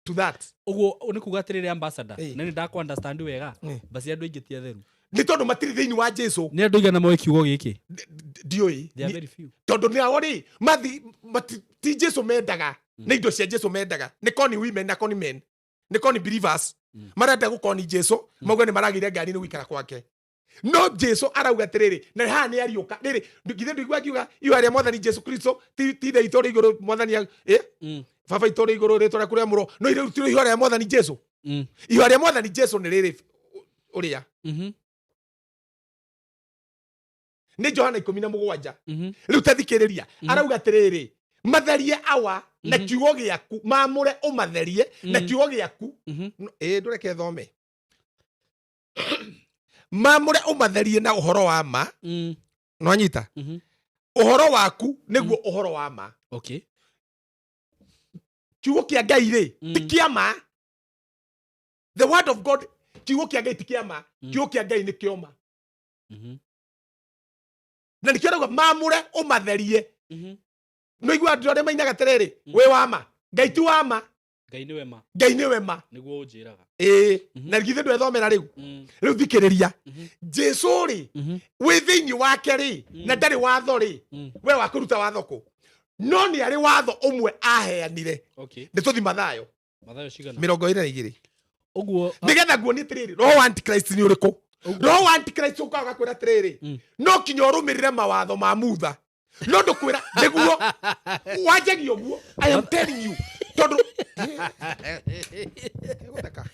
to that. Ũguo nĩ kuga atĩrĩrĩ, ambassador, na nĩ ndakũ understand wega, basi andũ aingĩ ti atheru. Nĩ tondũ matirĩ thĩinĩ wa Jesu. Nĩ andũ aigana moĩ kiugo gĩkĩ? Ndiũĩ. They are very few. Tondũ nĩ ao rĩ, mathi ti Jesu mendaga, nĩ indo cia Jesu mendaga. Nĩ koni women na koni men. Nĩ koni believers. Marenda gũkoni Jesu, mauga nĩ maragĩire ngari nĩ gũikara kwake. No Jesu arauga atĩrĩrĩ, na haha nĩ ariũka. Rĩrĩ, githĩ ndũigua akiuga ihoya rĩa Mwathani Jesu Kristo, ti ithe witũ ũrĩ igũrũ, Mwathani, Baba witũ ũrĩ igũrũ, rĩtwa rĩaku rĩamũrwo. No rĩu ti ihoya rĩa Mwathani Jesu. Ihoya rĩa Mwathani Jesu nĩ rĩrĩ ũrĩa. Nĩ Johana 17. Rĩu ta thikĩrĩria, arauga atĩrĩrĩ, matherie awa na kiugo gĩaku, maamũre ũmatherie na kiugo gĩaku. No, ndũreke thome. Maamũre ũmatherie na ũhoro wa ma. Nĩwanyita? Ũhoro waku nĩguo ũhoro wa ma. Kiugo kĩa Ngai rĩ, ti kĩa ma. The word of God, kiugo kĩa Ngai ti kĩa ma. Kiugo kĩa Ngai nĩ kĩa ma. Na nĩkĩo arauga maamũre ũmatherie. Nĩũigua andũ arĩa mainaga atĩrĩrĩ, wĩ wa ma. Ngai ti wa ma. Ngai nĩwe ma. Ngai nĩwe ma. Nĩguo ũnjĩraga. Ĩĩ, na githĩ ndwethomera rĩu? Rĩu thikĩrĩria. Jesu rĩ, wĩ thĩinĩ wake rĩ, na ndarĩ watho rĩ, we wa kũruta watho kũ? No nĩ arĩ watho ũmwe aheanire. Nĩ tũthi Mathayo. Mathayo cigana? 22. Ũguo, Nĩgetha nguonie atĩrĩrĩ, roho wa Antichrist nĩ ũrĩkũ? Roho wa Antichrist ũkaga ũgakwĩra atĩrĩrĩ, no kinya ũrũmĩrĩre mawatho ma Mutha. No ndũkwĩra nĩguo wanjagia ũguo. I am telling you. Tondũ Gũtheka.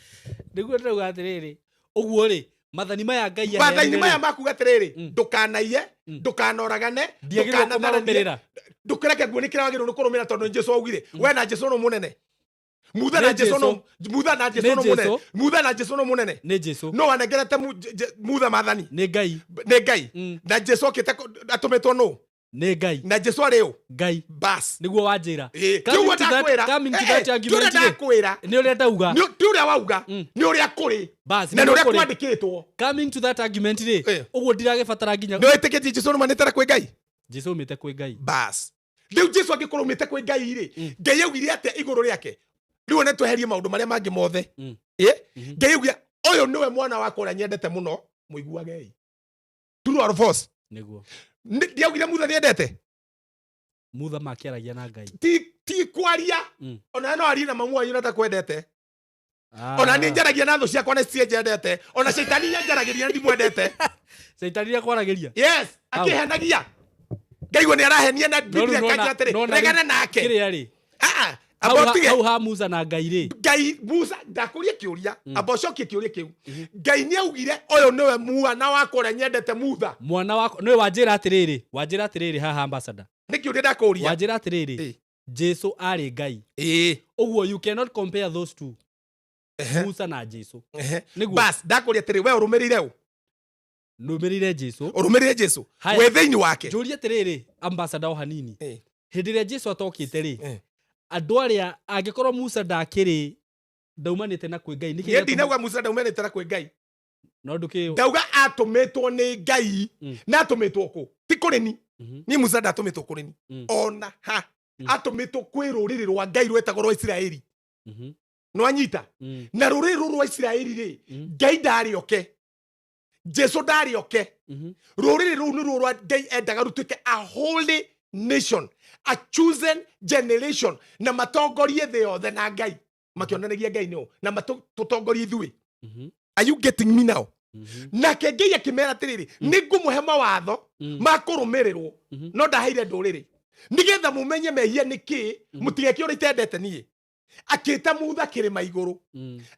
Nĩguo ndĩrauga atĩrĩrĩ, ũguo rĩ, Mathani maya Ngai Mathani aheanire maya rĩ, makuga atĩrĩrĩ, ndũkanaiye, ndũkanoragane, ndiagĩrĩirwo ndũkanatharanie, kũmarũmĩrĩra. Ndũkĩreke nguo nĩ kĩrĩa wagĩrĩirwo nĩ kũrũmĩrĩra, tondũ nĩ Jesu augire we na Jesu nũ mũnene, Mutha na Nĩ Jesu nũ Jesũ. Mutha na Jesu Nĩ nũ mũnene, Jesũ. Mutha na Jesu nũ mũnene? Nĩ Jesu. No wanengerete Mutha mathani? Nĩ Ngai. Nĩ Ngai. Na Jesu okĩte atũmĩtwo nũ? Nĩ Ngai. Na Jesu arĩ ũ? Ngai. Bas. Nĩguo wanjĩra. Ĩĩ, Coming kiugo to that- ndakwĩra. coming to Eh, that eh, ti ũrĩa argument rĩ, ndakwĩra. Nĩ ũrĩa ndauga. Ti ũrĩa wauga, nĩ ũrĩa kũrĩ Bas, na nĩ nĩguo ũrĩa kũrĩ. kwandĩkĩtwo. Coming to that argument rĩ, Eh. ũguo ndiragĩbatara nginya Nĩ wĩtĩkĩtie Jesu nĩumanĩte na kwĩ Ngai? Jesu umĩte kwĩ Ngai. Bas, rĩu Jesu angĩkorwo umĩte kwĩ Ngai rĩ, Ngai augire atĩa igũrũ rĩake? Rĩu one tweherie maũndũ marĩa mangĩ mothe. Ĩ, Ngai augire, "Ũyũ nĩwe mwana wakwa ũrĩa nyendete mũno, mũiguagei." True or false? Nĩguo. Ndiaugire Mutha nĩendete? Mutha makĩaragia na Ngai. Ti kwaria. Ona no arie na mamu wanyu na takwendete. Ona niĩ njaragia na thũ ciakwa na cienjendete, ona caitani nyanjaragĩria na ndimwendete. Caitani nĩakwaragĩria? Yes. Hau. Akĩhenagia ngaigua nĩ arahenia na No rĩu Biblia kanjĩra atĩrĩ, nona rĩu regana nake. Kĩrĩa rĩ, Ah, hau amba ũtige. hau ha Musa na Ngai rĩ, Ngai, Musa, ndakũria kĩũria, amba ũcokie kĩũria kĩu. Ngai nĩ augire, "Ũyũ nĩwe mwana wakwa ũrĩa nyendete," Mutha? Mwana wakwa nĩwe wanjĩra atĩrĩrĩ, wanjĩra atĩrĩrĩ haha, ambassador. Nĩ kĩũria ndakũria. Wanjĩra atĩrĩrĩ, Jesu arĩ Ngai. Ũguo you cannot compare those two, Musa na Jesu. Nĩguo. Bas, ndakũria atĩrĩ, we ũrũmĩrĩire ũ? Nũmĩrĩire Jesu. Ũrũmĩrĩire Jesu? Haya. Wĩ thĩinĩ wake? Njũrie atĩrĩrĩ, ambassador, o hanini. Hĩndĩ ĩrĩa Jesu atokĩte rĩ, andũ arĩa angĩkorwo Musa ndakĩrĩ ndaumanĩte na kwĩ Ngai, nĩkĩ Niĩ gĩatũma- ndinauga Musa ndaumanĩte na kwĩ Ngai. No ndũkĩ Ndauga atũmĩtwo nĩ Ngai. Na atũmĩtwo kũ? Ti kũrĩ ni. Niĩ Musa ndatũmĩtwo kũrĩ ni ona ha. Atũmĩtwo kwĩ rũrĩrĩ rwa Ngai rwetagwo rwa Isiraeli. Nĩwanyita? Na rũrĩrĩ rũrũ rwa Isiraeli rĩ, Ngai ndarĩ oke, Jesu ndarĩ oke. Rũrĩrĩ rũu nĩruo rwa Ngai endaga rũtuĩke a holy nation, a chosen generation, na matongorie thĩ yothe na Ngai makĩonanagia Ngai nĩo na matũtongorie ithuĩ. Are you getting me now? Nake Ngai akĩmera atĩrĩrĩ, "Nĩ ngũmũhe mawatho ma kũrũmĩrĩrwo, no ndaheire ndũrĩrĩ nĩgetha mũmenye mehia nĩ kĩ, mũtigeke ũrĩa itendete niĩ." Akĩta Mutha kĩrĩma igũrũ,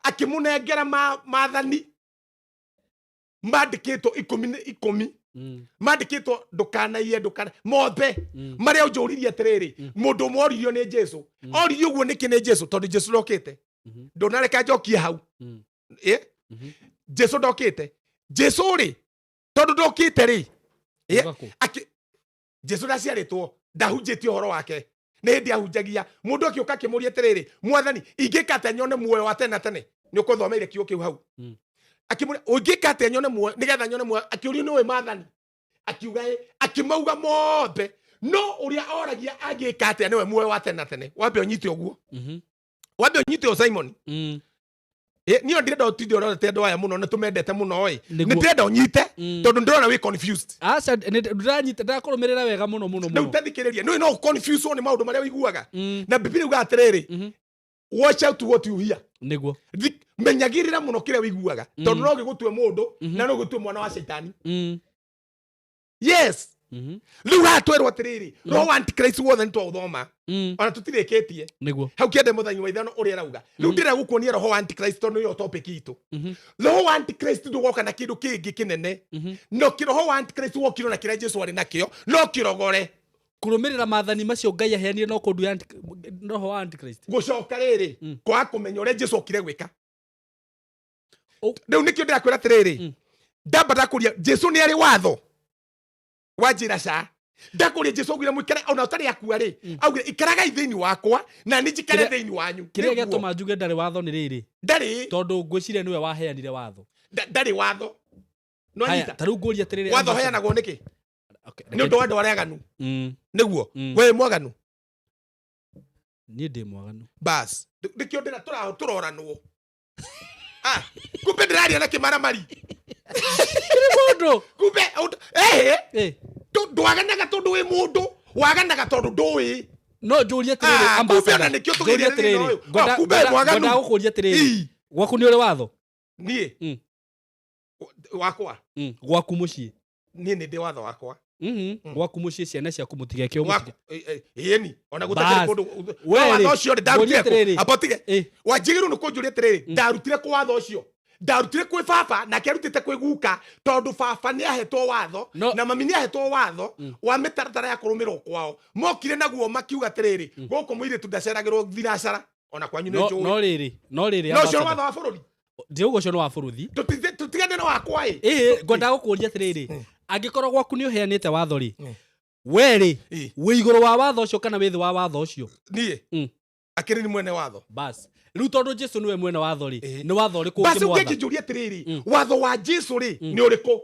akĩmũnengera maathani mandĩkĩtwo ikũmi nĩ ikũmi, mandĩkĩtwo ndũkanaiye, ndũkana mothe marĩa ũnjũririe atĩrĩrĩ. Mũndũ ũmwe oririo nĩ Jesu, oririo ũguo nĩkĩ nĩ Jesu? Tondũ Jesu ndokĩte. Ndũnareka njokie hau. Ĩ, Jesu ndokĩte. Jesu rĩ, tondũ ndokĩte rĩ, ĩ, Uga kũ? Jesu ndaciarĩtwo, ndahunjĩtie ũhoro wake, nĩ hĩndĩ ahunjagia. Mũndũ akĩũka akĩmũria atĩrĩrĩ, "Mwathani, ingĩka atĩa nyone muoyo wa tene na tene?" Nĩ ũkũthomeire kiugo kĩu hau. Akĩmũria, "Ũngĩka atĩa nyone muoyo, nĩgetha nyone muoyo?" Akĩũrio, "Nĩ ũĩ maathani?" Akiuga ĩ, akĩmauga mothe, no ũrĩa oragia angĩka atĩa nĩwe muoyo wa tene na tene. Wambe ũnyite ũguo. Wambe ũnyite ũ Simon. Ĩ, niĩ ndirenda ũtinde ũrorete andũ aya mũno, nĩ tũmendete mũno ĩ. Nĩguo. Nĩ ndĩrenda ũnyite, tondũ ndĩrona wĩ confused. Aca, ndĩranyita, ndakũrũmĩrĩra wega mũno mũno Rĩu mũno. tathikĩrĩria, nĩ no confuse nĩ maũndũ marĩa ũiguaga. Na Biblia yuga atĩrĩrĩ, "Watch out what you hear." Nĩguo. Menyagĩrĩra mũno kĩrĩa ũiguaga, tondũ no gĩgũtue mũndũ na no gĩgũtue mwana wa caitani. Yes. Rĩu haha twerwo atĩrĩrĩ, roho wa antichrist wothe nĩ twaũthoma, ona tũtirĩkĩtie. Hau kĩende mũthenya wa ithano ũrĩa arauga. Rĩu ndĩrenda gũkuonia roho wa antichrist, tondũ nĩyo topic itũ. Roho wa antichrist ndũgoka na kĩndũ kĩngĩ kĩnene, no kĩroho wa antichrist wokire na kĩrĩa Jesu arĩ nakĩo, no kĩrogore. Kũrũmĩrĩra maathani macio Ngai aheanire no kũndu roho wa antichrist. Gũcoka rĩrĩ, kwaga kũmenya ũrĩa Jesu okire gwĩka. Rĩu nĩkĩo ndĩrakwĩra atĩrĩrĩ, ndamba ndakũria, Jesu nĩ arĩ watho wa njĩra ca? Ndakũria, Jesu augire mũikare, ona ũtarĩ akua rĩ, augire, "Ikaragai thĩinĩ wakwa na nĩ njikare thĩinĩ wanyu." Kĩrĩa Nĩguo. gĩatũma njuge ndarĩ watho nĩ rĩrĩ, Ndarĩ. tondũ ngwĩciria nĩwe waheanire watho. Ndarĩ watho no Haya, anyita. ta rĩu ngũria atĩrĩrĩ, Watho ambassador. heanagwo nĩkĩ? Okay, Nĩ ũndũ wa andũ arĩa aganu. Nĩguo. We wĩ mwaganu? Niĩ ndĩ mwaganu. Bas, nĩkĩo ndĩra tũroranwo. Ah, kumbe ndĩraria na kĩmaramari. Mũndũ. Kumbe ehe. Eh, Ndwaganaga tondũ wĩ mũndũ, waganaga tondũ ndũĩ. No njũrie atĩrĩrĩ, Ah, kumbe ambassador. ona nĩkĩo Njũrie tũgeria atĩrĩrĩ, thĩna ũyũ. Ah, kumbe mwaganu. ngwendaga gũkũria atĩrĩrĩ, Ii. gwaku nĩ ũrĩ watho? Niĩ? Wakwa? Gwaku mũciĩ. Niĩ nĩ ndĩ watho wakwa. Gwaku mũciĩ, ciana ciaku mũtigeke ũũ, Ĩni ona gũtakĩrĩ Bas. kũndũ. We No watho rĩ, ũcio rĩ, ndarutire ngũrie atĩrĩrĩ. kũ? Amba ũtige. Wanjĩgĩrĩrwo nĩ kũnjũria atĩrĩrĩ, ndarutire kũ watho ũcio? Ndarutire kwĩ baba, nake arutĩte kwĩ guka, tondũ baba nĩ ahetwo watho No. na mami nĩ ahetwo watho wa mĩtaratara ya kũrũmĩrwo kwao. Mokire naguo makiuga atĩrĩrĩ, gũkũ mũirĩtu ndaceragĩrwo thinacara, ona kwanyu nĩ No njũĩ. No rĩrĩ No ũcio nĩ ambassador. watho wa bũrũri. Ndiauga ũcio nĩ wa bũrũri. Tũtigane na wakwa ĩ. Ĩĩ, ngwendaga gũkũria atĩrĩrĩ, angĩkorwo gwaku nĩ ũheanĩte watho rĩ, we rĩ, wĩ igũrũ wa watho ũcio kana wĩ thĩ wa watho ũcio? Niĩ akĩrĩ nĩ mwene watho. Bas, rĩu tondũ Jesu nĩwe mwene watho rĩ, nĩ watho ũrĩkũ Basi ũngĩmwatha? ũngĩnjũria atĩrĩrĩ, watho wa Jesu rĩ, nĩ ũrĩkũ?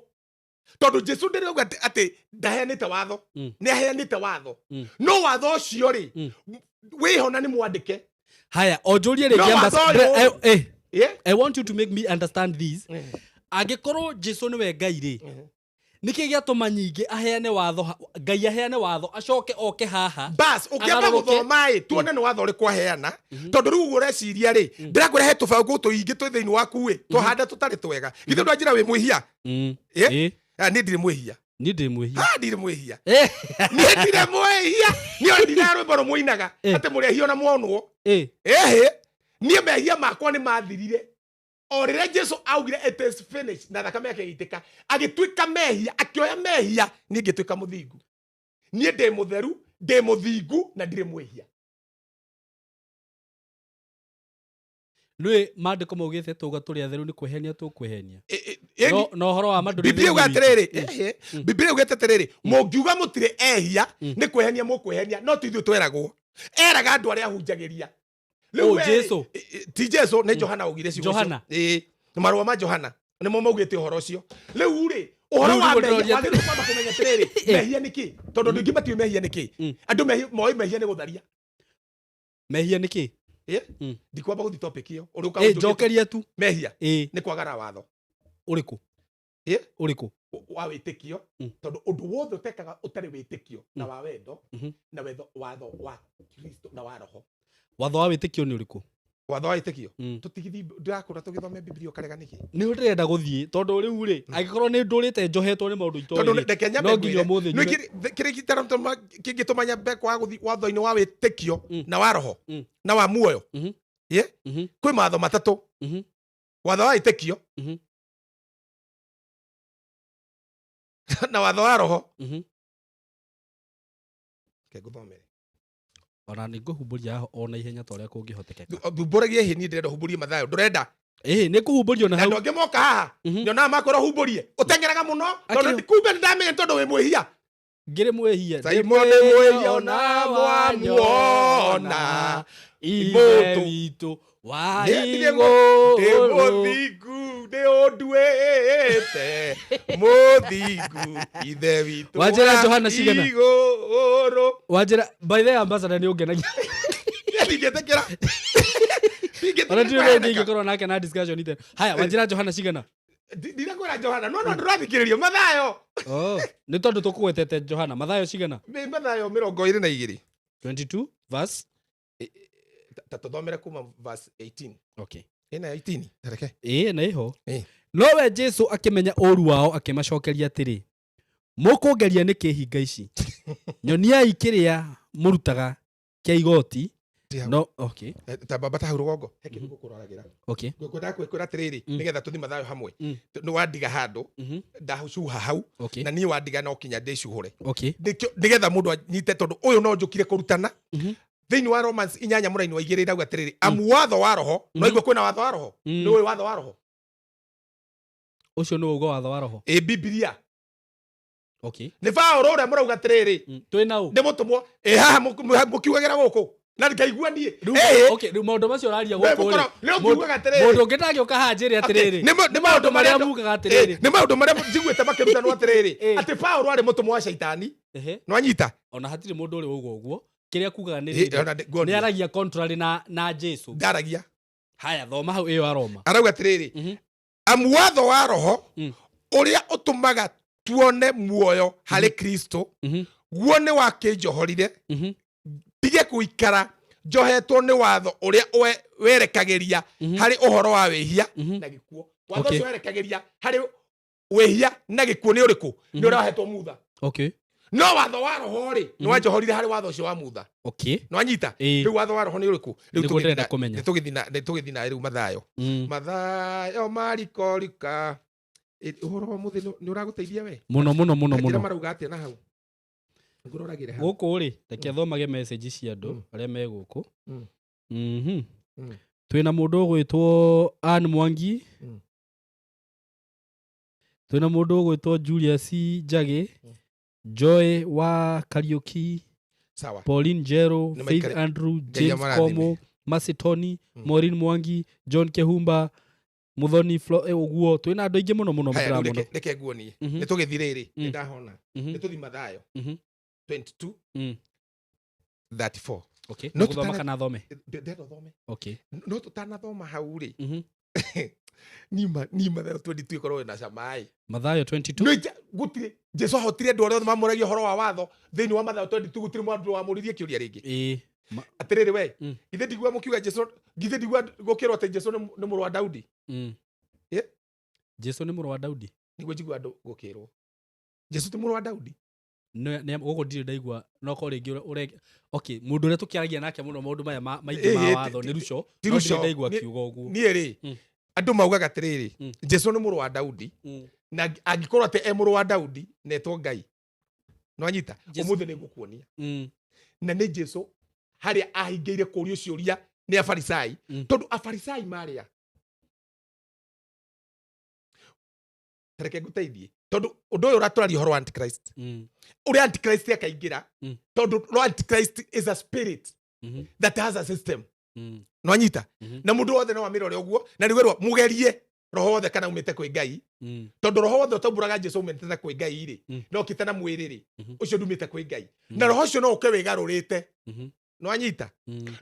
Tondũ Jesu ndĩrauga atĩ ndaheanĩte watho. Nĩ aheanĩte watho. No watho ũcio rĩ, wĩho na nĩ mwandĩke. Haya, o njũrie No rĩngĩ, watho ambassador. ũyũ- I want you to make me understand this. Angĩkorwo Jesu nĩwe Ngai rĩ, nĩkĩ gĩatũma nyingĩ aheane watho, Ngai aheane watho, acoke oke haha Bas ũngĩamba agarũrũke? gũthoma ĩ, tuone nĩ watho ũrĩkũ aheana, tondũ rĩu ũguo ũreciria rĩ, ndĩrakwĩra he tũbango tũingĩ twĩ thĩinĩ waku ĩ, tũhanda tũtarĩ twega. Githĩ ndwanjĩra wĩ mwĩhia? Ĩ. Ah, niĩ ndirĩ mwĩhia. Niĩ ndĩ mwĩhia. Ah, ndirĩ mwĩhia. Niĩ ndirĩ mwĩhia. Niĩ ndira rwĩmbo rũmũinaga atĩ mũrĩ ehia ona mwonwo. Ĩhĩ, niĩ mehia makwa nĩ mathirire o rĩrĩa Jesu augire, "It is finished," na thakame yake ĩgĩitĩka, agĩtuĩka mehia, akĩoya mehia, niĩ ngĩtuĩka mũthingu. Niĩ ndĩ mũtheru, ndĩ mũthingu na ndirĩ mwĩhia. Nĩ maandĩko maugĩte tauga tũrĩ atheru nĩ kwĩhenia tũkwĩhenia. Ĩni- No ũhoro wa ma ndũrĩ Biblia thĩinĩ uga witũ. atĩrĩrĩ, ĩhĩ, Biblia ugĩte atĩrĩrĩ, mũngiuga mũtirĩ ehia nĩ kwĩhenia mũkwĩhenia. No ti ithuĩ tweragwo, eraga andũ arĩa ahunjagĩria. Rĩu Oh, we-rĩ, Jesu. Ti Jesu, nĩ Johana augire ciugo icio. Johana. Ĩĩ, nĩ marũa ma Johana nĩmo maugĩte ũhoro ũcio. Rĩu rĩ, ũhoro Rĩu wa nĩguo mehia, ndĩroria. wagĩrĩirwo kwamba kũmenya atĩrĩrĩ, mehia nĩ kĩ, tondũ andũ aingĩ matiũĩ mehia nĩ kĩ. Andũ moĩ mehia nĩ gũtharia. Mehia nĩ kĩ? Ĩ? Ndikwamba gũthiĩ topic ĩyo ũrĩa Ĩ, ũkaũnjũria. Njokeria tu. Mehia Ĩ. nĩ kwagara watho. Ũrĩkũ? Ĩ? Ũrĩkũ? Wa wĩtĩkio. Tondũ ũndũ wothe ũtekaga ũtarĩ wĩtĩkio na wa wendo na wetho watho wa Kristo na wa roho. Watho wa wĩtĩkio nĩ ũrĩkũ? Watho wa wĩtĩkio. Tũtigithi ndĩrakũra tũgĩthome Biblia, ũkarega nĩkĩ? Nĩ ndĩrenda gũthiĩ, tondũ rĩu rĩ, angĩkorwo nĩ ndũrĩte njohetwo nĩ maũndũ Tondũ itoĩ rĩ, reke nyambe no nginya ngwĩre, ũmũthĩ nĩ nyume. kĩrĩ kĩngĩtũma nyambe kwaga gũthiĩ watho-inĩ wa wĩtĩkio na wa roho na wa muoyo. Ĩ? Kwĩ mawatho matatũ. Watho wa wĩtĩkio na watho wa roho. Reke ngũthomere. Ona nĩ ngũhumbũria haha ona ihenya ta ũrĩa kũngĩhotekeka. Humbũragia hĩ, niĩ ndĩrenda humbũrie Mathayo, ndũrenda? Ĩĩ, nĩ kũhumbũrio na Na hau. andũ angĩ moka haha, nyonaga makwĩra humbũrie, ũteng'eraga mũno tondũ kumbe nĩ ndamenya tondũ wĩ mwĩhia. Ngĩrĩ mwĩhia? Simon nĩ mwĩhia ona mwamuona. Ithe Mũndũ. witũ wa Niĩ ndirĩ ndĩ igũrũ. mũthingu, nĩ ũnduĩte mũthingu, ithe witũ Wanjĩra wa Johana cigana? igũrũ. Wanjĩra, by the way, ambassador, nĩ ũngenagia. Ndingĩtĩkĩra. Ona ndirĩ ũndũ Ndingĩtĩkĩra. ingĩkorwo nake na discussion ite. Haya, wanjĩra Johana cigana? Ndirakwĩra Johana, no no ndũrathikĩrĩrio Mathayo. Oh, nĩ tondũ tũkũgwetete Johana. Mathayo cigana? Nĩ Mathayo 22. 22 verse? Ta tũthomere kuma verse 18. Okay. Ĩna 18 tareke. Ĩĩ, na ĩho. Ĩĩ. Nowe Jesu akĩmenya ũũru wao, akĩmacokeria atĩrĩ, mũkũngeria nĩkĩ hinga ici? Nyoniai kĩrĩa mũrutaga kĩa igoti. No okay. Ta baba ta hau rũgongo he kĩndũ ngũkũroragĩra. Okay. Ngwendaga kwĩkwĩra atĩrĩrĩ, nĩgetha tũthiĩ Mathayo hamwe. Nĩ wandiga handũ, ndacuha hau, na niĩ wandiga no kinya ndĩcuhũre. Nĩgetha mũndũ anyite, tondũ ũyũ no njũkire kũrutana. Thĩinĩ wa Romans 8 mũraini wa 2 irauga atĩrĩrĩ, amu watho wa roho, no igua kwĩna watho wa roho. Nĩ ũĩ watho wa roho? Ũcio nĩ uga watho wa roho? Ĩ, Bibilia. Nĩ Paũlũ ũrĩa mũrauga atĩrĩrĩ, Twĩ na ũ? nĩ mũtũmwo ĩ haha mũkiugagĩra gũkũ na ngaigua niĩ. Rĩu Ĩĩ. okay, rĩu maũndũ macio ũraria We gũkũ rĩ, mũkorwo- nĩ ũkiugaga atĩrĩrĩ. Mũndũ ũngĩ ndangĩũka haha njĩre atĩrĩrĩ, Nĩ maũndũ marĩa marĩa mugaga atĩrĩrĩ. Nĩ maũndũ marĩa njiguĩte makĩrutanwo atĩrĩrĩ, atĩ Paũlũ arĩ mũtũmwo wa caitani. Nĩwanyita? Ona hatirĩ mũndũ ũrĩ wauga ũguo. Kĩrĩa kugaga nĩ Ĩ, rĩrĩ, ona nguonia. nĩ aragia contrary na Jesu. Ndaragia. Haya, thoma hau ĩyo aroma. Arauga atĩrĩrĩ, amu watho wa roho ũrĩa ũtũmaga tuone muoyo harĩ Kristo, guo nĩ wakĩnjohorire ndige gũikara njohetwo nĩ watho ũrĩa werekagĩria harĩ ũhoro wa wĩhia na gĩkuũ. Watho ũcio werekagĩria harĩ wĩhia na gĩkuũ nĩ ũrĩkũ? Nĩ ũrĩa wahetwo Mutha. No watho wa roho rĩ, nĩ wanjohorire harĩ watho ũcio wa Mutha. Okay. Nĩ wanyita? Rĩu watho wa roho nĩ ũrĩkũ? Rĩu Nĩguo ndĩrenda kũmenya. Nĩ tũgĩthiĩ na rĩu Mathayo. Mathayo marikorika. Ũhoro wa mũthĩ nĩ ũragũteithia we? Mũno mũno mũno. Njĩra Mũno. Marauga atĩa na hau? Ngũroragĩre hau. Gũkũ rĩ, reke thomage message cia andũ arĩa me gũkũ. Twĩna mũndũ ũgwĩtwo Ann Mwangi. Twĩna mũndũ ũgwĩtwo Julius Njagĩ. Joy wa Kariuki. Sawa. Pauline Njero. Nĩ Faith Andrew. Ngai James amarathime. Komo, Masitoni. Maureen Mwangi, John Kehumba, Muthoni Flo, ũguo twĩna andũ aingĩ mũno mũno. Haya, rĩu Mũndĩramona. reke nguonie. Nĩ tũgĩthiĩ rĩrĩ. Nĩ ndahona. Nĩ tũthiĩ Mathayo 22 34. Okay. No Gũthoma kana thome? Ndĩrenda ũthome. Okay. No tũtanathoma hau rĩ, nima Mathayo 22 ĩkorwo ĩna cama ĩ. Mathayo 22. Nĩ gũtirĩ Jesu ahotire andũ arĩa othe mamũragia ũhoro wa watho thĩinĩ wa Mathayo 22, gũtirĩ mũndũ wamũririe kĩũria rĩngĩ. Atĩrĩrĩ we, githĩ ndigua mũkiuga Jesu, githĩ ndigua gũkĩrwo atĩ Jesu nĩ mũrũ wa Daudi? Jesu nĩ mũrũ wa Daudi? Nĩguo njigua andũ gũkĩrwo Jesu ti mũrũ wa Daudi. Gũkũ ndirĩ ndaigua, no korwo rĩngĩ okay, mũndũ ũrĩa tũkĩaragia nake mũno maũndũ maya maingĩ ma watho nĩ Ruco. Ti No Ruco. ndirĩ ndaigua akiuga ũguo. Niĩ rĩ, andũ maugaga atĩrĩrĩ, Jesu nĩ mũrũ wa Daudi, na angĩkorwo atĩ e mũrũ wa Daudi netwo Ngai, nĩwanyita? Ũmũthĩ nĩ ngũkuonia. Na nĩ Jesu harĩa ahingĩire kũrio ciũria nĩ Afarisai, tondũ Afarisai marĩa, tareke ngũteithie, tondũ ũndũ ũyũ ũratũraria ũhoro wa Antichrist, ũrĩa Antichrist akaingĩra, tondũ no Antichrist is a spirit that has a system. Nĩwanyita? Na mũndũ wothe no amĩrore ũguo, na nĩguo ĩrwo mũgerie roho wothe kana umĩte kwĩ Ngai, tondũ roho wothe ũtaumbũraga Jesu umĩte na kwĩ Ngai rĩ, no ũkĩte na mwĩrĩ rĩ, ũcio ndumĩte kwĩ Ngai. Na roho ũcio no ũke wĩgarũrĩte. Nĩwanyita?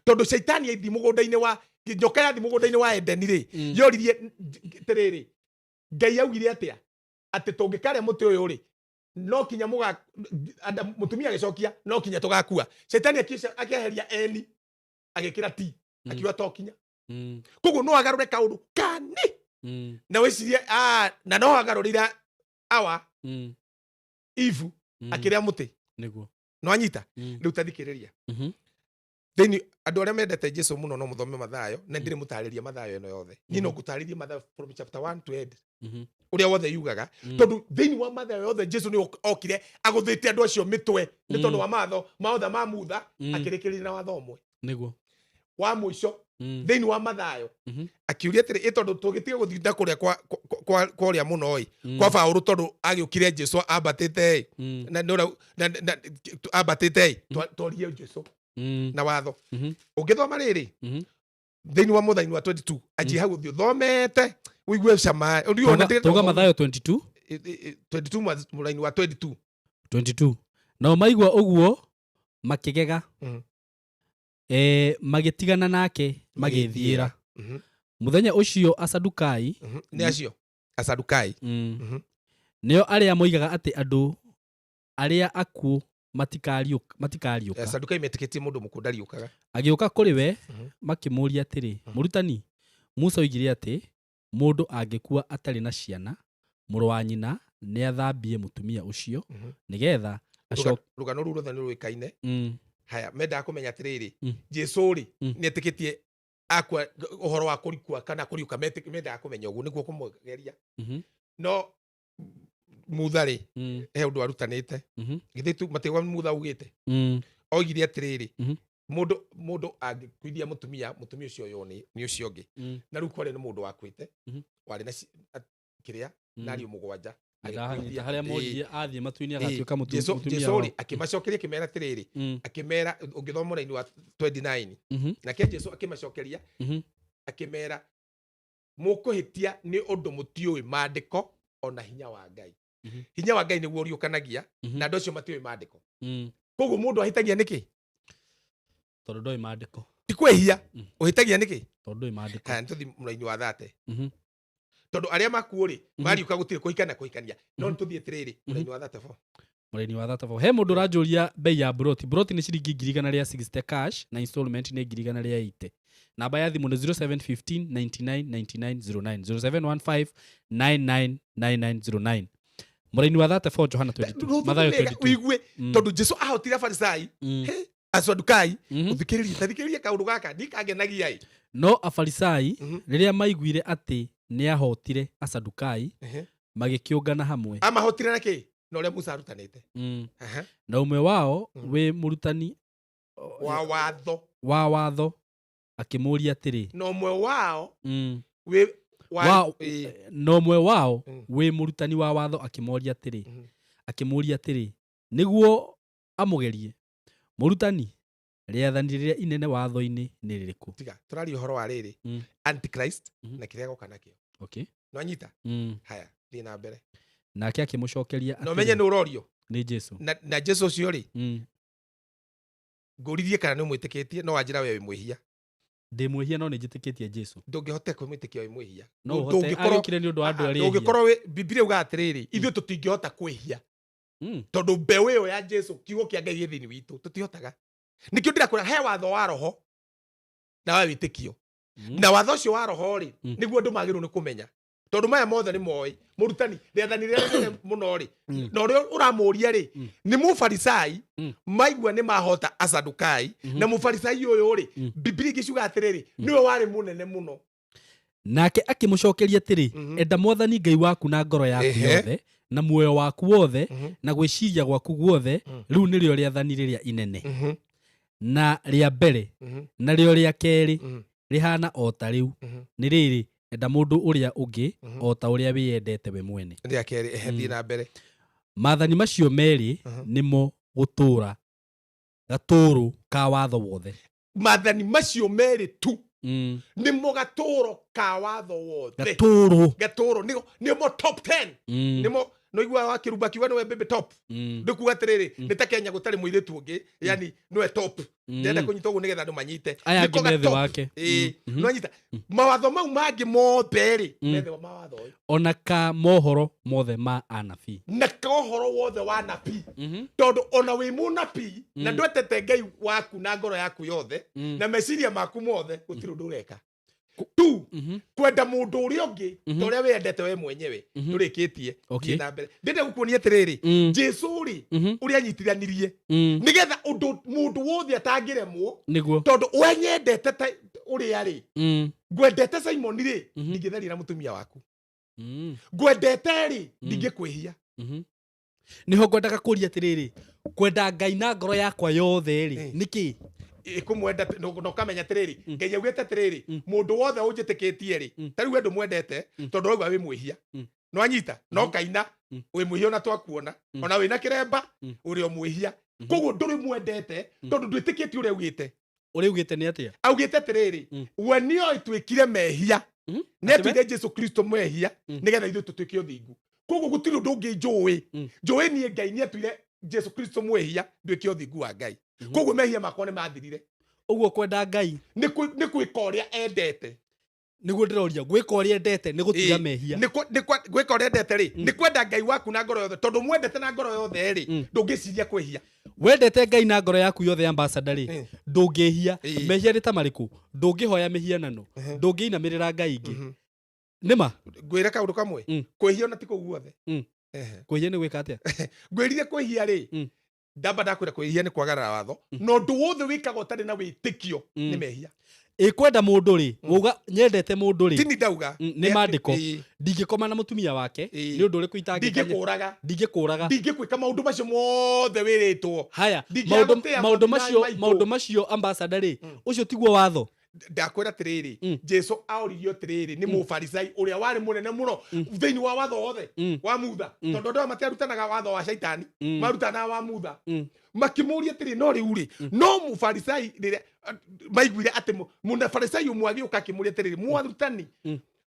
Tondũ caitani aithi mũgũnda-inĩ wa nyoka yathi mũgũnda-inĩ wa Edeni rĩ, yoririe atĩrĩrĩ, Ngai augire atĩa atĩ tũngĩkarĩa mũtĩ ũyũ rĩ, no kinya mũga mũtumia agĩcokia no kinya tũgakua. Caitani akĩeheria eni agĩkĩra ti, akiuga to kinya. Koguo no agarũre kaũndũ kani na wĩcirie, ah, na no agarũrĩra awa Ivu akĩrĩa mũtĩ. Nĩguo. Nĩwanyita? Rĩu ta thikĩrĩria. Thĩinĩ andũ arĩa mendete Jesu mũno no mũthome Mathayo, na ndirĩ mũtarĩria Mathayo ĩno yothe. Niĩ no ngũtarĩrie Mathayo from chapter 1 to end, ũrĩa wothe yugaga, tondũ thĩinĩ wa Mathayo yothe Jesu nĩ okire agũthĩte andũ acio mĩtwe nĩ tondũ wa matho mothe ma Mutha, akĩrĩkĩrĩria na watho ũmwe wa mũico thĩinĩ wa Mathayo. Akiuria atĩrĩ, ĩ tondũ tũgĩtiga gũthiĩ na kũrĩa kwa ũrĩa mũno ĩ, kwa Baũrũ, tondũ agĩũkire Jesu ambatĩte ĩ, na nĩ na ambatĩte ĩ, twarie Jesu na watho. Ũngĩthoma rĩrĩ, thĩinĩ wa mũthani wa 22, anjie hau ũthiĩ ũthomete ũigue cama. Tuga Mathayo 22. 22, mũraini wa 22. 22. Nao maigua ũguo makĩgega, magĩtigana nake magĩthiĩra. Mũthenya ũcio Asadukai, Nĩ acio Asadukai. Nĩo arĩa moigaga atĩ andũ arĩa akuũ matikariũka, Asadukai metĩkĩtie mũndũ mũkuũ ndariũkaga. Agĩũka kũrĩ we, makĩmũũria atĩrĩ, "Mũrutani, Musa oigire atĩ mũndũ angĩkua atarĩ na ciana, mũrũ wa nyina nĩathambie mũtumia ũcio, nĩgetha acoke." Rũgano rũu ruothe nĩ rũĩkaine. Haya, mendaga kũmenya atĩrĩrĩ, Jesu rĩ, nĩ etĩkĩtie akua ũhoro wa kũrikua kana kũriũka? Mendaga kũmenya ũguo nĩguo kũmũgeria. No Mutha rĩ, he ũndũ arutanĩte. Githĩ tu matigwa Mutha augĩte? Oigire atĩrĩrĩ, mũndũ angĩkuithia mũtumia, mũtumia ũcio ũyũ nĩ ũcio ũngĩ. Na rĩu kwarĩ nĩ mũndũ wakuĩte, warĩ na kĩrĩa na ariũ mũgwanja. Ndahanyita Agĩkuithia. harĩa moririe athiĩ matu-inĩ agatuĩka Jesu mũtumia Jesu wao. rĩ, akĩmacokeria akĩmera atĩrĩrĩ, akĩmera, ũngĩthoma mũraini wa 29, nake Jesu akĩmacokeria, akĩmera, "Mũkũhĩtia nĩ ũndũ mũtiũĩ maandĩko ona hinya wa Ngai." Hinya wa Ngai nĩguo ũriũkanagia, na andũ acio matiũĩ maandĩko. Koguo mũndũ ahĩtagia nĩkĩ? Tondũ ndoĩ maandĩko. Ti kwĩhia. Ũhĩtagia nĩkĩ? Tondũ ndoĩ maandĩko. Haya, nĩtũthiĩ mũraini wa 30, tondũ arĩa makuũ rĩ, mariũka gũtirĩ kũhikana na kũhikania. No nĩtũthiĩ atĩrĩrĩ, mũraini wa 34. Mũraini wa 34, he mũndũ ũranjũria bei ya broti. Broti nĩ ciringi 160,000 cash, na installment nĩ 180,000. Namba ya thimũ nĩ 0715 99 99 09, 0715 99 99 09. Mũraini wa 34 Johana 22. Mathayo Rũthũthũria 22. Ũigue, tondũ Jesu ahotire Afarisai, Asadukai. Ũthikĩrĩrie, tathikĩrĩrie kaũndũ gaka ndikangenagia ĩ. No Afarisai, rĩrĩa maiguire atĩ nĩahotire Asadukai, magĩkĩũngana hamwe. Amahotire na kĩ? Na ũrĩa Musa arutanĩte. Na ũmwe wao, wĩ mũrutani wa watho, wa watho, akĩmũũria atĩrĩ, na ũmwe wao wĩ wa, Na ũmwe wao, wĩ mũrutani wa watho, akĩmũũria atĩrĩ, akĩmũũria atĩrĩ nĩguo amũgerie, "Mũrutani, rĩathani rĩrĩa inene watho-inĩ nĩ rĩrĩkũ?" Tiga tũraria ũhoro wa rĩrĩ, antichrist na kĩrĩa goka nakĩo. Nwanyita? Haya, thiĩ na mbere. Nake akĩmũcokeria Na ũmenye atĩrĩ, nĩ ũrorio nĩ Jesu. Na Jesu ũcio rĩ, ngũririe kana nĩ ũmwĩtĩkĩtie, no wanjĩra we wĩ mwĩhia. Ndĩ mwĩhia, no nĩ njĩtĩkĩtie Jesu. Ndũngĩhota kwĩmwĩtĩkia wĩ mwĩhia. No ũhote. Agĩũkire nĩ ũndũ wa andũ arĩa ehia. Ndũngĩkorwo wĩ, Bibilia ugaga atĩrĩrĩ, ithuĩ tũtingĩhota kwĩhia, tondũ mbeũ ĩyo ya Jesu, kiugo kĩa Ngai, gĩ thĩinĩ witũ. Tũtihotaga. Nĩkĩo ndĩrakwĩra he watho wa roho na wa wĩtĩkio. Na watho ũcio wa roho rĩ, nĩguo andũ magĩrĩirwo nĩ kũmenya, tondũ maya mothe nĩ moĩ. Mũrutani, rĩathani rĩrĩa rĩnene mũno rĩ, na ũrĩa ũramũria rĩ, nĩ Mũfarisai. Maigua nĩ mahota Asadukai, na Mũfarisai ũyũ rĩ, Bibilia ingĩ ciuga atĩrĩrĩ, nĩwe warĩ mũnene mũno. Nake akĩmũcokeria atĩrĩ, "Enda Mwathani Ngai waku na ngoro yaku yothe, na muoyo waku wothe, na gwĩciria gwaku guothe. Rĩu nĩrĩo rĩathani rĩrĩa inene na rĩa mbere. Narĩo rĩa kerĩ rĩhana o ta rĩu, nĩ rĩrĩ, enda mũndũ ũrĩa ũngĩ o ta ũrĩa wĩyendete we mwene." Rĩa kerĩ, ehe, thiĩ na mbere. Maathani macio merĩ nĩmo gũtũũra gatũũrũ ka watho wothe. Maathani macio merĩ tu nĩmo gatũũro ka watho wothe. Gatũũrũ. Gatũũro nĩmo top 10. Nĩmo noigua wa kĩrumba kiuga nĩwe baby top. Ndĩkuga atĩrĩrĩ, nĩ ta Kenya gũtarĩ mũirĩtu ũngĩ, yani nĩwe top. Ndĩrenda kũnyita ũguo nĩgetha andũ manyite. Aya Nĩko angĩ methe ga top. wake. Ĩĩ, nĩwanyita mawatho mau mangĩ mothe rĩ, methe wa mawatho ũyũ. Ona ka mohoro mothe ma anabii. Na ka ũhoro wothe wa nabii, tondũ ona wĩ mũnabii na ndwetete Ngai waku na ngoro yaku yothe na meciria maku mothe, gũtirĩ ũndũ ũreka tu. Kwenda mũndũ ũrĩa ũngĩ ta ũrĩa wĩyendete we mwenyewe, ndũrĩkĩtie. Thiĩ na mbere, ndĩrenda gũkuonia atĩrĩrĩ, Jesu rĩ, ũrĩa anyitithanirie nĩgetha ũndũ mũndũ wothe atangĩremwo, tondũ we nyendete ta ũrĩa rĩ, ngwendete Simon rĩ, ndingĩtharia na mũtumia waku. Ngwendete rĩ, ndingĩkwĩhia. Nĩho ngwendaga kũria atĩrĩrĩ, kwenda Ngai na ngoro yakwa yothe rĩ, nĩkĩ? Ĩkũmwenda na ũkamenya atĩrĩrĩ, Ngai augĩte atĩrĩrĩ, mũndũ wothe ũnjĩtĩkĩtie rĩ, ta rĩu we ndũmwendete tondũ ũrauga wĩ mwĩhia. Nĩwanyita? No kaina wĩ mwĩhia, ona twakuona, ona wĩna kĩremba, ũrĩ o mwĩhia. Koguo ndũrĩ mwendete tondũ ndwĩtĩkĩtie ũrĩa augĩte. Ũrĩa ugĩte nĩ atĩa? Augĩte atĩrĩrĩ, we nĩo ĩtuĩkire mehia, nĩ atuire Jesu Kristo mwehia nĩgetha ithuĩ tũtuĩke ũthingu. Koguo gũtirĩ ũndũ ũngĩ njũĩ. Njũĩ niĩ Ngai nĩ atuire Jesu Kristo mwehia nduĩke ũthingu wa Ngai. Koguo mehia makwa nĩ mathirire. Ũguo kwenda Ngai nĩ gwĩka ũrĩa endete. Nĩguo ndĩroria, gwĩka ũrĩa endete nĩ gũtiga mehia? Nĩ gwĩka ũrĩa endete rĩ, nĩ kwenda Ngai waku na ngoro yothe, tondũ mwendete na ngoro yothe rĩ, ndũngĩciria kwĩhia. Wendete Ngai na ngoro yaku yothe, ambassador rĩ, ndũngĩhia. Mehia nĩ ta marĩkũ? Ndũngĩhoya mĩhianano, ndũngĩinamĩrĩra ngai ingĩ. Nĩma? Ngwĩre kaũndũ kamwe. Kwĩhia ona ti kũu guothe. Kwĩhia nĩ gwĩka atĩa? Ngwĩrire kwĩhia rĩ, ndamba ndakwĩra kwĩhia nĩ kwagarara watho, na ũndũ wothe wĩkaga ũtarĩ na wĩtĩkio nĩ mehia. Ĩ kwenda mũndũ rĩ, wauga nyendete mũndũ rĩ? Tini ndauga. Nĩ maandĩko. Ndingĩkoma na mũtumia wake. Nĩ ũndũ ũrĩkũ itangĩka? Ndingĩkũraga. Ndingĩkũraga. Ndingĩkwĩka maũndũ macio mothe wĩrĩtwo. Haya. Ndingĩaga maũndũ gũtĩa maũndũ mathina macio maitũ. Maũndũ macio, ambassador rĩ, ũcio tiguo watho. Ndakwĩra atĩrĩrĩ, Jesu aoririo atĩrĩrĩ nĩ Mũfarisai ũrĩa warĩ mũnene mũno thĩinĩ wa watho wothe wa Mutha, tondũ andũ aya matiarutanaga watho wa Shaitani, marutanaga wa Mutha. Makĩmũria atĩrĩ, no rĩu rĩ, no Mũfarisai rĩrĩa maiguire atĩ mũfarisai ũmwe agĩũka akĩmũria atĩrĩrĩ, "Mwarutani,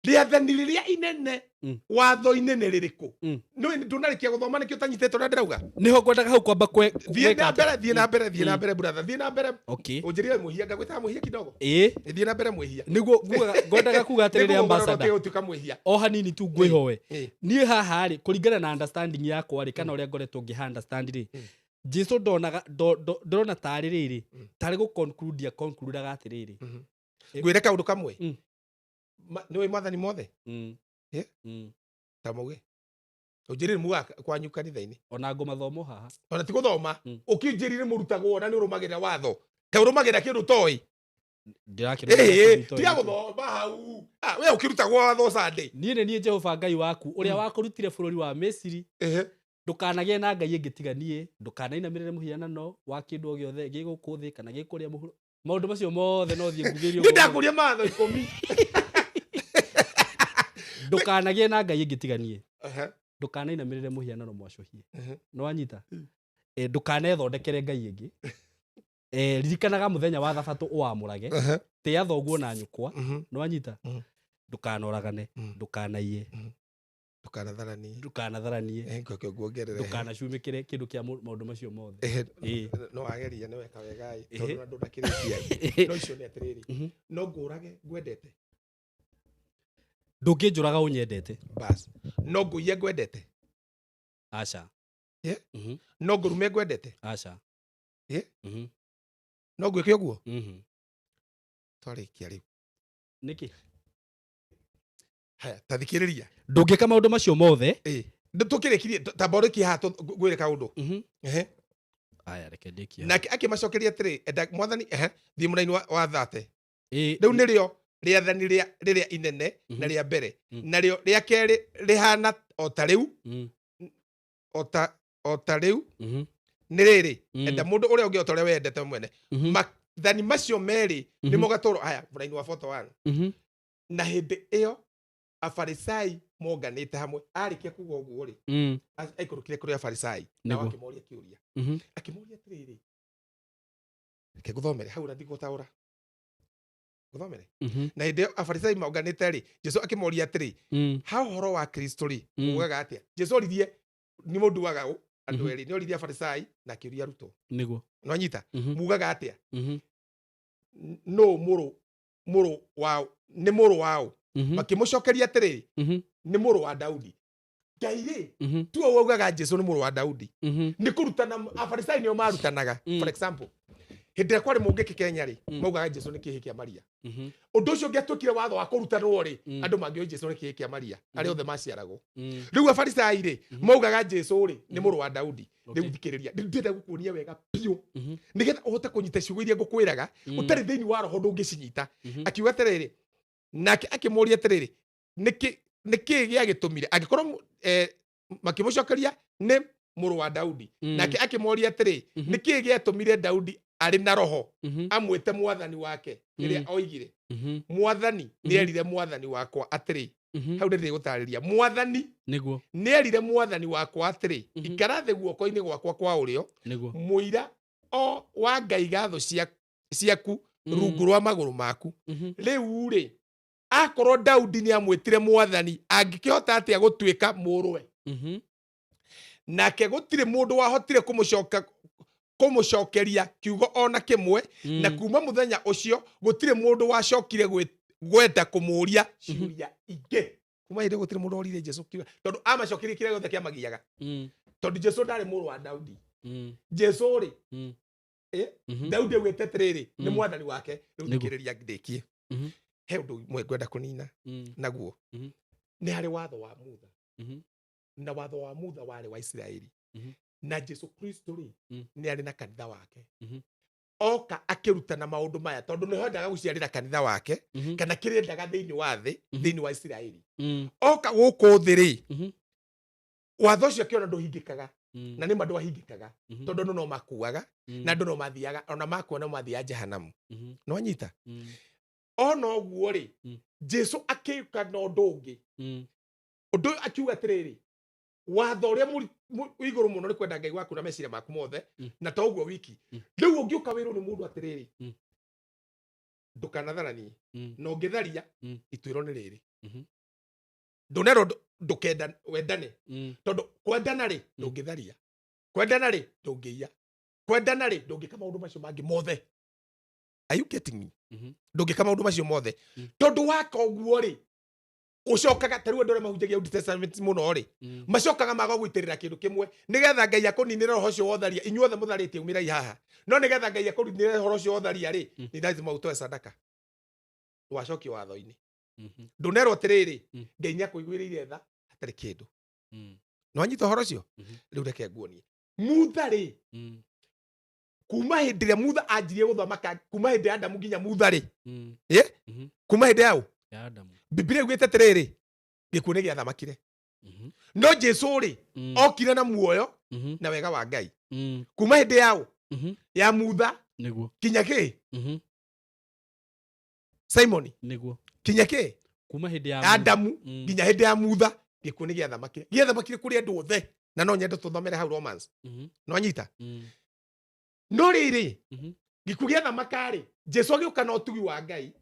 rĩathani rĩrĩa inene watho-inĩ nĩ rĩrĩkũ?" Nĩ ndũnarĩkia gũthoma, nĩkĩo ũtanyitĩte ũrĩa ndĩrauga. Nĩho ngwendaga hau kwamba kwe Thiĩ gwĩka na atĩa? mbere, thiĩ na mbere, thiĩ na mbere, brother, thiĩ na mbere. Ũnjĩrire mwĩhia, ngagwĩtaga mwĩhia kidogo. Thiĩ na mbere, mwĩhia. Nĩguo ngwendaga kuga atĩrĩrĩ, Nĩguo ambassador, ũtuĩka mwĩhia. O hanini tu ngwĩhoe. Niĩ haha rĩ, kũringana na understanding yakwa rĩ, kana ũrĩa ngoretwo ngĩha understand rĩ, Jesu ndonaga ndĩrona tarĩ rĩrĩ, tarĩ gũ conclude concludaga atĩrĩrĩ. Ngwĩre kaũndũ kamwe. Nĩũĩ maathani mothe? Ta mauge. Ũnjĩrire mugaga kwanyu kanitha-inĩ. Ona ngũmathomo haha. Ona ti gũthoma. Ũkĩnjĩrire mũrutagwo na nĩ ũrũmagĩrĩra watho. Kaĩ ũrũmagĩrĩra kĩndũ ũtoĩ? Ndĩrakĩrũmĩrĩra. Tiga gũthoma hau. Ah, we ũkĩrutagwo watho Sunday. Niĩ nĩ niĩ Jehova Ngai waku ũrĩa wakũrutire bũrũri wa Misiri. Ndũkanagĩe na ngai ĩngĩ tiga niĩ, ndũkanainamĩrĩre mũhianano wa kĩndũ o gĩothe gĩ gũkũ thĩ kana gĩ kũrĩa mũhuro. Maũndũ macio mothe no thiĩ ngugĩrie. Niĩ ndakũria mawatho 10. Ndũkanagĩe na ngai ĩngĩ tiga niĩ. Ndũkanainamĩrĩre mũhianano mwacũhie. Nĩ wanyita? Ndũkanethondekere ngai ĩngĩ. Ririkanaga mũthenya wa thabatũ ũwamũrage. Tĩa thoguo na nyũkwa. Nĩ wanyita? Ndũkanoragane, ndũkanaiye, Ndũkanatharanie, ndũkanatharanie, nguongerere, ndũkanacumĩkĩre kĩndũ kĩa maũndũ macio mothe. No wageria nĩ weka wega tondũ na ndũnakĩrĩkia. No icio nĩ atĩrĩrĩ, no ngũrage ngwendete. Ndũngĩnjũraga ũnyendete. Bas. No ngũiye ngwendete. Aca. No ngũrume ngwendete. Aca. No ngwĩke ũguo? Twarĩkia rĩu. Nĩkĩ? Haya, ta thikĩrĩria. Ndũngĩka maũndũ macio mothe. Tũkĩrĩkirie, tamba ũrĩkie haha ngwĩre kaũndũ. Aya, reke ndĩkie. Nake akĩmacokeria atĩrĩ, enda mwathani, thiĩ mũraini wa 30. Rĩu nĩrĩo rĩathani rĩrĩa inene na rĩa mbere. Narĩo rĩa kerĩ rĩhana o ta rĩu, o ta rĩu, nĩ rĩrĩ, enda mũndũ ũrĩa ũngĩ o ta ũrĩa wendete mwene. Maathani macio merĩ nĩmo gatũro. Haya, mũraini wa 41. Na hĩndĩ ĩyo Afarisai monganĩte hamwe. Arĩkia kuga ũguo rĩ, aikũrũkire kũrĩ Afarisai nao akĩmoria kĩũria. Akĩmoria atĩrĩrĩ, reke ngũthomere hau na ndigũtaũra. Ngũthomere. Na hĩndĩ ĩyo Afarisai monganĩte rĩ, Jesũ akĩmoria atĩrĩ, ha ũhoro wa Kristo rĩ, mugaga atĩa? Jesũ oririe nĩ mũnduaga ũ andũ erĩ, nĩ oririe Afarisai na akĩũria arutwo. Nĩguo. Nĩwanyita? Mugaga atĩa? Nũ mũrũ wao, nĩ mũrũ wao. Makĩmũcokeria atĩrĩrĩ, nĩ mũrũ wa Daudi. Ngai rĩ, tuo waugaga Jesũ nĩ mũrũ wa Daudi. Nĩ kũrutana Afarisai nĩo marutanaga. For example, hĩndĩ ĩrĩa kwarĩ mũngĩkĩ Kenya rĩ, maugaga Jesũ nĩ kĩhĩ kĩa Maria. Ũndũ ũcio ũngĩatuĩkire watho wa kũrutanwo rĩ, andũ mangĩoĩ Jesũ nĩ kĩhĩ kĩa Maria, arĩa othe maciaragwo. Rĩu Afarisai rĩ, maugaga Jesũ rĩ, nĩ mũrũ wa Daudi. Rĩu thikĩrĩria, ndĩrenda gũkuonia wega biũ, nĩgetha ũhote kũnyita ciugo iria ngũkwĩraga, ũtarĩ thĩinĩ wa roho ndũngĩcinyita. Akiuga atĩrĩrĩ, nake akĩmũũria atĩrĩrĩ, nĩkĩ gĩagĩtũmire? Angĩkorwo makĩmũcokeria nĩ mũrũ wa Daudi. Nake akĩmũũria atĩrĩ, nĩkĩ gĩatũmire Daudi arĩ na roho amwĩte mwathani wake rĩrĩa oigire, mwathani nĩerire mwathani wakwa atĩrĩ. Hau ndĩrĩ gũtarĩria. Mwathani nĩguo nĩerire mwathani wakwa atĩrĩ, ikara thĩ guoko-inĩ gwakwa kwa ũrĩo, mũira o wa Ngai gatho ciaku rungu rwa magũrũ maku. Rĩu rĩ, akorwo Daudi nĩamwĩtire mwathani, angĩkĩhota atĩa gũtuĩka mũrũwe? Nake gũtirĩ mũndũ wahotire kũmũcokeria kiugo ona kĩmwe, na kuma mũthenya ũcio gũtirĩ mũndũ wacokire gwenda kũmũũria ciũria ingĩ. Kuma hĩndĩ gũtirĩ mũndũ oririe Jesũ kiugo, tondũ amacokerie kĩrĩa gĩothe kĩamagiaga. Tondũ Jesũ ndarĩ mũrũ wa Daudi. Jesũ rĩ, Daudi augĩte atĩrĩrĩ, nĩ mwathani wake. Rĩu thikĩrĩria ndĩkie. He ũndũ ũmwe ngwenda kũnina naguo. Nĩ harĩ watho wa Mutha. Na watho wa Mutha warĩ wa Isiraeli. Na Jesũ Kristo rĩ, nĩ arĩ na kanitha wake. Oka akĩrutana maũndũ maya tondũ nĩ endaga gũciarĩra kanitha wake, kana kĩrĩa endaga thĩinĩ wa thĩ, thĩinĩ wa Isiraeli. Oka gũkũ thĩ rĩ, watho ũcio akĩona ndũhingĩkaga, na nĩ ma ndwahingĩkaga, tondũ andũ no makuaga, na andũ no mathiaga, ona makua no mathiaga Jehanamu. Nĩwanyita? Ona ũguo rĩ, Jesũ akĩũka na ũndũ ũngĩ. Ũndũ ũyũ akiuga atĩrĩrĩ, watho ũrĩa igũrũ mũno nĩ kwenda Ngai waku na meciria maku mothe, na to ũguo wiki. Rĩu ũngĩũka wĩrwo nĩ mũndũ atĩrĩrĩ, ndũkanatharanie, na ũngĩtharia, ituĩro nĩ rĩrĩ. Ndũnerwo ndũkenda wendane, tondũ kwendana rĩ, ndũngĩtharia, kwendana rĩ, ndũngĩiya, kwendana rĩ, ndũngĩka maũndũ macio mangĩ mothe. Are you getting me? Ndũngĩka maũndũ macio mothe. Tondũ waka ũguo rĩ, ũcokaga ta rĩu andũ arĩa mahunjagia Old Testament mũno rĩ, macokaga maga gũitĩrĩra kĩndũ kĩmwe nĩgetha Ngai akũninĩre roho ũcio wa ũtharia. Inyuothe mũtharĩtie umĩrai haha, no nĩgetha Ngai akũninĩre roho ũcio wa ũtharia rĩ, nĩ lazima ũtoe sadaka. Wacokio watho-inĩ. Ndũnerwo atĩrĩrĩ, Ngai nĩakũiguĩrĩire tha hatarĩ kĩndũ. Nĩwanyita ũhoro ũcio? Rĩu reke nguonie Mutha rĩ, kuma hĩndĩ ĩrĩa Mutha anjirie gũthamaka, kuma hĩndĩ ya Adamu nginya Mutha rĩ, kuma hĩndĩ yaũ Ya Adamu. Bibilia ĩugĩte atĩrĩrĩ, gĩkuũ nĩ gĩathamakire. No Jesu rĩ, okire na muoyo na wega wa Ngai. Kuma hĩndĩ yaũ ya Mutha Nĩguo. kinya kĩ, Simon, Nĩguo. kinya kĩ, Kuma hĩndĩ ya Adamu nginya hĩndĩ ya Mutha, gĩkuũ nĩ gĩathamakire. Gĩathamakire kũrĩ andũ othe, na no nyende tũthomere hau Romans. Nĩwanyita? No rĩrĩ, gĩkuũ gĩathamaka rĩ, Jesu agĩũka na ũtugi wa Ngai.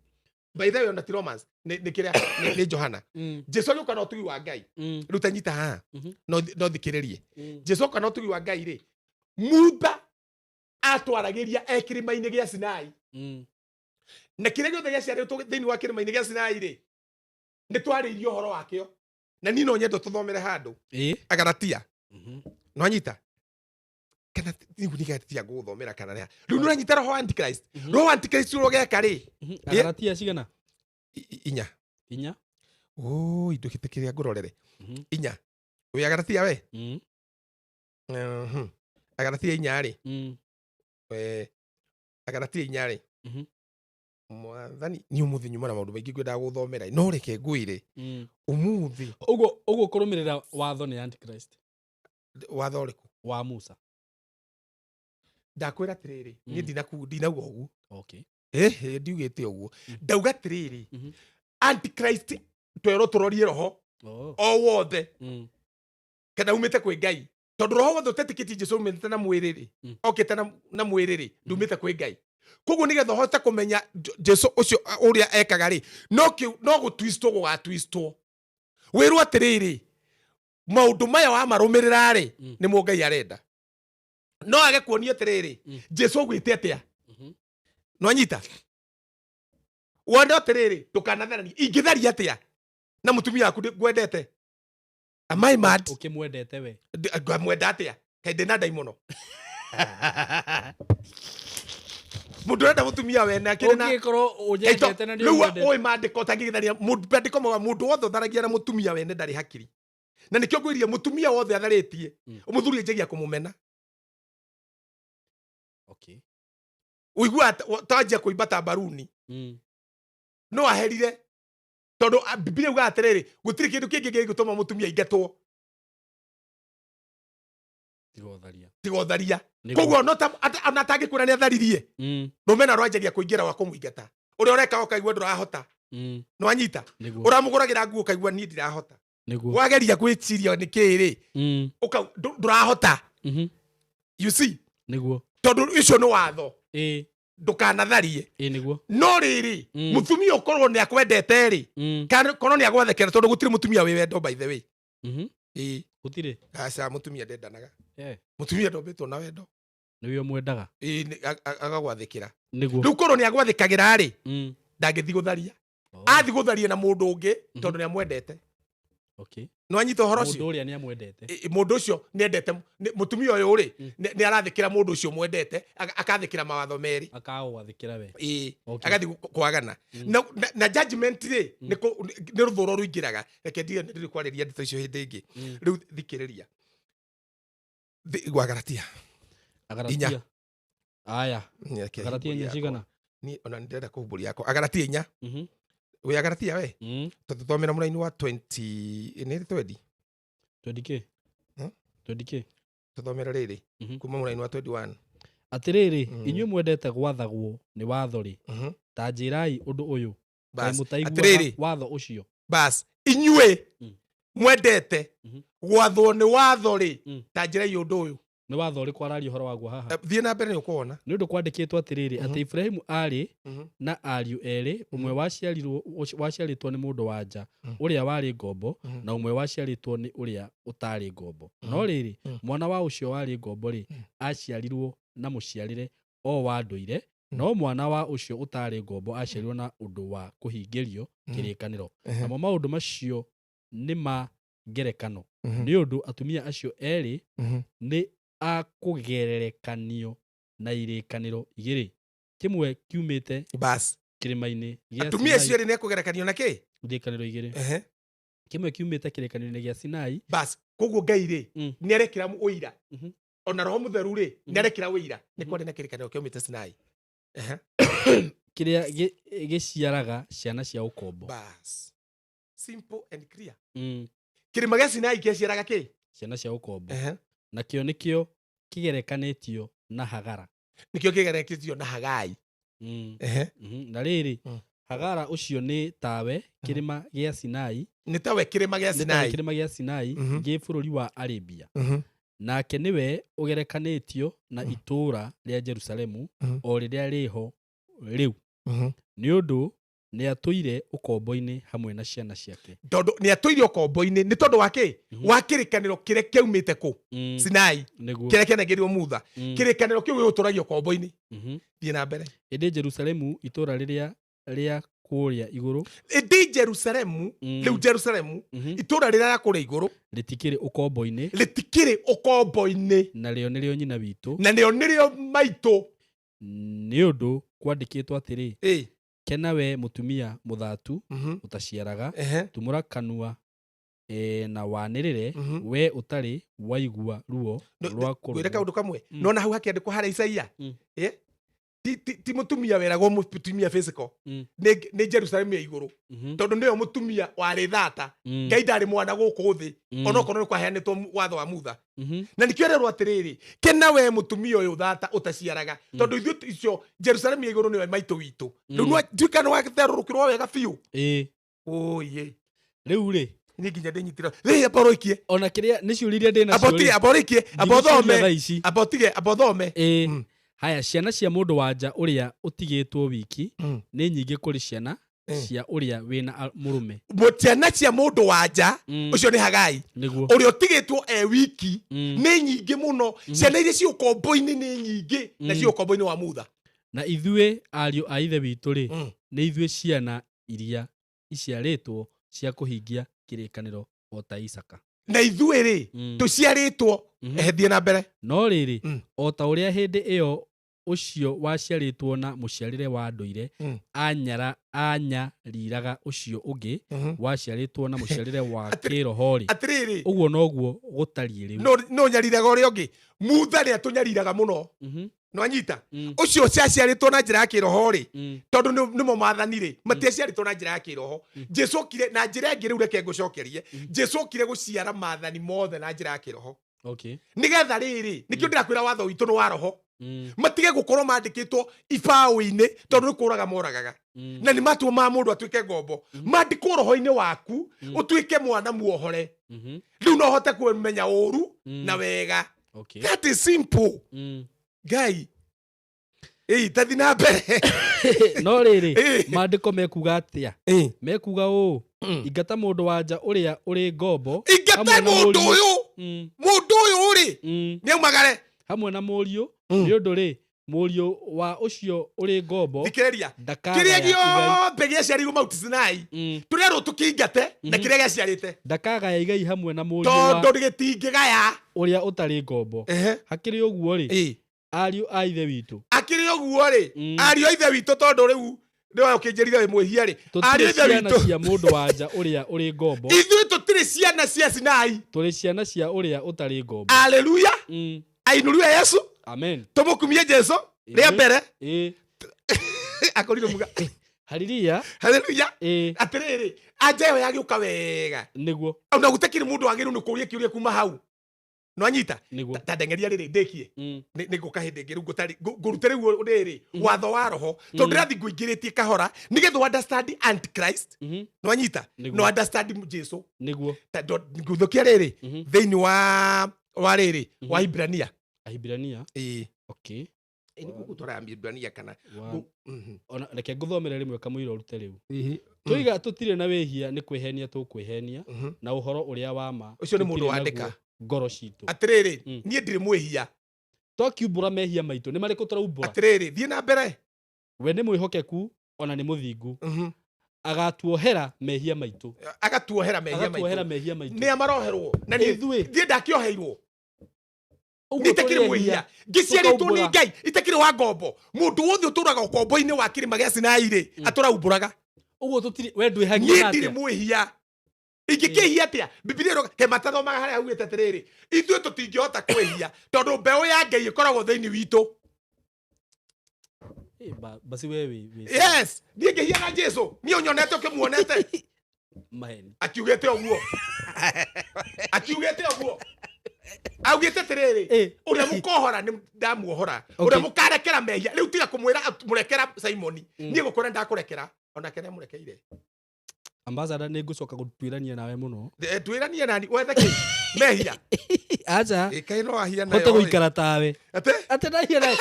By the way, ona ti Romans, nĩ kĩrĩa, nĩ Johana. Jesu agĩũka na ũtugi wa Ngai. Rĩu ta nyita haha, no thikĩrĩrie. Jesu oka na ũtugi wa Ngai rĩ, Mutha atwaragĩria e kĩrĩma-inĩ gĩa Sinai. Na kĩrĩa gĩothe gĩaciarĩtwo thĩinĩ wa kĩrĩma-inĩ gĩa Sinai rĩ, nĩ twarĩirie ũhoro wakĩo. Na niĩ no nyende tũthomere handũ. Agalatia. Nĩwanyita? Kana rĩu nĩ Galatia ngũgũthomera kana nĩ ha? Rĩu nĩũranyita roho wa Antichrist? Roho wa Antichrist ũrĩa ũgeka rĩ? Agalatia cigana? Inya. Inya. Oi, ndũgĩte kĩrĩa ngũrorere. Inya. Wĩ Agalatia we? Agalatia inya rĩ? Agalatia inya rĩ? Mwathani, niĩ ũmũthĩ nyuma na maũndũ maingĩ ngwendaga gũthomera, no reke ngwĩre. Ũmũthĩ. Ũguo kũrũmĩrĩra watho nĩ Antichrist. Watho ũrĩkũ? Wa Musa. Ndakwĩra atĩrĩrĩ, niĩ ndinauga ũguo. Ndiugĩte ũguo. Ndauga atĩrĩrĩ, Antichrist twerwo tũrorie roho o wothe kana umĩte kwĩ Ngai. Tondũ roho wothe ũtetĩkĩtie Jesu umĩte na mwĩrĩ rĩ, okĩte na mwĩrĩ rĩ, ndumĩte kwĩ Ngai. Koguo nĩgetha ũhote kũmenya Jesu ũcio ũrĩa ekaga rĩ, no gũtwistwo gũgatwistwo. Wĩrwo atĩrĩrĩ, maũndũ maya wamarũmĩrĩra rĩ, nĩmo Ngai arenda. No age kuonia atĩrĩrĩ, Jesu augĩte atĩa? Nĩwanyita? Wone atĩrĩrĩ, ndũkanatharanie. Ingĩtharia atĩa na mũtumia waku ngwendete? Am I mad? Ũkĩmwendete we? Ngamwenda atĩa? Kaĩ ndĩna ndaimono? Mũndũ ũrenda mũtumia wene akĩrĩ na Ũngĩkorwo ũnyendete na nĩ Rĩu ũmwendete. ũĩ maandĩko ũtangĩgĩtharia, maandĩko mauga mũndũ wothe ũtharagia na mũtumia wene ndarĩ hakiri. Na nĩkĩo ngwĩrire mũtumia wothe atharĩtie, mũthuri anjagia kũmũmena. Ũiguaga tanjia kũimba ta mbaruni. No aherire. Tondũ, Bibilia yugaga atĩrĩrĩ, gũtirĩ kĩndũ kĩngĩ gĩgũtũma mũtumia aingatwo. Tiga ũtharia. Tiga ũtharia. Nĩguo. Koguo ona atangĩkwĩra nĩ atharirie, rũmena rwanjagia kũingĩra rwa kũmũingata. Ũrĩa ũreka ũkaigua ndũrahota. Nĩwanyita? Nĩguo. Ũramũgũragĩra nguo ũkaigua niĩ ndirahota. Nĩguo. Wageria gwĩciria nĩ kĩĩ rĩ, ndũrahota. You see? Nĩguo. Tondũ ũcio nĩ watho. Ndũkanatharie. Nĩguo. No rĩrĩ, mũtumia ũkorwo nĩ akwendete rĩ, kana korwo nĩ agwathekera, tondũ gũtirĩ mũtumia wĩ wendo by the way. Gũtirĩ. Aca, mũtumia ndendanaga. Mũtumia ndombĩtwo na wendo. Nĩwe ũmwendaga. Agagwathĩkĩra. Nĩguo. Rĩu korwo nĩ agwathĩkagĩra rĩ, ndangĩthiĩ gũtharia. Athiĩ gũtharia na mũndũ ũngĩ, tondũ nĩ amwendete. Nĩwanyita ũhoro ũcio? Mũndũ ũrĩa nĩ amwendete. Mũndũ ũcio nĩ endete, mũtumia ũyũ rĩ, nĩ arathĩkĩra mũndũ ũcio mwendete, akathĩkĩra mawatho merĩ. Akagwathĩkĩra we. Agathiĩ kwagana. Na judgment rĩ, nĩ rũthũro rũingĩraga. Reke ndige nĩ ndĩrĩ kwarĩria ndeto icio hĩndĩ ĩngĩ. Rĩu thikĩrĩria. Gwa Galatia. Agalatia. Inya. Aya. Reke Agalatia inya humbũria cigana? yakwa. Niĩ ona nĩ ndĩrenda kũhumbũria yakwa. Agalatia inya. Wĩ Agalatia we? Tũthomera mũraini wa 20, nĩ 20? 20 kĩ? 20 kĩ? Tũthomera rĩrĩ, kuma mũraini wa 21. Atĩrĩrĩ, inyuĩ mwendete gwathagwo nĩ watho rĩ, ta njĩrai ũndũ ũyũ, kaĩ Bas. mũtaiguaga Atĩrĩrĩ. watho ũcio? Bas, inyuĩ mwendete gwathwo nĩ watho rĩ, ta njĩrai ũndũ ũyũ. Nĩ watho ũrĩkũ araria ũhoro waguo haha? Thiĩ na mbere nĩ ũkuona. Nĩ ũndũ kwandĩkĩtwo atĩrĩrĩ, atĩ Ibrahimu aarĩ na ariũ erĩ, ũmwe waciarĩtwo nĩ mũndũ wa nja ũrĩa warĩ ngombo, na ũmwe waciarĩtwo nĩ ũrĩa ũtaarĩ ngombo. No rĩrĩ, mwana wa ũcio warĩ ngombo rĩ, aciarirwo na mũciarĩre o wa ndũire, no mwana wa ũcio ũtaarĩ ngombo aciarirwo na ũndũ wa kũhingĩrio kĩrĩkanĩro. Namo maũndũ macio nĩ ma ngerekano, nĩ ũndũ atumia acio erĩ nĩ a kũgererekanio na irĩkanĩro igĩrĩ, kĩmwe kiumĩte Bas. kĩrĩma-inĩ gĩa Atumia Sinai. acio erĩ nĩ akũgerekanio na kĩ? Irĩkanĩro igĩrĩ. Kĩmwe kiumĩte kĩrĩkanĩro-inĩ gĩa Sinai. Bas. Koguo Ngai rĩ, nĩ arekĩra ũira, ona Roho Mũtheru rĩ, nĩ arekĩra ũira nĩ kwarĩ na kĩrĩkanĩro kĩaumĩte Sinai. Ehe. Kĩrĩa gĩciaraga ciana cia ũkombo. Bas, simple and clear. Kĩrĩma gĩa Sinai kĩaciaraga kĩ? Ciana cia ũkombo. Nakĩo nĩkĩo kĩgerekanĩtio na Hagara. Nĩkĩo kĩgerekĩtio na Hagai. Ehe. Na rĩrĩ, Hagara ũcio nĩ tawe kĩrĩma gĩa Sinai. Nĩ tawe kĩrĩma gĩa Nĩ tawe Sinai. Kĩrĩma gĩa Sinai gĩ bũrũri wa Arabia. Nake nĩwe ũgerekanĩtio na itũũra rĩa Jerusalemu, o rĩrĩa rĩho rĩu, nĩ ũndũ nĩatũire ũkombo-inĩ hamwe na ciana ciake. Tondũ nĩ atũire ũkombo-inĩ nĩ tondũ wa kĩ? Wa kĩrĩkanĩro kĩrĩa kĩaumĩte kũ? Sinai. Kĩrĩa kĩanengerirwo Mutha. Kĩrĩkanĩro kĩu gĩgũtũragia ũkombo-inĩ. Thiĩ na mbere. Ĩndĩ Jerusalemu, itũũra rĩrĩa rĩa kũrĩa igũrũ, Ĩndĩ Jerusalemu, rĩu Jerusalemu, itũũra rĩrĩa rĩa kũrĩa igũrũ, rĩtikĩrĩ ũkombo-inĩ, rĩtikĩrĩ ũkombo-inĩ, narĩo nĩrĩo nyina witũ, na nĩo nĩrĩo maitũ. Nĩ ũndũ kwandĩkĩtwo atĩrĩ, kena we mũtumia mũthatu ũtaciaraga, tumũra kanua na wanĩrĩre, we ũtarĩ waigua ruo rwa Ngwĩre kũrũmwo. Kaũndũ kamwe. Nona hau hakĩandĩkwo harĩa Isaia, ti mũtumia weragwo mũtumia physical, nĩ Jerusalemu ya igũrũ, tondũ nĩyo mũtumia warĩ thata. Ngai ndarĩ mwana gũkũ thĩ, onokorwo nĩ kwaheanĩtwo watho wa Mutha. Na nikĩo rerwo atĩrĩrĩ, kena we mũtumia ũyũ thata ũtaciaraga, tondũ ithuĩ icio Jerusalemu ya igũrũ nĩwe maitũ witũ. Rĩu nduĩka nĩ watherũrũkĩrwo wega biũ. Ũyĩ. Rĩu rĩ, Niĩ nginya ndĩnyitire rĩ, amba ũrĩkie. Ona kĩrĩa nĩ ciũria iria ndĩ Amba nacio ũtige, rĩ, amba ũrĩkie, amba ndigũciũria ũthome. Thaa ici. Amba ũtige, amba ũthome. Ĩĩ. Haya, ciana cia mũndũ wa nja ũrĩa ũtigĩtwo wiki nĩ nyingĩ kũrĩ ciana cia ũrĩa wĩna mũrũme. Ciana cia mũndũ wa nja, ũcio nĩ Hagai, ũrĩa ũtigĩtwo e wiki, nĩ nyingĩ mũno. Ciana iria ci ũkombo-inĩ nĩ nyingĩ, na ci ũkombo-inĩ wa Mutha. Na ithuĩ, ariũ a ithe witũ rĩ, nĩ ithuĩ ciana iria iciarĩtwo cia kũhingia kĩrĩkanĩro o ta Isaka. Na ithuĩ rĩ, tũciarĩtwo. Ehe, thiĩ na mbere. No rĩrĩ, o ta ũrĩa hĩndĩ ĩyo ũcio waciarĩtwo na mũciarĩre wa ndũire anyariraga ũcio ũngĩ waciarĩtwo na mũciarĩre wa kĩroho rĩ, Atĩrĩrĩ, ũguo noguo gũtariĩ rĩu. No nyariraga ũrĩa ũngĩ. Mutha nĩ atũnyariraga mũno. Nwanyita? Ũcio ciaciarĩtwo na njĩra ya kĩroho rĩ, tondũ nĩmo maathani rĩ, matiaciarĩtwo na njĩra ya kĩroho. Jesu okire na njĩra ĩngĩ. Rĩu reke ngũcokerie. Jesu okire gũciara maathani mothe na njĩra ya kĩroho, nĩgetha rĩrĩ, nĩkĩo ndĩrakwĩra watho witũ nĩ wa roho, matige gũkorwo mandĩkĩtwo ibaũ-inĩ, tondũ nĩ kũraga moragaga, na nĩ matua ma mũndũ atuĩke ngombo. Mandĩkwo roho-inĩ waku, ũtuĩke mwana muohore. Rĩu no hote kũmenya ũru na wega. That is simple. Ngai ĩi, tathi na mbere. No rĩrĩ, maandĩko mekuga atĩa? Mekuga ũũ, ingata mũndũ wa nja ũrĩa ũrĩ ngombo Ingata hamwe na mũndũ mũriũ. ũyũ. Mũndũ ũyũ rĩ, nĩ aumagare. Hamwe na mũriũ, nĩ ũndũ rĩ, mũriũ wa ũcio ũrĩ ngombo Thikĩrĩria, kĩrĩa ndakagaya igai. gĩothe gĩaciarirwo Mount Sinai, tũrerwo tũkĩingate na kĩrĩa gĩaciarĩte, Ndakagaya igai hamwe na mũriũ wa tondũ gĩtingĩgaya. Ũrĩa ũtarĩ ngombo. Hakĩrĩ ũguo rĩ, ariũ a ithe witũ, Akĩrĩ ũguo rĩ, ariũ a ithe witũ, tondũ rĩu nĩwe ũkĩnjĩrire wĩ mwĩhia rĩ, ariũ tũtirĩ a ithe ciana witũ, cia mũndũ wa nja ũrĩa ũrĩ ngombo, ithuĩ tũtirĩ ciana cia Sinai, tũrĩ ciana cia ũrĩa ũtarĩ ngombo. Aleluya. Ainũriwe Yesu. Amen. Tũmũkumie Jesu rĩa mbere. Akorirwo muga. Haleluya. Haleluya. Atĩrĩrĩ, anja ĩyo yagĩũka wega. Ona gũtakĩrĩ mũndũ wagĩrĩirwo nĩ kũũria kĩũria kuma hau, nwanyita? Ta ndengeria rĩrĩ ndĩkie. Nĩ ngũka hĩndĩ ĩngĩ rĩu ngũrute rĩu rĩrĩ watho wa roho, tondũ ndĩrathiĩ ngũingĩrĩtie kahora nĩgetha understand antichrist. Nwanyita? No understand Jesu. Ngũthũkia rĩrĩ thĩinĩ wa rĩrĩ wa Ibrania. Ahibirania. Ĩĩ. Ĩ, nĩ gũgũtwara Ibrania kana Ona reke ngũthomere rĩmwe kamũira ũrute rĩu. Tũiga tũtirĩ na wĩhia, nĩ kwĩhenia tũkwĩhenia, na ũhoro ũrĩa wa ma Ũcio nĩ mũndũ tũtirĩ wandĩka. Naguo ngoro citũ. Atĩrĩrĩ, niĩ ndirĩ mwĩhia. Twakiumbũra mehia maitũ, nĩ marĩkũ tũraumbũra? Atĩrĩrĩ, thiĩ na mbere. We nĩ mwĩhokeku ona nĩ mũthingu, agatuohera mehia maitũ. Agatuohera mehia Agatuohera maitũ. Mehia maitũ. Nĩ amaroherwo na niĩ Ithuĩ. Niĩ ndakĩoheirwo. Ũguo Niĩ itakĩrĩ tũrĩ mwĩhia, ehia, ngĩciarĩtwo nĩ tũkaumbũra. Ngai, itakĩrĩ wa ngombo. Mũndũ wothe ũtũraga ũkombo-inĩ wa kĩrĩma gĩa Sinai rĩ, atũraumbũraga. Ũguo tũtirĩ, we ndwĩhagia Niĩ na ndirĩ atĩa? mwĩhia. Ingĩkĩhia atĩa? Bibilia ĩroga ke matathomaga harĩa haugĩte atĩrĩrĩ, ithuĩ tũtingĩhota kwĩhia tondũ mbeũ ya Ngai ĩkoragwo thĩinĩ witũ. Eh, basi we wĩ Yes, niĩ ngĩhia na Jesu, niĩ ũnyonete ũkĩmuonete. Maheni. Akiugĩte ũguo, akiugĩte ũguo, augĩte atĩrĩrĩ, ũrĩa mũkohora nĩ ndamuohora, ũrĩa mũkarekera mehia. Rĩu tiga kũmwĩra mũrekera Simoni, niĩ gũkwĩra ndakũrekera, onake nĩamũrekeire. Ambassador, nĩ ngũcoka gũtuĩrania nawe mũno. Twĩranie nani wethe kĩ mehia? Aca. Ĩ, kaĩ no ahia nayo hote ĩ. Gũikara tawe. Atĩ? Atĩ ndahia nawe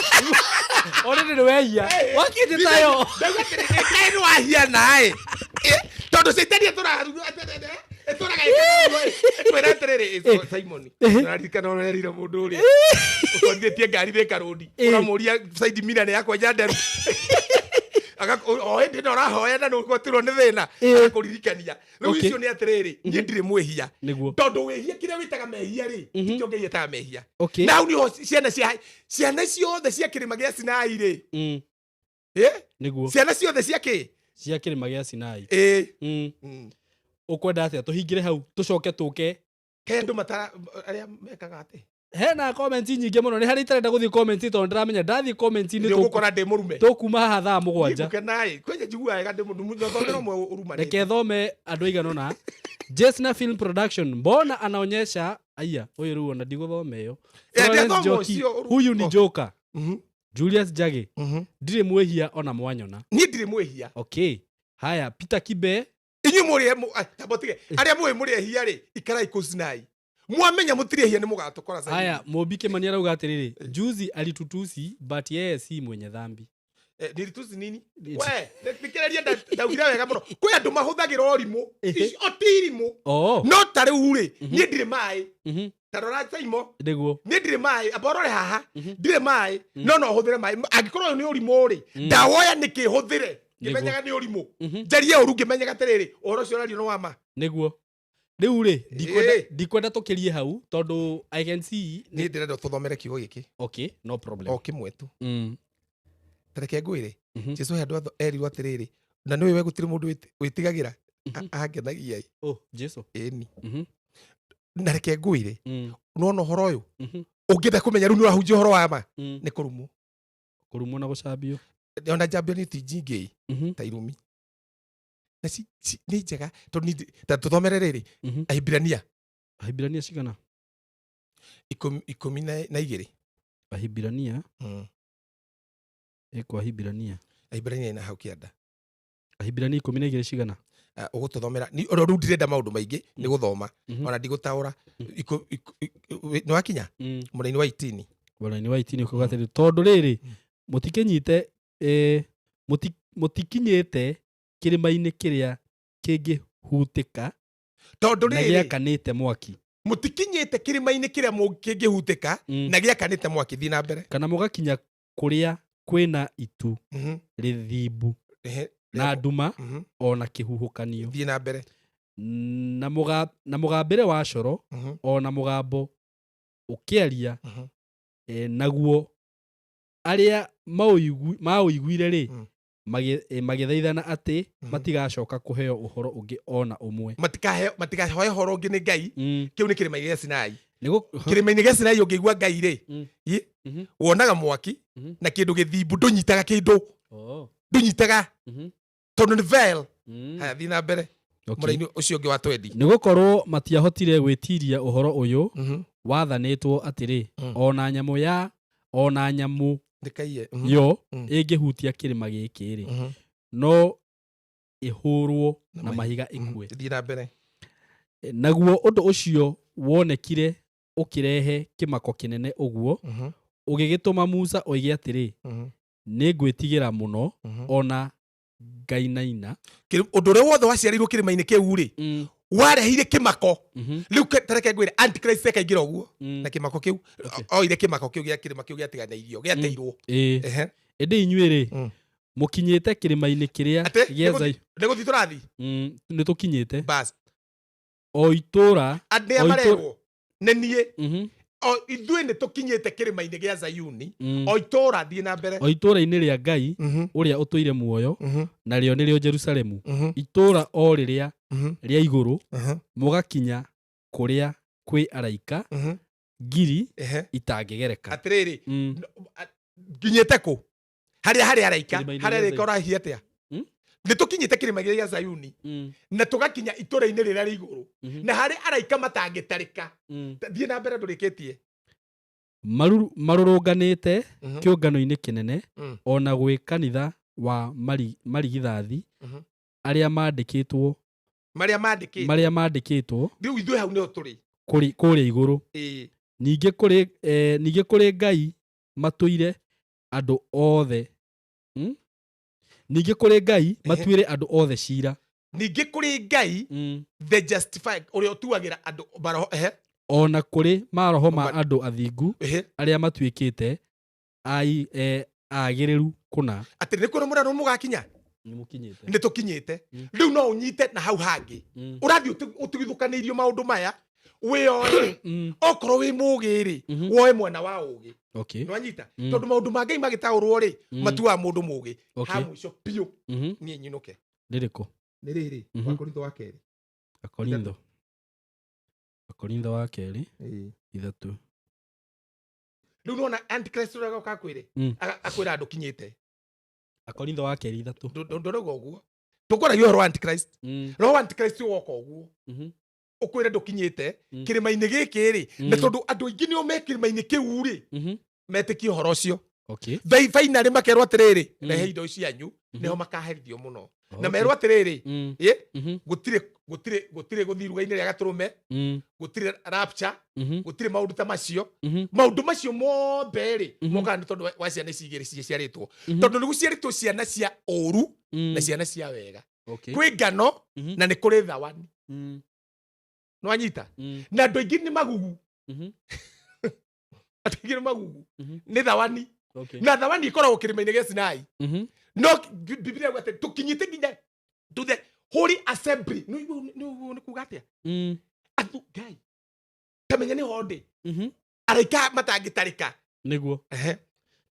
already nĩ wehia wakinyĩ tayo. Ndauga atĩrĩ, kaĩ nĩ wahia naĩ? Tondũ caitani ĩtũraga ĩtũraga ĩkwĩra atĩrĩrĩ, Simon, ũraririkana ũrerire mũndũ ũrĩa ũtwarithĩtie ngari Thika Road, ũramũria side mirror nĩ yakwa nderu? O hĩndĩ ĩno ũrahoya na nĩũgwatirwo nĩ thĩna, agakũririkania rĩu. Icio nĩ atĩrĩrĩ, niĩ ndirĩ mwĩhia. Tondũ wĩhia kĩrĩa wĩtaga mehia rĩ, tikĩo Ngai etaga mehia. Na hau niho ciana cia ciana ciothe cia kĩrĩma gĩa Sinai rĩ, Ciana ciothe cia kĩ? Cia kĩrĩma gĩa Sinai. Ĩ. Ũkwenda atĩa, tũhingĩre hau tũcoke tũke? Kaĩ andũ matara arĩa mekaga atĩ? Hena comment nyingĩ mũno, nĩ harĩa itarenda gũthiĩ comment tondũ ndĩramenya ndathiĩ comment-inĩ nĩ ũgũkora ndĩ mũrume. Tũkuma haha thaa 7. Ngũkenaĩ kwenya njiguaga wega ndĩ mũndũ thomera ũmwe ũrumanĩte. Reke thome andũ aigana ũna. Jesna Film Production, mbona anaonyesha aya ũyũ rĩu ona ndigũthoma ĩyo. Florence ndĩathoma Njoki, ũcio huyu ni oh. joka. Julius Jage, ndirĩ mwĩhia ona mwanyona. Niĩ ndirĩ mwĩhia. Okay, haya, Peter Kibe. Inyuĩ mũrĩ tamba tige arĩa mũĩ mũrĩ ehia rĩ, ikarai kũu Sinai, mwamenya mũtirĩ ehia nĩ mũgatũkora Zayuni. Haya, Mũmbi Kimani arauga atĩrĩrĩ, juzi alitutusi but yeye si mwenye dhambi. Nilitusi nini? We thikĩrĩria, ndaugire wega mũno, kwĩ andũ mahũthagĩra ũrimũ. Icio ti irimũ. No ta rĩu rĩ, niĩ ndirĩ maĩ. Ta rora Saimo. Niĩ ndirĩ maĩ, amba ũrore haha. Ndirĩ maĩ, no no hũthĩre maĩ. Angĩkorwo ũyũ nĩ ũrimũ rĩ, ndawoya nĩkĩ hũthĩre ngĩmenyaga nĩ ũrimũ? Njarie ũru ngĩmenyaga atĩrĩrĩ, ũhoro ũcio ũrario nĩ wa ma. Nĩguo rĩu rĩ, ndikwenda tũkĩrie hau tondũ I can see. Niĩ ndĩrenda tũthomere kiugo gĩkĩ. Okay, no problem. O kĩmwe tu. Ta reke ngwĩre, Jesu he andũ erirwo atĩrĩrĩ, na nĩũĩ we gũtirĩ mũndũ wĩtigagĩra. Angenagia ĩ. Oh, Jesu. Ĩni. Na reke ngwĩre, nona ũhoro ũyũ, ũngĩenda kũmenya rĩu nĩ ũrahunjia ũhoro wa ma, nĩ kũrumwo. Kũrumwo na gũcambio. Ona njambio nĩ ti nyingĩ ta irumi na nĩ njega tondũ ta tũthomere rĩrĩ, Ahibirania. Ahibirania cigana? 12. Ahibirania. Ĩkũ Ahibirania? Ahibirania ina hau kĩanda. Ahibirania 12 cigana? Ah, ũgũtũthomera. Ona rĩu ndirenda maũndũ maingĩ, nĩ gũthoma. Ona ndigũtaũra. Nĩ wakinya mũraini wa 18. Mũraini wa 18 ũkauga atĩrĩ, tondũ rĩrĩ, mũtikinyĩte mũtikinyĩte kĩrĩma-inĩ kĩrĩa kĩngĩhutĩka tondũ na rĩrĩ, gĩakanĩte mwaki. Mũtikinyĩte kĩrĩma-inĩ kĩrĩa kĩngĩhutĩka na gĩakanĩte mwaki. Thiĩ na mbere. Kana mũgakinya kũrĩa kwĩna itu rĩthimbu na nduma ona kĩhuhũkanio. Thiĩ na mbere. Na mũgambĩre wa coro ona mũgambo ũkĩaria, naguo arĩa maũiguire rĩ, magĩthaithana atĩ matigacoka kũheo ũhoro ũngĩ ona ũmwe. Matikahoe ũhoro ũngĩ nĩ Ngai. Kĩu nĩ kĩrĩma gĩa Sinai. Nĩgũ Kĩrĩma-inĩ gĩa Sinai ũngĩigua Ngai rĩ, wonaga mwaki na kĩndũ gĩthimbu, ndũnyitaga kĩndũ. Ndũnyitaga tondũ nĩ veil. Haya, thiĩ na mbere. Mũraini ũcio ũngĩ wa 20. Nĩ gũkorwo matiahotire gwĩtiria ũhoro ũyũ wathanĩtwo atĩrĩ, ona nyamũ ya ona nyamũ ndĩkaiye yo ĩngĩhutia kĩrĩma gĩkĩ rĩ, no ĩhũrwo na mahiga ĩkue. Thiĩ na mbere. Naguo ũndũ ũcio wonekire ũkĩrehe kĩmako kĩnene ũguo, ũgĩgĩtũma Musa oige atĩrĩ, nĩ ngwĩtigĩra mũno, ona ngainaina. Ũndũ ũrĩa wothe waciarĩirwo kĩrĩma-inĩ kĩu rĩ, warehire kĩmako. Rĩu tareke ngwĩre, antichrist ekaingĩra ũguo na kĩmako kĩu. Oire kĩmako kĩu gĩa kĩrĩma kĩu gĩatiganĩirio, gĩateirwo. Ĩndĩ inyuĩ rĩ, mũkinyĩte kĩrĩma-inĩ kĩrĩa Atĩ? gĩa Zai Nĩ gũthiĩ tũrathiĩ. Nĩ tũkinyĩte bas o itũra arĩa O marerwo nĩ niĩ, o ithuĩ nĩ tũkinyĩte kĩrĩma-inĩ gĩa Zayuni, o itũra. Thiĩ na mbere. O itũra-inĩ rĩa Ngai ũrĩa ũtũire muoyo, narĩo nĩrĩo Jerusalemu, itũra o rĩrĩa Rĩa igũrũ, mũgakinya kũrĩa kwĩ araika ngiri itangĩgereka. Atĩrĩrĩ, nginyĩte kũ? Harĩa harĩ araika. Kĩrĩma-inĩ Harĩa gĩa araika ũrahia atĩa? Nĩ tũkinyĩte kĩrĩma gĩa Zayuni na tũgakinya itũra-inĩ rĩrĩa rĩ igũrũ na harĩ araika matangĩtarĩka. Thiĩ na mbere, ndũrĩkĩtie. Marũrũnganĩte kĩũngano-inĩ kĩnene, ona gwĩ kanitha wa marigithathi arĩa mandĩkĩtwo Marĩa mandĩkĩtwo. Marĩa mandĩkĩtwo Rĩu ithuĩ hau nĩho tũrĩ. Kũrĩa igũrũ. Ningĩ kũrĩ Ngai matũire andũ othe, Ningĩ kũrĩ Ngai matuĩre andũ othe cira. Ningĩ kũrĩ Ngai the justified, ũrĩa ũtuagĩra andũ maroho, ehe. Ona kũrĩ maroho ma andũ athingu arĩa matuĩkĩte agĩrĩru kũna. Atĩ nĩ kũrĩ mũrano mũgakinya. Nĩ mũkinyĩte. Nĩ tũkinyĩte. Rĩu no ũnyite na hau hangĩ ũrathiĩ ũtigithũkanĩirio maũndũ maya wĩoe. Okorwo wĩ mũgĩ rĩ, woe mwena wa ũgĩ. Nĩwanyita? Tondũ maũndũ ma Ngai magĩtaũrwo rĩ, matuaga mũndũ mũgĩ. Ha mũico biũ, niĩ nyinũke. Rĩrĩkũ? Nĩ rĩrĩ. Wakorintho wa kerĩ. Akorintho wa kerĩ 3. Rĩu nona Antichrist ũrĩa agoka akwĩre, akwĩra andũ kinyĩte. Akorintho wa kerĩ 3. Ndũrauga ũguo, tũkwaragia ũhoro wa Antichrist. Roho wa Antichrist ũgoka ũguo ũkwĩre ndũkinyĩte kĩrĩma-inĩ gĩkĩ rĩ, na tondũ andũ aingĩ nĩo me kĩrĩma-inĩ kĩu rĩ, metĩkie ũhoro ũcio. Finally makerwo atĩrĩrĩ, rehe indo cianyu, nĩho makaherithio mũno na merwo atĩrĩrĩ, ĩ, gũtirĩ gũthiĩ iruga-inĩ rĩa gatũrũme, gũtirĩ rapture, gũtirĩ maũndũ ta macio. Maũndũ macio mothe rĩ, mokaga nĩ tondũ wa ciana ici igĩrĩ ciciarĩtwo, tondũ nĩ gũciarĩtwo ciana cia ũru na ciana cia wega. Kwĩ ngano na nĩ kũrĩ thawani. Nĩwanyita? Na andũ aingĩ nĩ magugu. Andũ aingĩ nĩ magugu. Nĩ thawani. Na thawani ĩkoragwo kĩrĩma-inĩ gĩa Sinai. No Biblia yuga atĩ tũkinyĩte nginya to the holy assembly. Nĩ kuga atĩa? Athu Ngai tamenya nĩ ho ndĩ araika matangĩtarĩka. Nĩguo. Ehe.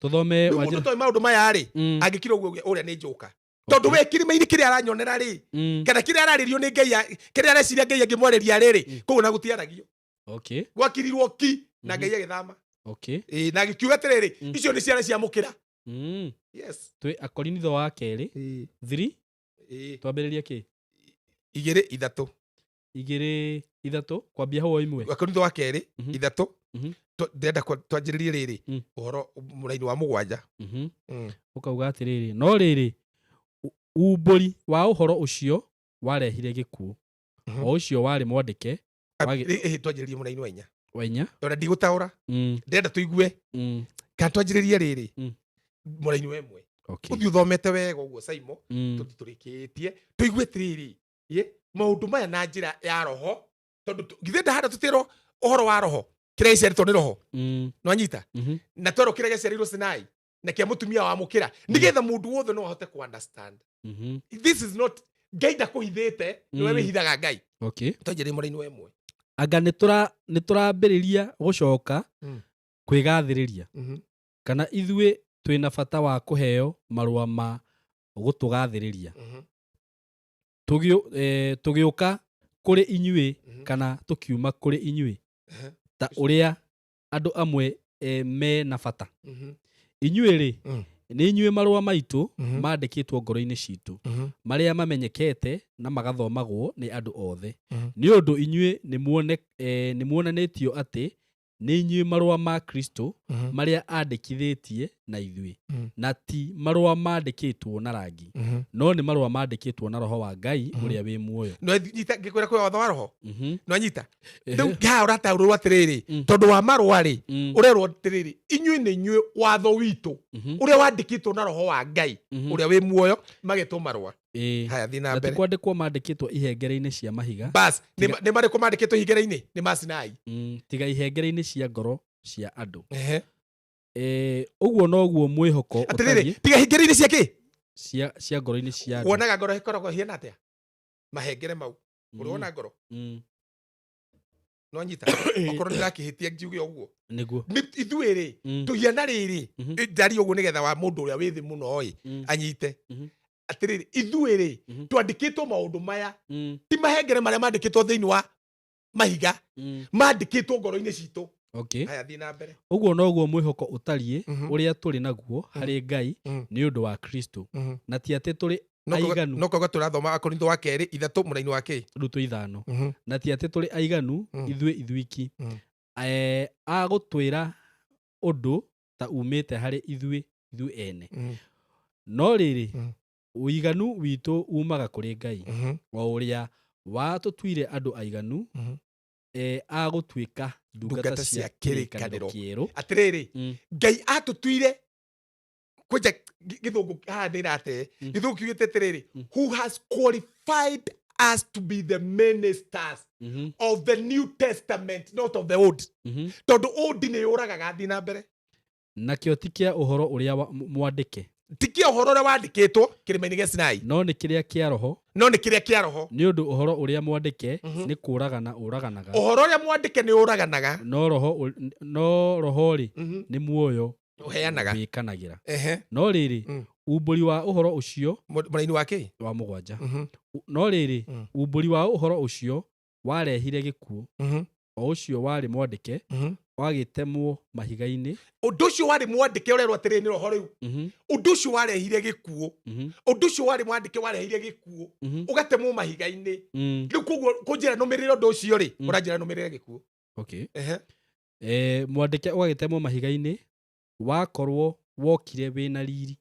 Tũthome. Rĩu mũndũ toĩ maũndũ maya rĩ, angĩkira ũguo ũrĩa nĩ njoka, tondũ we kĩrĩma-inĩ kĩrĩa aranyonera rĩ, kana kĩrĩa ararĩrio nĩ Ngai, kĩrĩa areciria Ngai angĩmwarĩria rĩrĩ, kũu na gũtiaragio. Gwakirirwo ki na Ngai agĩthama. Ĩĩ, na agĩkiuga atĩrĩrĩ, icio nĩ ciana cia mũkĩra. Yes. Twĩ Akorintho wa kerĩ 3. Twambĩrĩrie kĩ? 2 3. 2 3, kwambia hau o imwe. Akorintho wa kerĩ 3. Ndĩrenda twanjĩrĩrie rĩrĩ, ũhoro mũraini wa 7. Ũkauga atĩrĩrĩ, no rĩrĩ, umbũri wa ũhoro ũcio warehire gĩkuũ, o ũcio warĩ mwandĩke. Ĩhĩ, twanjĩrĩrie mũraini wa 4. Wa 4. Ona ndigũtaũra. Ndĩrenda tũigue. Kana twanjĩrĩrie rĩrĩ, mũraini wa 1. Ũthiĩ ũthomete wega ũguo, Saimo. Tũthiĩ tũrĩkĩtie tũigue atĩrĩrĩ, ĩ maũndũ maya na njĩra ya roho, tondũ githĩ ndahanda tũtĩrwo ũhoro wa roho, kĩrĩa gĩciarĩtwo nĩ roho. Nĩwanyita? Na twerwo kĩrĩa gĩaciarĩirwo Sinai na kĩa mũtumia wa mũkĩra, nĩgetha mũndũ wothe no ahote ku understand. This is not Ngai ndakũhithĩte, nĩwe wĩhithaga Ngai. Twanjĩrĩrie mũraini wa 1. Anga nĩ tũrambĩrĩria gũcoka kwĩgathĩrĩria? Kana ithuĩ twĩna bata wa kũheo marũa ma gũtũgathĩrĩria tũgĩũka kũrĩ inyuĩ kana tũkiuma kũrĩ inyuĩ, ta ũrĩa andũ amwe me na bata? Inyuĩ rĩ, nĩ inyuĩ marũa maitũ mandĩkĩtwo ngoro-inĩ citũ, marĩa mamenyekete na magathomagwo nĩ andũ othe. Nĩ ũndũ inyuĩ nĩ muonanĩtio atĩ nĩ inyuĩ marũa ma Kristo marĩa andĩkithĩtie na ithuĩ, na ti marũa mandĩkĩtwo na rangi, no nĩ marũa mandĩkĩtwo na roho wa Ngai ũrĩa wĩ muoyo. Nĩwanyita ngĩkwĩra kwĩ watho wa roho? Nĩwanyita? Rĩu haha ũrataũrĩrwo atĩrĩrĩ, tondũ wa marũa rĩ, ũrerwo atĩrĩrĩ, inyuĩ nĩ inyuĩ watho witũ ũrĩa wandĩkĩtwo na roho wa Ngai ũrĩa wĩ muoyo, magetwo marũa. Haya, thiĩ na Na ti mbere. kwandĩkwo mandĩkĩtwo ihengere-inĩ cia mahiga. Bas, nĩ marĩkũ mandĩkĩtwo ihengere-inĩ? Nĩ ma Sinai. Tiga ihengere-inĩ cia ngoro cia andũ. Ehe. Ũguo noguo mwĩhoko Atĩrĩrĩ, ũtariĩ. Tiga ihengere-inĩ cia kĩ? Cia ngoro-inĩ cia andũ. Wonaga ngoro ĩkoragwo ĩhiana atĩa? Mahengere mau. Ũrĩ wona ngoro? Nĩwanyita? Okorwo ndĩrakĩhĩtia njiuge ũguo. Nĩguo. Nĩ ithuĩ rĩ, tũhiana rĩrĩ, ndaria ũguo nĩgetha wa mũndũ ũrĩa wĩ thĩ mũno ĩ, anyite. Atĩrĩrĩ, ithuĩ rĩ, twandĩkĩtwo maũndũ maya, ti mahengere marĩa mandĩkĩtwo thĩinĩ wa mahiga, mandĩkĩtwo ngoro-inĩ citũ. Okay. Haya, thiĩ na mbere. Ũguo noguo mwĩhoko ũtariĩ ũrĩa tũrĩ naguo harĩ Ngai nĩ ũndũ wa Kristo, na ti atĩ tũrĩ aiganu. No kauga tũrathoma Akorintho wa kerĩ 3 mũraini wa kĩ? Rutũ 5. Na ti atĩ tũrĩ aiganu ithuĩ ithuiki, a gũtwĩra ũndũ ta umĩte harĩ ithuĩ ithuĩ ene, no rĩrĩ, ũiganu witũ umaga kũrĩ Ngai, o ũrĩa watũtuire andũ aiganu, a gũtuĩka ndungata cia kĩrĩkanĩro kĩerũ. Atĩrĩrĩ, Ngai atũtuire kwanja gĩthũngũ haha nĩ ĩrate, gĩthũngũ kiugĩte atĩrĩrĩ, who has qualified us to be the ministers of the New Testament, not of the old, tondũ old nĩ yũragaga. Thiĩ na mbere. Nakĩo ti kĩa ũhoro ũrĩa mwandĩke, Ti kĩa ũhoro ũrĩa wandĩkĩtwo kĩrĩma-inĩ gĩa Sinai, no nĩ kĩrĩa kĩa roho, no nĩ kĩrĩa kĩa roho, nĩ ũndũ ũhoro ũrĩa mwandĩke nĩ kũũragana ũraganaga, Ũhoro ũrĩa mwandĩke nĩ ũraganaga, no roho rĩ, nĩ muoyo ũheanaga. Wĩkanagĩra. No rĩrĩ, umbũri wa ũhoro ũcio Mũraini wa kĩ? Wa 7. No rĩrĩ, umbũri wa ũhoro ũcio warehire gĩkuũ, o ũcio warĩ mwandĩke, wagĩtemwo mahiga-inĩ. Ũndũ ũcio warĩ mwandĩke ũrerwo atĩrĩrĩ nĩ roho rĩu, ũndũ ũcio warehire gĩkuũ, ũndũ ũcio warĩ mwandĩke warehire gĩkuũ, ũgatemwo mahiga-inĩ. Rĩu koguo kũnjĩra nũmĩrĩre ũndũ ũcio rĩ, ũranjĩra nũmĩrĩre gĩkuũ. Mwandĩke ũgagĩtemwo mahiga-inĩ, wakorwo wokire wĩna riri,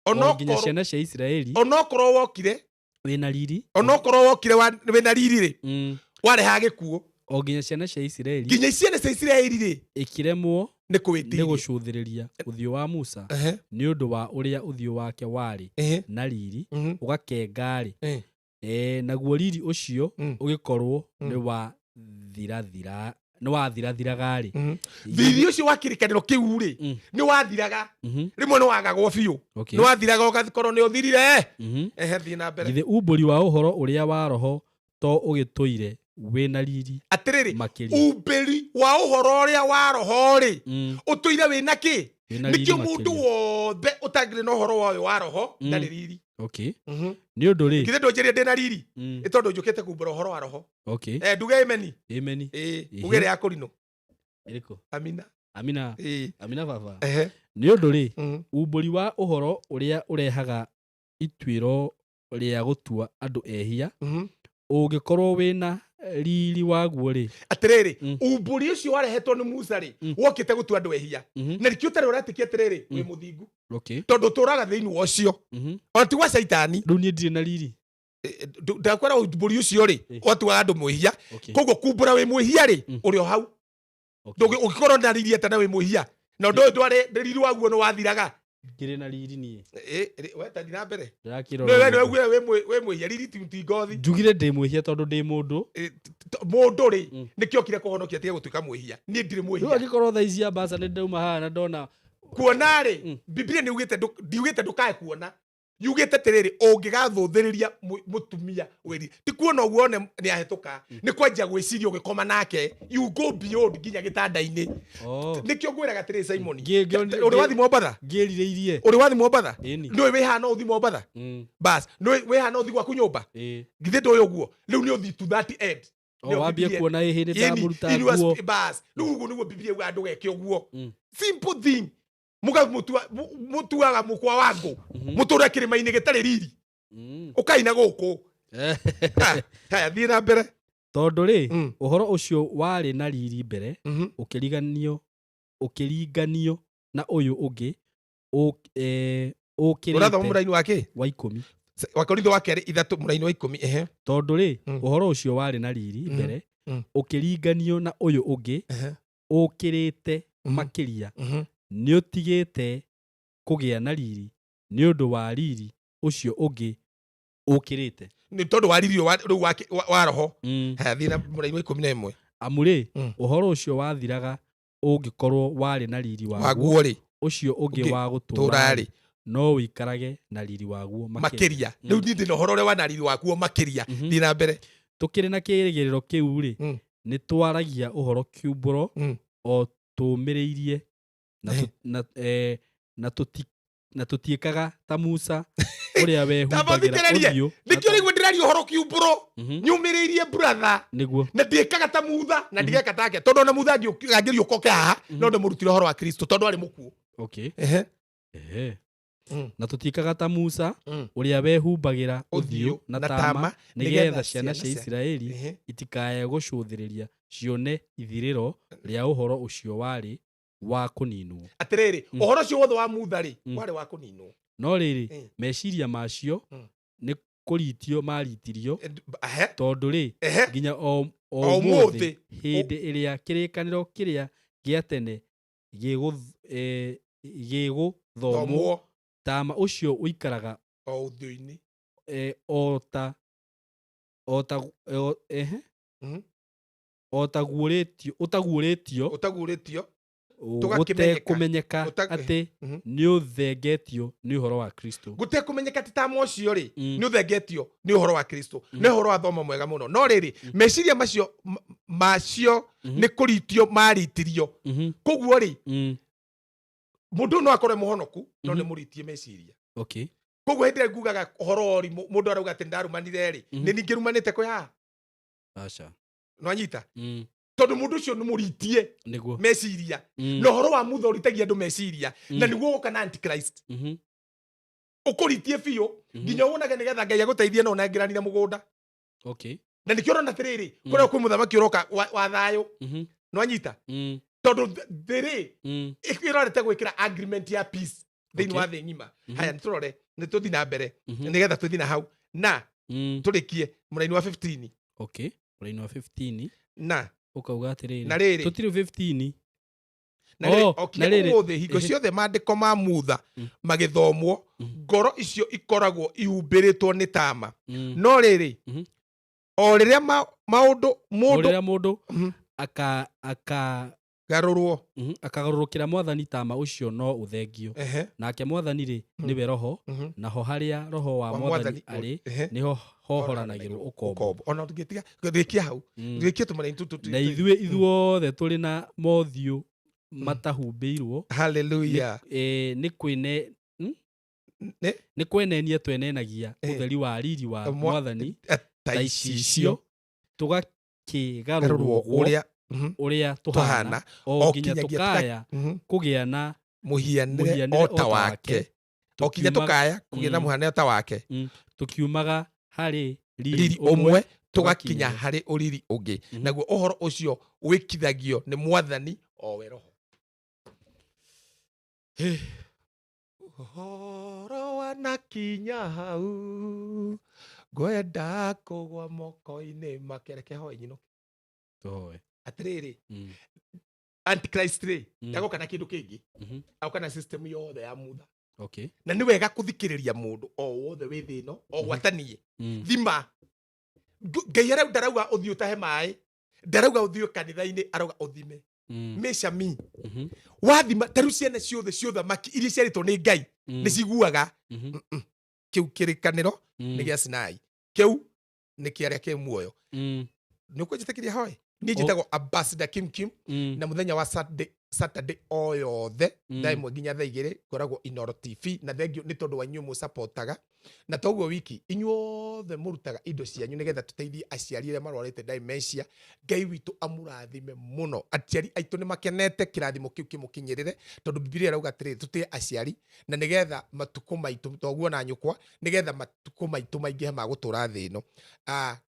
o nginya ciana cia Isiraeli Onokorwo wokire wĩna riri, onokorwo wokire wĩna riri rĩ, warehaga gĩkuũ. O nginya ciana cia Isiraeli Nginya ciana cia Isiraeli rĩ, ĩkĩremwo nĩ nĩ kũwĩtiria gũcũthĩrĩria ũthiũ wa Musa, nĩ ũndũ wa ũrĩa ũthiũ wake warĩ na riri, ũgakenga-rĩ, naguo riri ũcio ũgĩkorwo nĩ wa thirathira, nĩ wathirathiraga-rĩ. Riri ũcio wa kĩrĩkanĩro kĩu rĩ, nĩ wathiraga. Rĩmwe nĩ wagagwo biũ. Nĩ wathiraga, ũgakorwo nĩ ũthirire. Ehe, thiĩ na mbere. Githĩ umbũri wa ũhoro ũrĩa wa roho to ũgĩtũire wĩna riri Atĩrĩrĩ, makĩria? Umbĩri wa ũhoro ũrĩa wa roho rĩ, ũtũire wĩna kĩ? Wĩna riri Nĩkĩo mũndũ makĩria. wothe ũtangĩrĩ na ũhoro wa ũyũ wa roho ndarĩ riri. Okay. Nĩ ũndũ rĩ, Githĩ ndũnjĩrire ndĩna riri? Nĩ tondũ njũkĩte kumbũra ũhoro wa roho. Nduge ameni. Ameni. Ĩĩ, uge ĩrĩa ya kũrinũ. Ĩrĩkũ? Amina. Amina. Ĩĩ. Amina baba. Nĩ ũndũ rĩ, umbũri wa ũhoro ũrĩa ũrehaga ituĩro rĩa gũtua andũ ehia, ũngĩkorwo wĩna riri waguo rĩ, Atĩrĩrĩ, umbũri ũcio warehetwo nĩ Musa rĩ, wokĩte gũtua andũ ehia, na nĩkĩo ũtarĩ ũretĩkia atĩrĩrĩ wĩ mũthingu, tondũ ũtũraga thĩinĩ wa ũcio, ona ti wa caitani. Rĩu niĩ ndirĩ na riri. Ndakwĩra umbũri ũcio rĩ, watuaga andũ mwĩhia. Koguo kumbũra wĩ mwĩhia rĩ, ũrĩ o hau. Ũngĩkorwo na riri atĩa na wĩ mwĩhia, na ũndũ ũyũ ndwarĩ riri waguo nĩ wathiraga? Ngĩrĩ na riri niĩ. Weta na mbere. Ndĩrakĩrora. Nĩ we nĩwe wĩ mwĩhia, riri ti ngothi. Njugire ndĩ mwĩhia tondũ ndĩ mũndũ. Mũndũ rĩ, nĩkĩo okire kũhonokia atige gũtuĩka mwĩhia. Niĩ ndirĩ Rĩu mwĩhia. angĩkorwo thaa ici Ambassa nĩ ndauma haha na ndona Kuona rĩ, Biblia nĩ yugĩte, ndiugĩte ndũkae kuona, yugĩte atĩrĩrĩ, ũngĩgathũthĩrĩria mũtumia wĩri, ti kuona ũguo one nĩ ahĩtũka, nĩ kwanjia gwĩciria ũgĩkoma nake, you go beyond nginya gĩtanda-inĩ. Nĩkĩo ngwĩraga atĩrĩrĩ, Simon, ũrĩ wathi Mombatha? Ngĩrirĩirie. Ũrĩ wathi Mombatha? Ĩni. Nĩũĩ wĩ haha no ũthi Mombatha? Bas, nĩũĩ wĩ haha no ũthi gwaku nyũmba? Githĩ ndũĩ ũguo? Rĩu nĩ ũthi to that end. O wambie kuona ĩhĩ nĩ ndamũruta nguo. Bas, rĩu ũguo nĩguo Biblia yugaga ndũgeke ũguo. Simple thing. Mũkamũtua mũtuaga mũkwa wa ngũ, mũtũre kĩrĩma-inĩ gĩtarĩ riri. Ũkaina gũkũ. Haya, thiĩ na mbere. Tondũ rĩ, ũhoro ũcio warĩ na riri mbere, ũkĩriganio ũkĩringanio na ũyũ ũngĩ Ũrathoma ũkĩrĩte. Mũraini wa kĩ? Wa 10. Wakorintho wa kerĩ 3 mũraini wa 10, ehe. Tondũ rĩ, ũhoro ũcio warĩ na riri mbere, ũkĩringanio na ũyũ ũngĩ ũkĩrĩte makĩria, nĩ ũtigĩte kũgĩa na riri nĩ ũndũ wa riri ũcio ũngĩ ũkĩrĩte. Nĩ tondũ wa riri rĩu wa roho. Haya, thiĩ na mũraini wa 11. Amu rĩ, ũhoro ũcio wathiraga ũngĩkorwo warĩ na riri waguo, waguo rĩ, ũcio ũngĩ ũngĩ wa tũra gũtũũra rĩ, no ũikarage na riri waguo makĩria. Makĩria. Rĩu niĩ ndĩ na ũhoro ũrĩa wa na riri waguo makĩria. Thiĩ na mbere. Tũkĩrĩ na kĩĩrĩgĩrĩro kĩu rĩ, nĩ twaragia ũhoro kiumbũro, o tũũmĩrĩirie na na tũtiĩkaga ta Musa Ũrĩa wehumbagĩra ũthiũ Nĩkĩo rĩu ndĩraria ũhoro kiumbũro. Nyũmĩrĩirie brother. Nĩguo. Na ndiĩkaga ta Mutha na ndigeka take, tondũ ona Mutha angĩriũka oke haha no ndĩmũrutire ũhoro wa Kristo tondũ arĩ mũkuũ. Okay. Ehe. Ehe. Mm. Na tũtiĩkaga ta Musa ũrĩa wehumbagĩra ũthiũ na tama, nĩgetha ciana cia Isiraeli itikae gũcũthĩrĩria cione ithirĩro rĩa ũhoro ũcio warĩ wa kũninwo. Atĩrĩrĩ, ũhoro ũcio wothe wa Mutha rĩ, warĩ wa kũninwo. No rĩrĩ, meciria macio nĩ kũritio maritirio, tondũ rĩ, nginya o O ũmũthĩ ũmũthĩ. hĩndĩ ĩrĩa kĩrĩkanĩro kĩrĩa gĩa tene gĩgũthomwo, Thomwo, tama ũcio ũikaraga o ũthiũ-inĩ. o ta o ta o- ehe o taguũrĩtio ũtaguũrĩtio, Ũtaguũrĩtio, tũgakĩmenyeka. gũtekũmenyeka atĩ nĩ ũthengetio nĩ ũhoro wa Kristo. Gũtekũmenyeka atĩ tama ũcio rĩ nĩ ũthengetio nĩ ũhoro wa Kristo. Nĩ ũhoro wa thoma mwega mũno. No rĩrĩ, meciria macio macio nĩ kũritio maritirio. Koguo rĩ, mũndũ no akorwe mũhonoku no nĩ mũritie meciria. Koguo hĩndĩ ĩrĩa ngugaga ũhoro wa ũrimũ, mũndũ arauga atĩ ndarumanire rĩ, nĩ ningĩ rumanĩte kwĩ haha? Aca. Nwanyita? Tondũ mũndũ ũcio nĩ mũritie meciria. Na ũhoro wa Mutha ũritagia andũ meciria, na nĩguo ũgoka na Antichrist, ũkũritie biũ nginya wonage nĩgetha Ngai agũteithie no ũnengeranire mũgũnda. Na nĩkĩo ũrona atĩrĩrĩ, kũrĩa kwĩ mũthamaki ũroka wa thayũ. Nwanyita? Tondũ thĩ rĩ, ĩrorete gwĩkĩra agreement ya peace thĩinĩ wa thĩ ng'ima. Haya, nĩtũrore, nĩtũthiĩ na mbere nĩgetha tũthiĩ na hau na tũrĩkie mũraini wa 15. Okay, mũraini wa 15. Na Ũkauga atĩrĩrĩ, Na rĩrĩ. Tũtirĩ 15. Na rĩrĩ, Oh, o kinya na rĩrĩ. ũmũthĩ hingo ciothe maandĩko ma Mutha magĩthomwo, ngoro icio ikoragwo ihumbĩrĩtwo nĩ tama. No rĩrĩ, o rĩrĩa maũndũ O mũndũ rĩrĩa mũndũ aka aka garũrwo, akagarũrũkĩra Mwathani, tama ũcio no ũthengio. Nake Mwathani rĩ, nĩwe Roho, naho harĩa Roho wa Wa Mwathani Mwathani arĩ, ũrĩ, nĩho hohoranagĩrwo ũkombo. Ũkombo. Ona tũngĩtiga rĩkia hau, rĩkie tũmaraini tũtũ. Na ithuĩ ithuothe tũrĩ na mothiũ matahumbĩirwo Hallelujah. Nĩ kwĩne Nĩ? Nĩ kwenenia twenenagia ũtheri wa riri wa Mwathani ta ta icicio, icicio, garũrwo tũgakĩgarũrwo ũrĩa ũrĩa tũhana, tũhana, o o nginya kinyagia tũkaya kũgĩa na mũhianĩre mũhianĩre o ta wake, o kinya tũkaya kũgĩa na mũhianĩre ta wake, Tũkiumaga harĩ riri riri ũmwe tũgakinya tũgakinya harĩ ũriri ũngĩ, naguo ũhoro ũcio wĩkithagio nĩ Mwathani o we Roho. Ũhoro wanakinya hau ngwenda kũgwa moko-inĩ make. Reke hoe nyinũke. Tũhoe. Atĩrĩrĩ, Antichrist rĩ, ndagoka na kĩndũ kĩngĩ, agoka na system yothe ya Mutha. Na nĩ wega kũthikĩrĩria mũndũ o wothe wĩ thĩ ĩno o gwatanie. Thima. Ngai arau ndarauga ũthiĩ ũtahe maĩ, ndarauga ũthiĩ kanitha-inĩ, arauga ũthime. Measure me. Wathima ta rĩu ciana ciothe cia ũthamaki iria ciarĩtwo nĩ Ngai nĩ ciguaga kĩu kĩrĩkanĩro nĩ gĩa Sinai, kĩu nĩ kĩarĩa kĩ muoyo. Nĩ ũkũnjĩtĩkĩria hoe? Niĩ njĩtagwo Ambassador Kim Kim, na mũthenya wa Saturday o yothe, thaa 1 nginya thaa 2, ngoragwo Inoro TV. Na thengio nĩ tondũ wa inyuĩ mũcapotaga, na toguo wiki inyuothe mũrutaga indo cianyu nĩgetha tũteithie aciari arĩa marwarĩte dementia. Ngai witũ amũrathime mũno. Aciari aitũ nĩ makenete, kĩrathimo kĩu kĩmũkinyĩrĩre, tondũ Bibilia ĩrauga atĩrĩrĩ, tũtĩe aciari na nĩgetha matukũ maitũ, toguo na nyũkwa, nĩgetha matukũ maitũ maingĩhe ma gũtũra thĩ ĩno.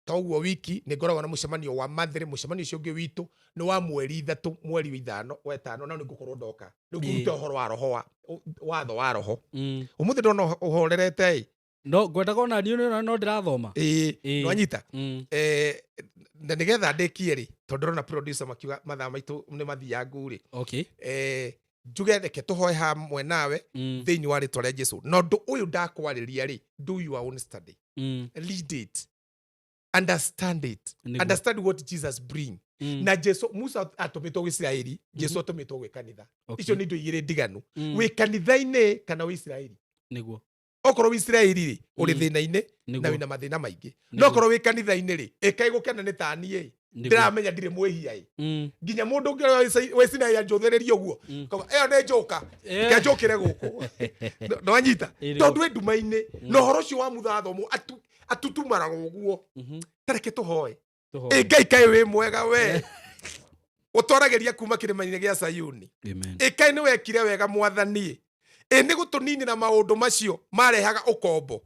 Toguo wiki nĩ ngoragwo na mũcemanio wa mathĩrĩ. Mũcemanio ũcio ũngĩ witũ nĩ wa mweri 3, mweri wa 5, wa 5, no nĩ ngũkorwo ndoka rĩu ngũrute ũhoro wa roho wa watho wa roho. Ũmũthĩ ndona ũhorerete ĩ. No ngwendaga ona niĩ no ndĩrathoma. Ĩĩ, nwanyita? Na nĩgetha ndĩkie rĩ, tondũ ndĩrona producer makiuga mathaa maitũ nĩ mathiangu rĩ, njuge reke tũhoe hamwe nawe thĩinĩ wa rĩtwa rĩa Jesu. Na ũndũ ũyũ ndakwarĩria rĩ, do your own study, read it, understand it. Understand what Jesus bring. Na Jesu, Musa atũmĩtwo gwĩ Isiraeli, Jesu atũmĩtwo gwĩ kanitha. Icio nĩ indo igĩrĩ ndiganu. Wĩ kanitha-inĩ kana wĩ Isiraeli? Okorwo wĩ Isiraeli rĩ, ũrĩ thĩna-inĩ na wĩna mathĩna maingĩ. No okorwo wĩ kanitha-inĩ rĩ, ĩkai gũkena nĩ taniĩ. Ndĩramenya ndirĩ mwĩhia ĩ. Nginya mũndũ ũngĩ ũrĩa wĩ Sinai anjũthĩrĩrie ũguo, kauga ĩyo nĩ njoka, reke njũkĩre gũkũ. Nĩwanyita? Ĩrĩ. Tondũ wĩ nduma-inĩ na ũhoro ũcio wa muthathomo atutumaraga ũguo. Tareke tũhoe. Tũhoe. Ĩ Ngai, kaĩ wĩ mwega we ũtwaragĩria kuma kĩrĩma-inĩ gĩa Sayuni. Amen. Ĩ kaĩ nĩ wekire wega, Mwathani, ĩ nĩ gũtũninĩra maũndũ macio marehaga ũkombo,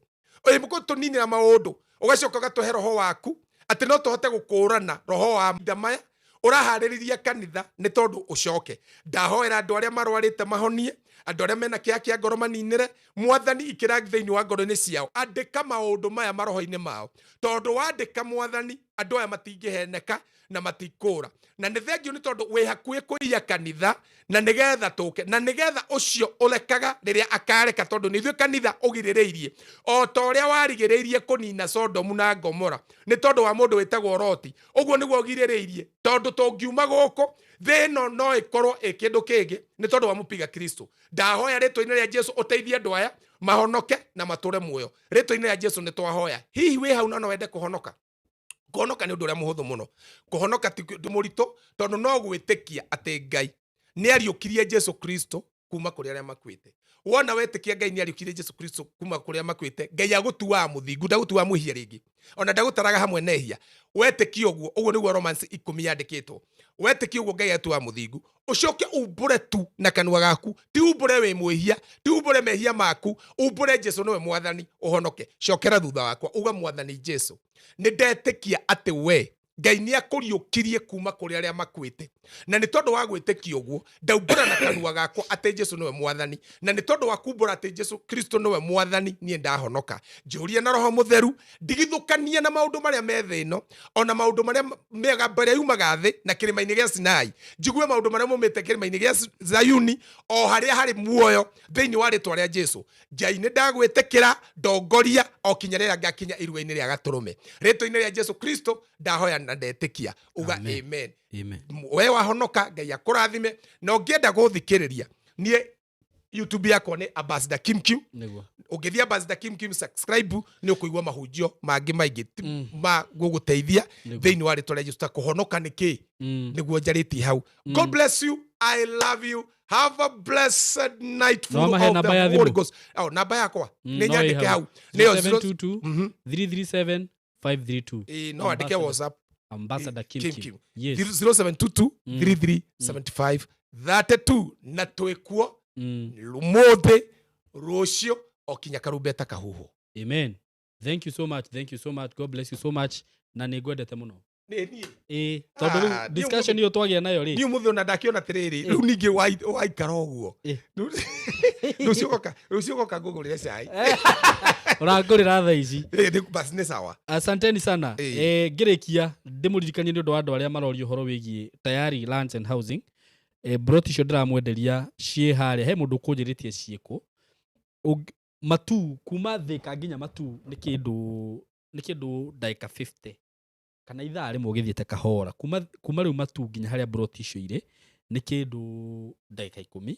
ĩ gũtũninĩra maũndũ, ũgacoka ũgatũhe roho waku atĩ no tũhote gũkũrana roho wa mahinda maya ũraharĩrĩria kanitha nĩ tondũ ũcoke. Ndahoera andũ arĩa marwarĩte mahonie, andũ arĩa mena kĩeha kĩa ngoro maninĩre. Mwathani, ikĩra thĩinĩ wa ngoro-inĩ ciao, andĩka maũndũ maya maroho-inĩ mao, tondũ wandĩka, Mwathani, andũ aya matingĩheneka na matikũra. Na nĩ thengiũ nĩ tondũ wĩ hakuhĩ kũiya kanitha, na nĩgetha tũke, na nĩgetha ũcio ũrekaga rĩrĩa akareka, tondũ nĩ ithuĩ kanitha ũgirĩrĩirie, o ta ũrĩa warigĩrĩirie kũnina Sodomu na Gomora nĩ tondũ wa mũndũ wĩtagwo Loti. Ũguo nĩguo ũgirĩrĩirie, tondũ tũngiuma gũkũ, thĩ ĩno no ĩkorwo ĩ kĩndũ kĩngĩ nĩ tondũ wa mũpiga Kristo. Ndahoya rĩtwa-inĩ rĩa Jesu ũteithie andũ aya mahonoke na matũre muoyo. Rĩtwa-inĩ rĩa Jesu nĩ twahoya. Hihi wĩ hau na no wende kũhonoka? Kũhonoka nĩ ũndũ ũrĩa mũhũthũ mũno. Kũhonoka ti ũndũ mũritũ, tondũ no gwĩtĩkia atĩ Ngai nĩ ariũkirie Jesu Kristo kuma kũrĩ arĩa makuĩte. Wona wetĩkia Ngai nĩ ariũkirie Jesu Kristo kuma kũrĩ arĩa makuĩte, Ngai agũtuaga mũthingu, ndagũtuaga mwĩhia rĩngĩ, ona ndagũtaraga hamwe na ehia. Wetĩkia ũguo, ũguo nĩguo Romans 10 yandĩkĩtwo. Wetĩkia ũguo, Ngai agũtuaga mũthingu. Ũcoke umbũre tu na kanua gaku, ti umbũre wĩ mwĩhia, ti umbũre mehia maku, umbũre Jesu nĩwe Mwathani, ũhonoke. Cokera thutha wakwa, uga: "Mwathani Jesu, nĩ ndetĩkia atĩ we Ngai nĩ akũriũkirie kuma kũrĩ arĩa makuĩte, na nĩ tondũ wa gwĩtĩkia ũguo, ndaumbũra na kanua gakwa atĩ Jesu nĩwe Mwathani, na nĩ tondũ wa kumbũra atĩ Jesu Kristo nĩwe Mwathani, niĩ ndahonoka. Njũrie na Roho Mũtheru, ndigithũkanie na maũndũ marĩa me thĩ ĩno, ona maũndũ marĩa mĩgambo ĩrĩa yumaga thĩ na kĩrĩma-inĩ gĩa Sinai. Njigue maũndũ marĩa maumĩte kĩrĩma-inĩ gĩa Zayuni, o harĩa harĩ muoyo, thĩinĩ wa rĩtwa rĩa Jesu. Ngai, nĩ ndagwĩtĩkĩra, ndongoria o kinya rĩrĩa ngakinya iruga-inĩ rĩa Gatũrũme. Rĩtwa-inĩ rĩa Jesu Kristo ndahoya na ndetĩkia." Uga Amen. amen. Amen. We wahonoka, Ngai akũrathime. Na ũngĩenda gũthikĩrĩria niĩ, YouTube yakwa nĩ Ambassador Kim Kim. Ũngĩthiĩ Ambassador Kim Kim, subscribe, nĩ ũkũigua mahunjio mangĩ maingĩ ma gũgũteithia thĩinĩ wa rĩtwa rĩa Jesu, ta kũhonoka nĩ kĩ, nĩguo njarĩtie hau. God bless you, I love you, have a blessed night full No of mahe the namba ya Holy thimũ. Ghost. Oh, namba yakwa nĩ no ĩ nyandĩke hau. hau, nĩyo 0722 337 532. Ĩ, no andĩke Ambassador. WhatsApp. Ambassador Kim Kim Kim. Kim. Yes. 0722 33 75 32, na twĩkuo rũmũthĩ, rũciũ, o kinya karumbeta kahuhwo. Amen. Thank you so much. Thank you so much. God bless you so much. Na nĩ ngwendete mũno. Nĩ niĩ. Ĩ, tondũ Ah, rĩu discussion ĩyo twagĩa nayo rĩ. Niĩ ũmũthĩ ona ndakĩona atĩrĩrĩ, rĩu ningĩ waikara ũguo, rũciũ goka ngũgũrĩre cai. Ũrangũrĩra thaa ici. Ĩ, basi nĩ sawa. Asanteni sana. Ĩ. Ngĩrĩkia ndĩmũririkanie nĩ ũndũ wa andũ arĩa maroria ũhoro wĩgiĩ Tayari Lands and Housing. Broti icio ndĩramwenderia ciĩ harĩa, he mũndũ ũkũnjĩrĩtie ciĩkũ. Matu kuma Thĩka nginya Matu nĩ kĩndũ ndagĩka 50 kana ithaa rĩmwe ũgĩthiĩte kahora. Kuma rĩu Matu nginya harĩa broti icio irĩ nĩ kĩndũ ndagĩka 10,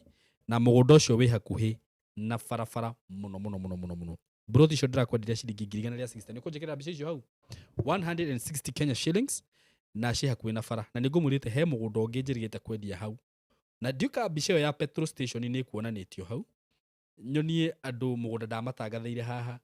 na mũgũnda ũcio wĩ hakuhĩ na barabara mũno mũno mũno mũno mũno. Broti icio ndĩrakwenderia ciringi 160,000. Nĩ ũkũnjĩkĩra mbica icio hau, 160 Kenya shillings, na ciĩ hakuhĩ na bara. Na nĩ ngũmwĩrĩte he mũgũnda ũngĩ njĩrĩgĩte kwendia hau, na ndiũka mbica ĩyo ya petrol station nĩ ĩkuonanĩtio hau, nyonie andũ mũgũnda ndamatangathĩire haha.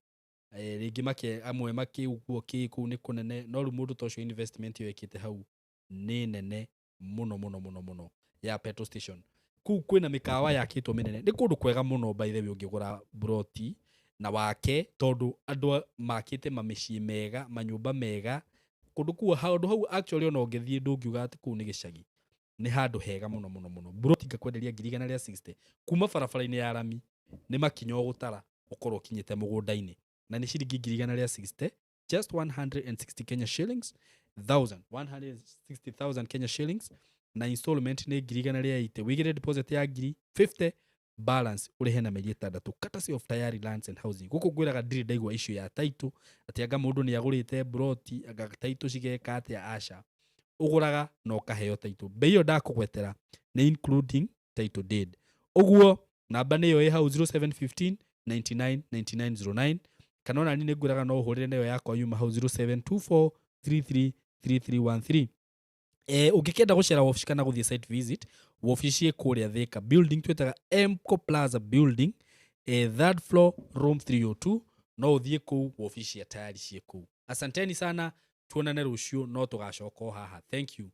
Rĩngĩ make amwe makĩugwo kĩ kũu nĩ kũnene, no rĩu mũndũ ta ũcio investment ĩyo ĩkĩte hau nĩ nene mũno mũno mũno mũno ya petrol station. Kũu kwĩna mĩkawa yakĩtwo mĩnene, nĩ kũndũ kwega mũno. By the way, ũngĩgũra broti na wake, tondũ andũ makĩte mamĩciĩ mega, manyũmba mega kũndũ kũu, handũ hau actually ona ũngĩthiĩ ndũngiuga atĩ kũu nĩ gĩcagi, nĩ handũ hega mũno mũno mũno. Broti ngakwenderia 160,000, kuma barabara-inĩ ya rami nĩ makinya ũgũtara ũkorwo ũkinyĩte mũgũnda-inĩ, na nĩ ciringi 160,000, just 160 Kenya shillings thousand, 160,000 Kenya shillings, na installment nĩ 180,000. Wĩigĩre deposit ya 50,000, balance ũrĩhe na mĩeri 6, courtesy of Tayari Lands and Housing. Gũkũ ngwĩraga ndirĩ ndaigua issue ya title atĩ anga mũndũ nĩ agũrĩte broti, anga title cigeka atĩa. Aca, ũgũraga na ũkaheo title. Bei ĩyo ndakũgwetera nĩ including title deed. Ũguo namba nĩyo ĩ hau, 0715 99 9909, kana ona niĩ nĩ ngwĩraga no ũhũrĩre nayo yakwa yuma hau, 0724 33 3313. Ũngĩkĩenda gũcera wabici kana gũthiĩ site visit, wabici ĩ kũrĩa Thika building twĩtaga Emco Plaza building, third floor, room 302. No ũthiĩ kũu wabici cia tayari ciĩ kũu. Asanteni sana, tuonane rũciũ, no tũgacoka o haha. Thank you.